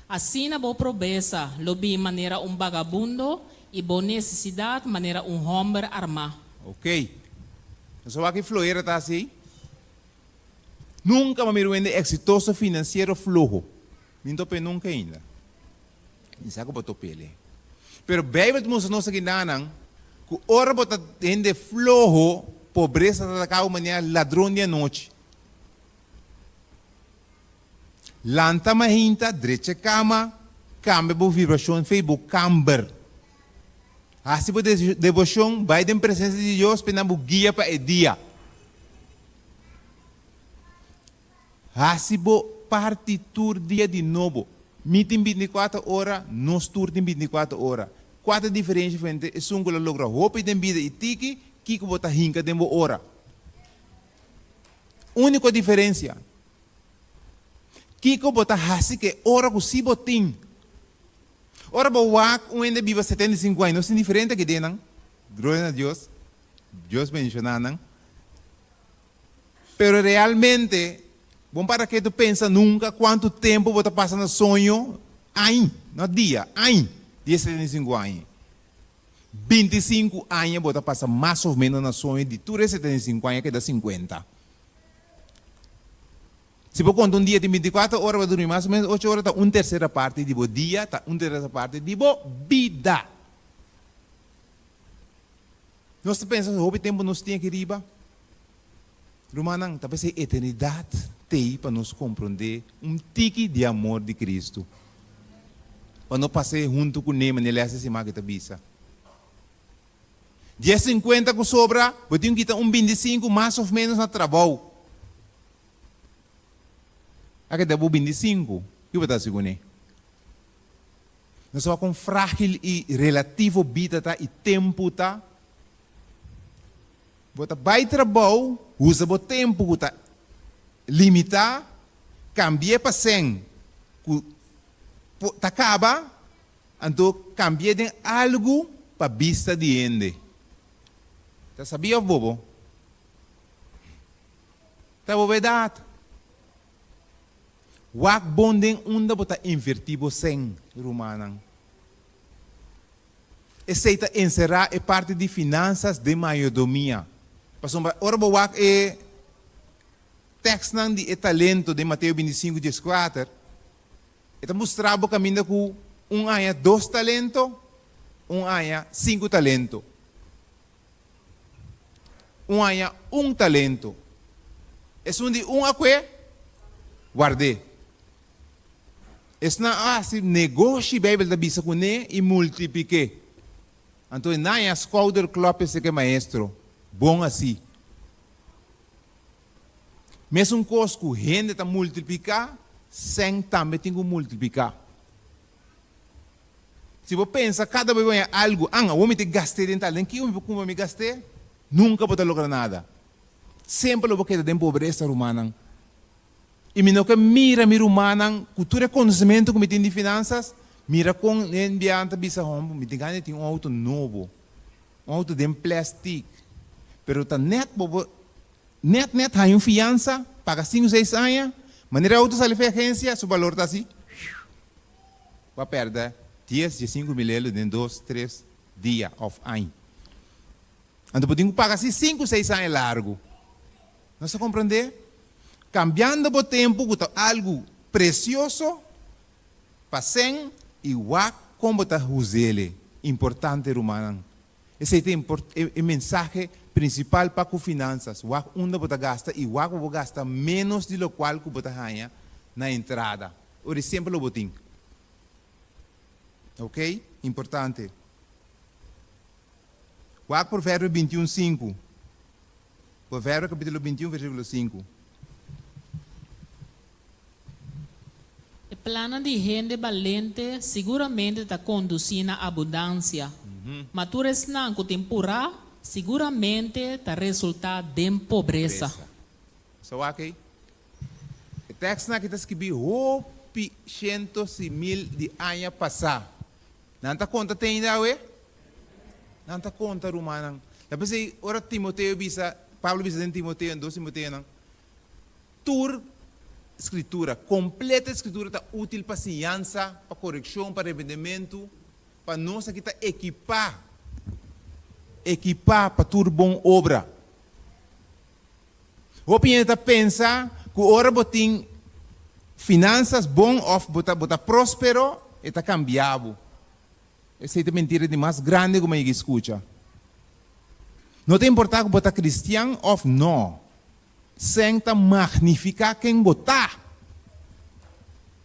Asina bo probesa lo bin manera un bagabundo i bo necesidad manera un homber armá. Ok. Nos a wak ki floera ta haci. Nunca bo a mira un hende exitoso financiero floho. Mi no top'é nunka ainda. Mi sa ku bo top'é. Pero Beibel ta mustra nos akinanan ku ora bo ta hende floho, pobresa ta ataká bo manera ladron di anochi. Lanta mahinta, drecha kama, kambia bo vibrashon fe bo kamber. Hasi bo deboshon, bai den presensia di Dios p'e nan bo guia pa e dia. Hasi bo parti tur dia di nobo. Mi tin binticuater ora, nos tur tin binticuater ora. Cua ta diferencia entre esun cu lo logra hopi den bida y tiki? Kico bo ta hinca den bo ora? Unico diferencia. Kico bo ta haci cu e ora cu si bo tin? Ora bo wak un hende biba 75 aña, nos tin diferente aki den nan. Gloria na Dios. Dios bendiciona nan. Pero realmente, bon para ke tu pensa nunka kuantu tempu bo ta pasa na soño? Añ, no dia, añ, di e 75 aña. 25 aña bo ta pasa mas of menos na soño di tur e 75 aña keda 50. Si bo konta un dia tin 24 ora bo ta durmi mas o menos ocho ora ta un tersera parti di bo dia, ta un tersera parti di bo bida. Nos ta pensa hopi tempu nos tin aki riba? Rumannan, ta p'esei eternidat t'ei pa nos komprondé un tiki di amor di Kristu, pa no pas'é huntu kuné, manera lès di siman aki ta bisa. Dies sinkuenta ku sobra, bo tin ku kita un bintisinku mas òf ménos na trabou. A keda bo bintisinku, ki bo ta hasi kuné? Nos a wak kon frágil i relativo bida ta i tempu ta. Bo ta bai trabou, usa bo tempu ku ta limitá, kambi'é pa sèn ku ta kaba, anto kambi'é den algu pa bista di hende. Ta sabí òf bobo? Ta bobedat. Wak bon den unda bo ta invertí bo sèn, rumannan. Esei ta enserá e parti di finansas den mayordomia. Pasobra ora bo wak e tèkstnan di e talento den Mateo bintisinku dieskuater, e ta mustra bo kaminda ku un haña dos talento, un haña sinku talento. Un haña un talento. Esun di un a kue, ward'é. Esnan a hasi negoshi, Beibel ta bisa kuné, i multiplik'é. Anto e nan haña skouderklop esei ku e maestro. Bon así. Mesun kos ku hende ta multipliká, sèn tambe tin ku multipliká. Si bo pensa kada bes bo haña algu, an, awor mi ta gast'é den tal, den kiko mi por kumpra mi gast'é? Nunka bo ta logra nada. Semper lo bo keda den pobresa, rumannan. I mi no ke mira mi rumannan ku tur e konosementu ku mi tin di finansas, mira kon den bia nan ta bisa, Homber, mi tin gana di tin un outo nobo, un outo den plèstik. Pero ta nèt bo por nèt nèt haña un fiansa, paga sinku seis aña, manera e outo sali for e agensia, su balor ta asi. Bo a pèrdè dies, diesinku mil elo den dos, tres dia òf aña. Anto bo tin ku paga así sinku, seis aña largu. Nos ta komprendé? Kambiando bo tempu ku ta algu presioso pa sèn i wak kon bo ta huz'ele. Importante rumannan. Esei ta e mensahe prinsipal pa ku finansas. Wak unda bo ta gasta i wak bo por gasta ménos di lokual ku bo ta haña na entrada. Ora semper lo bo tin. Ok? Importante. Wak Proverbio 21, 5. Proverbio kapítulo 21, versíkulo 5. E plannan di hende balente siguramente ta kondusí na abundansia, ma tur esnan ku tin purá siguramente ta resultá den pobresa. Sa wak ei? E tèkstnan aki ta skibí hopi shentos i mil di aña pasá. Nan ta konta te ainda awe? Nan ta konta, rumannan. Ta p'esei ora Timoteo bisa, Pablo bisa den Timoteo, den dos Timoteonan, Tur Skritura, kompleto e Skritura ta útil pa siñansa, pa korekshon, pa rebendementu, pa nos aki ta ekipá, ekipá pa tur bon obra. Hopi hende ta pensa ku ora bo tin finansas bon òf bo ta bo ta próspero, e ta kambia bo. Esei ta mentira di mas grandi ku mi a yega skucha. No ta importá ku bo ta kristian òf nò. Sèn ta magnifiká ken bo ta.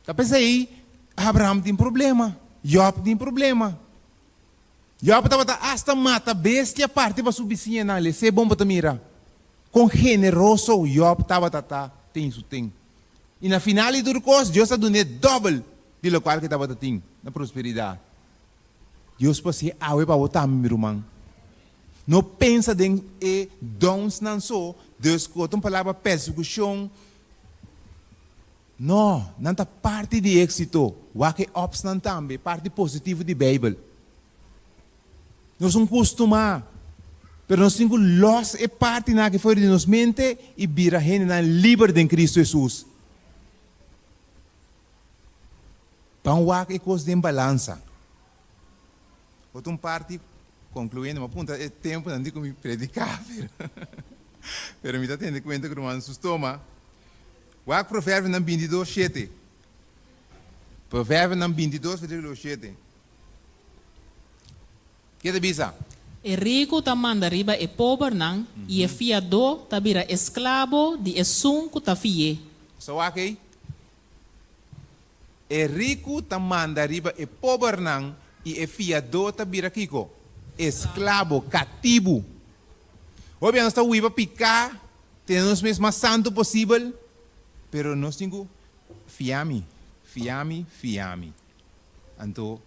Ta p'esei Abraham tin problema, Jòb tin problema. Jòb tabata asta mata bestia parti pa su bisiñanan. Les'é bon bo ta mira kon generoso Jòb tabata ta ten su ten. I na final di tur kos Dios a dun'é dòbel di lokual ku e tabata tin na prosperidat. Dios por hasié awe pa bo tambe, mi ruman. No pensa den e downsnan so, dus ku otro palabra persekushon. No, nan ta parti di éksito. Wak e upsnan tambe, parti positivo di Beibel. Nos un kustumá, pero nos tin ku lòs e partinan aki for di nos mente i bira hendenan liber den Kristu Hesus. Ban wak e kos den balansa. Otro un parti, concluyendo, mi a puntra e temponan di cu mi predica, pero, pero mi ta tende cuenta cu ruman su stoma. Wak Proverbionan 22, shete. Proverbionan 22, versículo shete. Ke ta bisa? E riku ta manda riba e pobernan, i e fiadó ta bira esklabo di esun ku ta fi'é. Sa wak ei? E riku ta manda riba e pobernan i e fiadó ta bira kiko? Esklabo, katibu. Hopi nos ta hui pa piká, tene nos mes mas santu posibel, pero nos tin ku fia mi, fia mi, fia mi. Anto,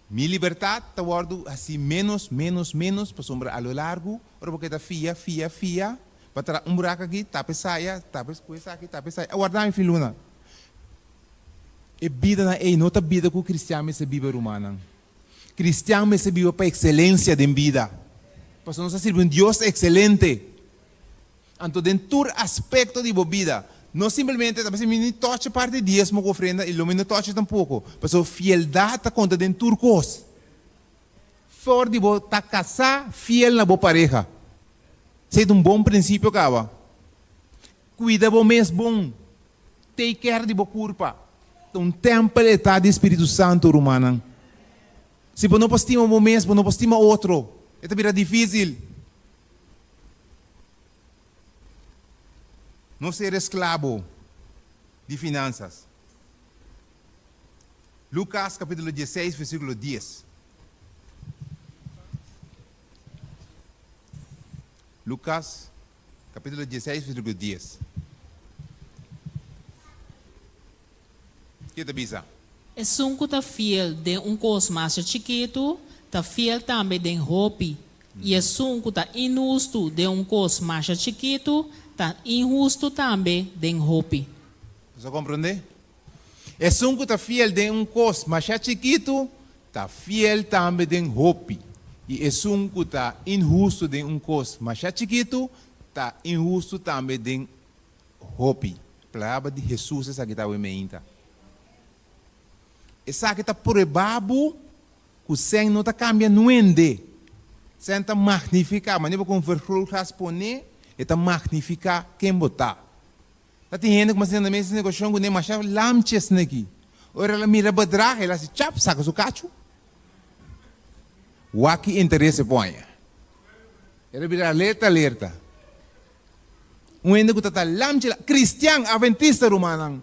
mi libertat ta wòrdu hasí ménos, ménos, ménos, pasobra a lo largu, ora bo keda fia, fia, fia, pa traha un buraku aki, tapa esaya, tapa ku esaki, tapa esaya, a warda mi fin luna. E bidanan ei no ta bida ku kristian mester biba, rumannan. Kristian mester biba pa ekselensia den bida, pasobra nos ta sirbi un Dios ekselente. Anto den tur aspekto di bo bida, no simplemente ta bisa mi ni tochi parti di diesmo ku ofrenda i lo mi no tochi tampoko, pasobra fieldat ta konta den tur kos. For di bo ta kasá, fiel na bo pareha. Esei ta un bon prinsipio kaba. Kuida bo mes bon. Take care di bo kurpa. Ta un tèmpel e ta di Spiritu Santu, rumannan. Si bo no por stima bo mes, bo no por stima otro. E ta bira difísil. No ser esklabo di finansas. Lukas kapítulo dieseis versíkulo dies. Lukas Capítulo 16, versículo 10. Ke ta bisa? Esun ku ta fiel den un kos masha chikitu, ta fiel tambe den hopi, i esun ku ta inhustu den un kos masha chikitu, ta inhustu tambe den hopi. Boso a komprondé? Esun ku ta fiel den un kos masha chikitu, ta fiel tambe den hopi, i esun ku ta inhustu den un kos masha chikitu, ta inhustu tambe den hopi. Palabra di Hesus esaki ta awe meinta. Esaki ta prueba bo ku sèn no ta kambia nuende. Sèn ta magnifiká. Manera bo ku un vergrootglas pone. E ta magnifiká ken bo ta. Ta tin hende ku mas na mes negoshon ku ne masha lamches neki. Ora el a mira bedrag el a hasi chap saka su kachu. Wak ki interes e poña. El a bira alerta alerta. Un hende ku ta ta lamchi la kristian aventista rumannan.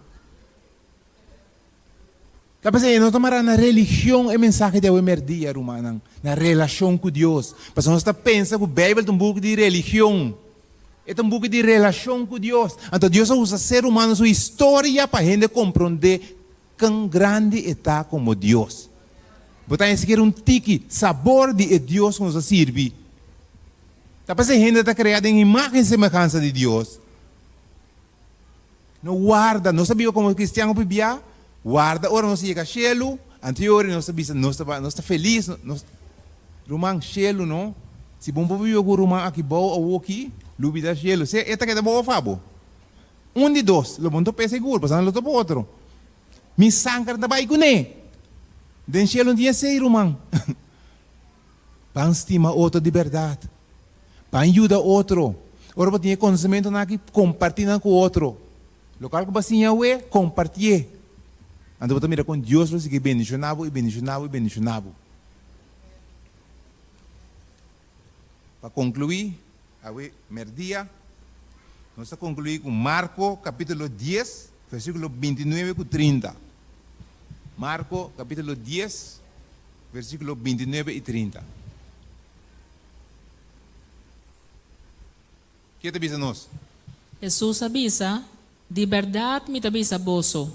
Ta p'esei e no ta mará na religion e mensahe di awe merdia, rumannan, na relashon ku Dios. Pasobra nos ta pensa ku Beibel ta un buki di religion. E ta un buki di relashon ku Dios. Anto Dios a usa ser humano su historia pa hende komprondé kon grandi e ta komo Dios. Bo ta haña sikiera un tiki sabor di e Dios ku nos ta sirbi. Ta p'esei hende ta krea den imágen i semehansa di Dios. No warda, nos ta biba komo kristian hopi bia, warda ora nos yega shelu, anto e ora nos ta bisa nos ta nos ta felis, nos ruman shelu no, si bo por biba ku ruman aki bou awoki, lubida shelu, sea e ta keda bou of abo, un di dos, lo bo no ta p'e segur, pasobra nan lo topa otro, mi sanker ta bai kuné, den shelu no tin esei ruman, Ban stima otro di bèrdat. Ban yuda otro. Ora bo tin e konosementunan aki, kompartí nan ku otro. Lokal ku bo a siña awe, kompartié. Anto bo ta mira kon Dios lo sigui bendishoná bo i bendishoná bo i bendishoná bo. Pa konkluí, awe mèrdia, nos ta konkluí ku Marko kapítulo dies, versíkulo bintinuebe ku trinta. Marko kapítulo dies. Versíkulo bintinuebe i trinta. Ke ta bisa nos? Hesus a bisa, Di bèrdat mi ta bisa boso,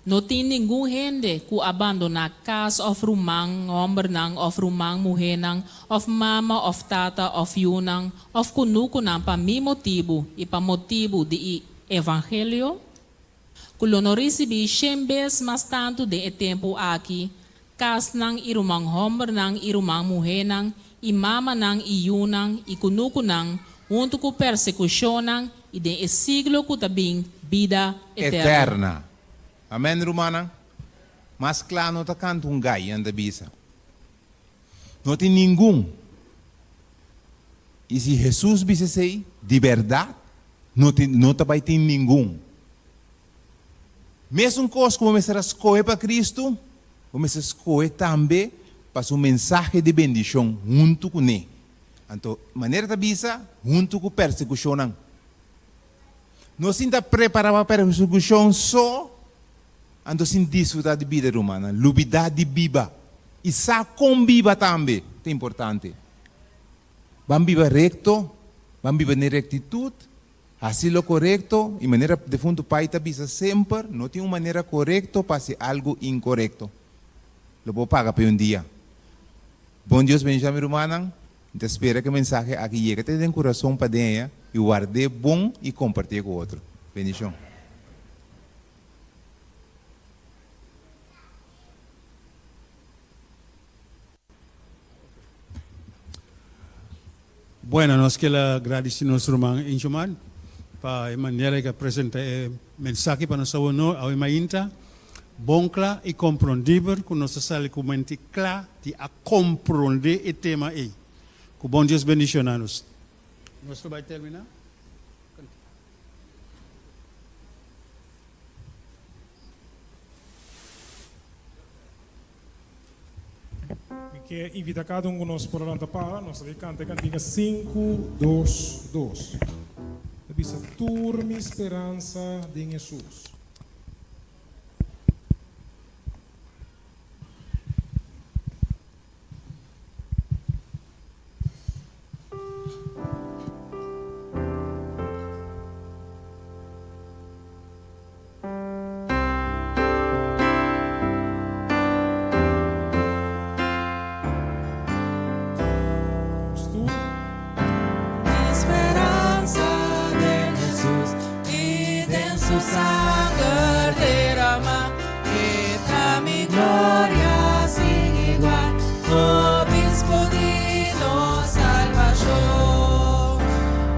no tin ningun hende ku a bandoná kas òf ruman hòmbernan òf ruman muhénan òf mama òf tata òf yunan òf kunukunan pa mi motibu i pa motibu di e evangelio, ku lo no risibí shen bes mas tantu den e tempu aki, kasnan i ruman hòmbernan i ruman muhénan i mamanan i yunan i kunukunan, huntu ku persekushonnan i den e siglo ku ta bin, bida eterno. Eterna. Amèn, rumannan. Mas kla no ta kanta un gai, nan ta bisa. No tin ningun. I si Hesus bisa esei, di bèrdat no tin, no ta bai tin ningun. Mesun kos ku bo mester a skohe pa Kristu, bo mester skohe tambe pa su mensahe di bendishon huntu kuné. Anto, manera ta bisa, huntu ku persekushonnan. No sin ta prepará pa persekushon so, Anto sin disfruta di bida rumannan, lubida di biba y sa con biba tambe ta importante. Ban biba recto, ban biba den rectitud, haci lo corecto y manera defunto Pai ta bisa semper, no tin un manera corecto pa haci algo incorecto. Lo bo paga p'e un dia. Bon Dios bendiciona mi rumannan, mi ta spera cu e mensahe aki yega te den curason paden aya y ward'e bon y comparti'e cu otro. Bendicion. Bueno, nos kier a gradici nos ruman Inchomar pa e manera cu a presenta e mensahe pa nos awe awe mainta. Bon cla y comprondibel cu nos a sali cu mente cla di a compronde e tema ey. Cu bon Dios bendiciona nos. Nos ta bay termina. Mi ke invita kada un ku nos por a lanta para, nos ta bay kanta e kantika sinku, dos, dos. Ta bisa, Tur mi speransa den Hesus. Speransa den Hesus i den su sanger derama. E ta mi gloria sin igual, Obispo di nos salbashon.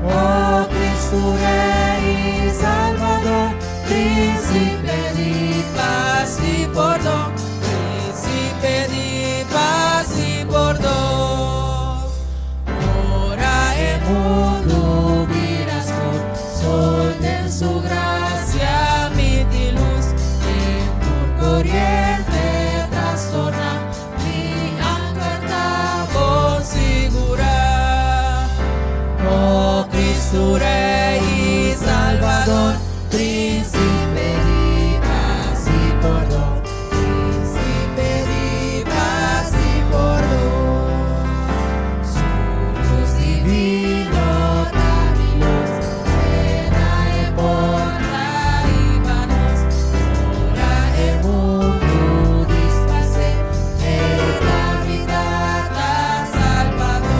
O Cristo Rey i Salbador, Principe di pas i pordon, Principe di pas i pordon. Ora e mundu bira. Cristo Rei i Salvador, Príncipe di pas i pordon, Príncipe di pas i pordon. Su lus divino ta mi lus, E ta e porta riba nos, Ora e mundu disparsé, E ta mi Tata Salvador.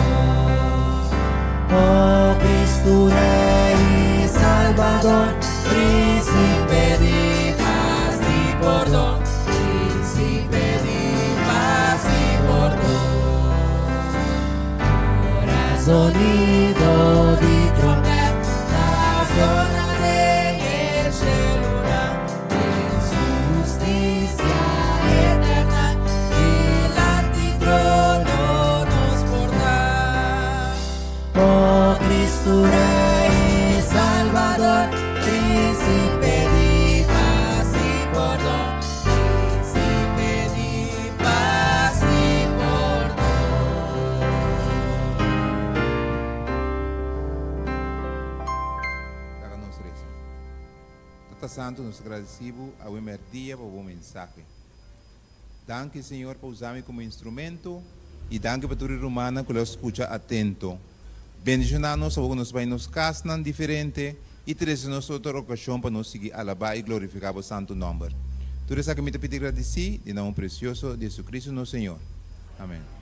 Oh Cristo Rei i Salvador, Príncipe di pas i pordon, Príncipe di pas i pordon. Ora zonido di trompèt ta zona den e shelunan, Den su hustisia eternal, dilanti trono nos por ta. Oh Cristo Rei i Salvador, Príncipe di pas i pordon, Príncipe di pas i pordon. Laga nos resa. Tata Santu, nos ta gradisí Bo awe mèrdia pa Bo mensahe. Danki, Señor, pa usa mi komo instrumento i danki pa tur e rumannan ku lo skucha atento. Bendishoná nos awor ku nos bai nos kasnan diferente i trese nos otro okashon pa nos sigui alabá i glorifiká Bo santu nòmber. Tur esaki mi ta pidi gradisí den nòmber presioso di Jesucristo nos Señor. Amèn.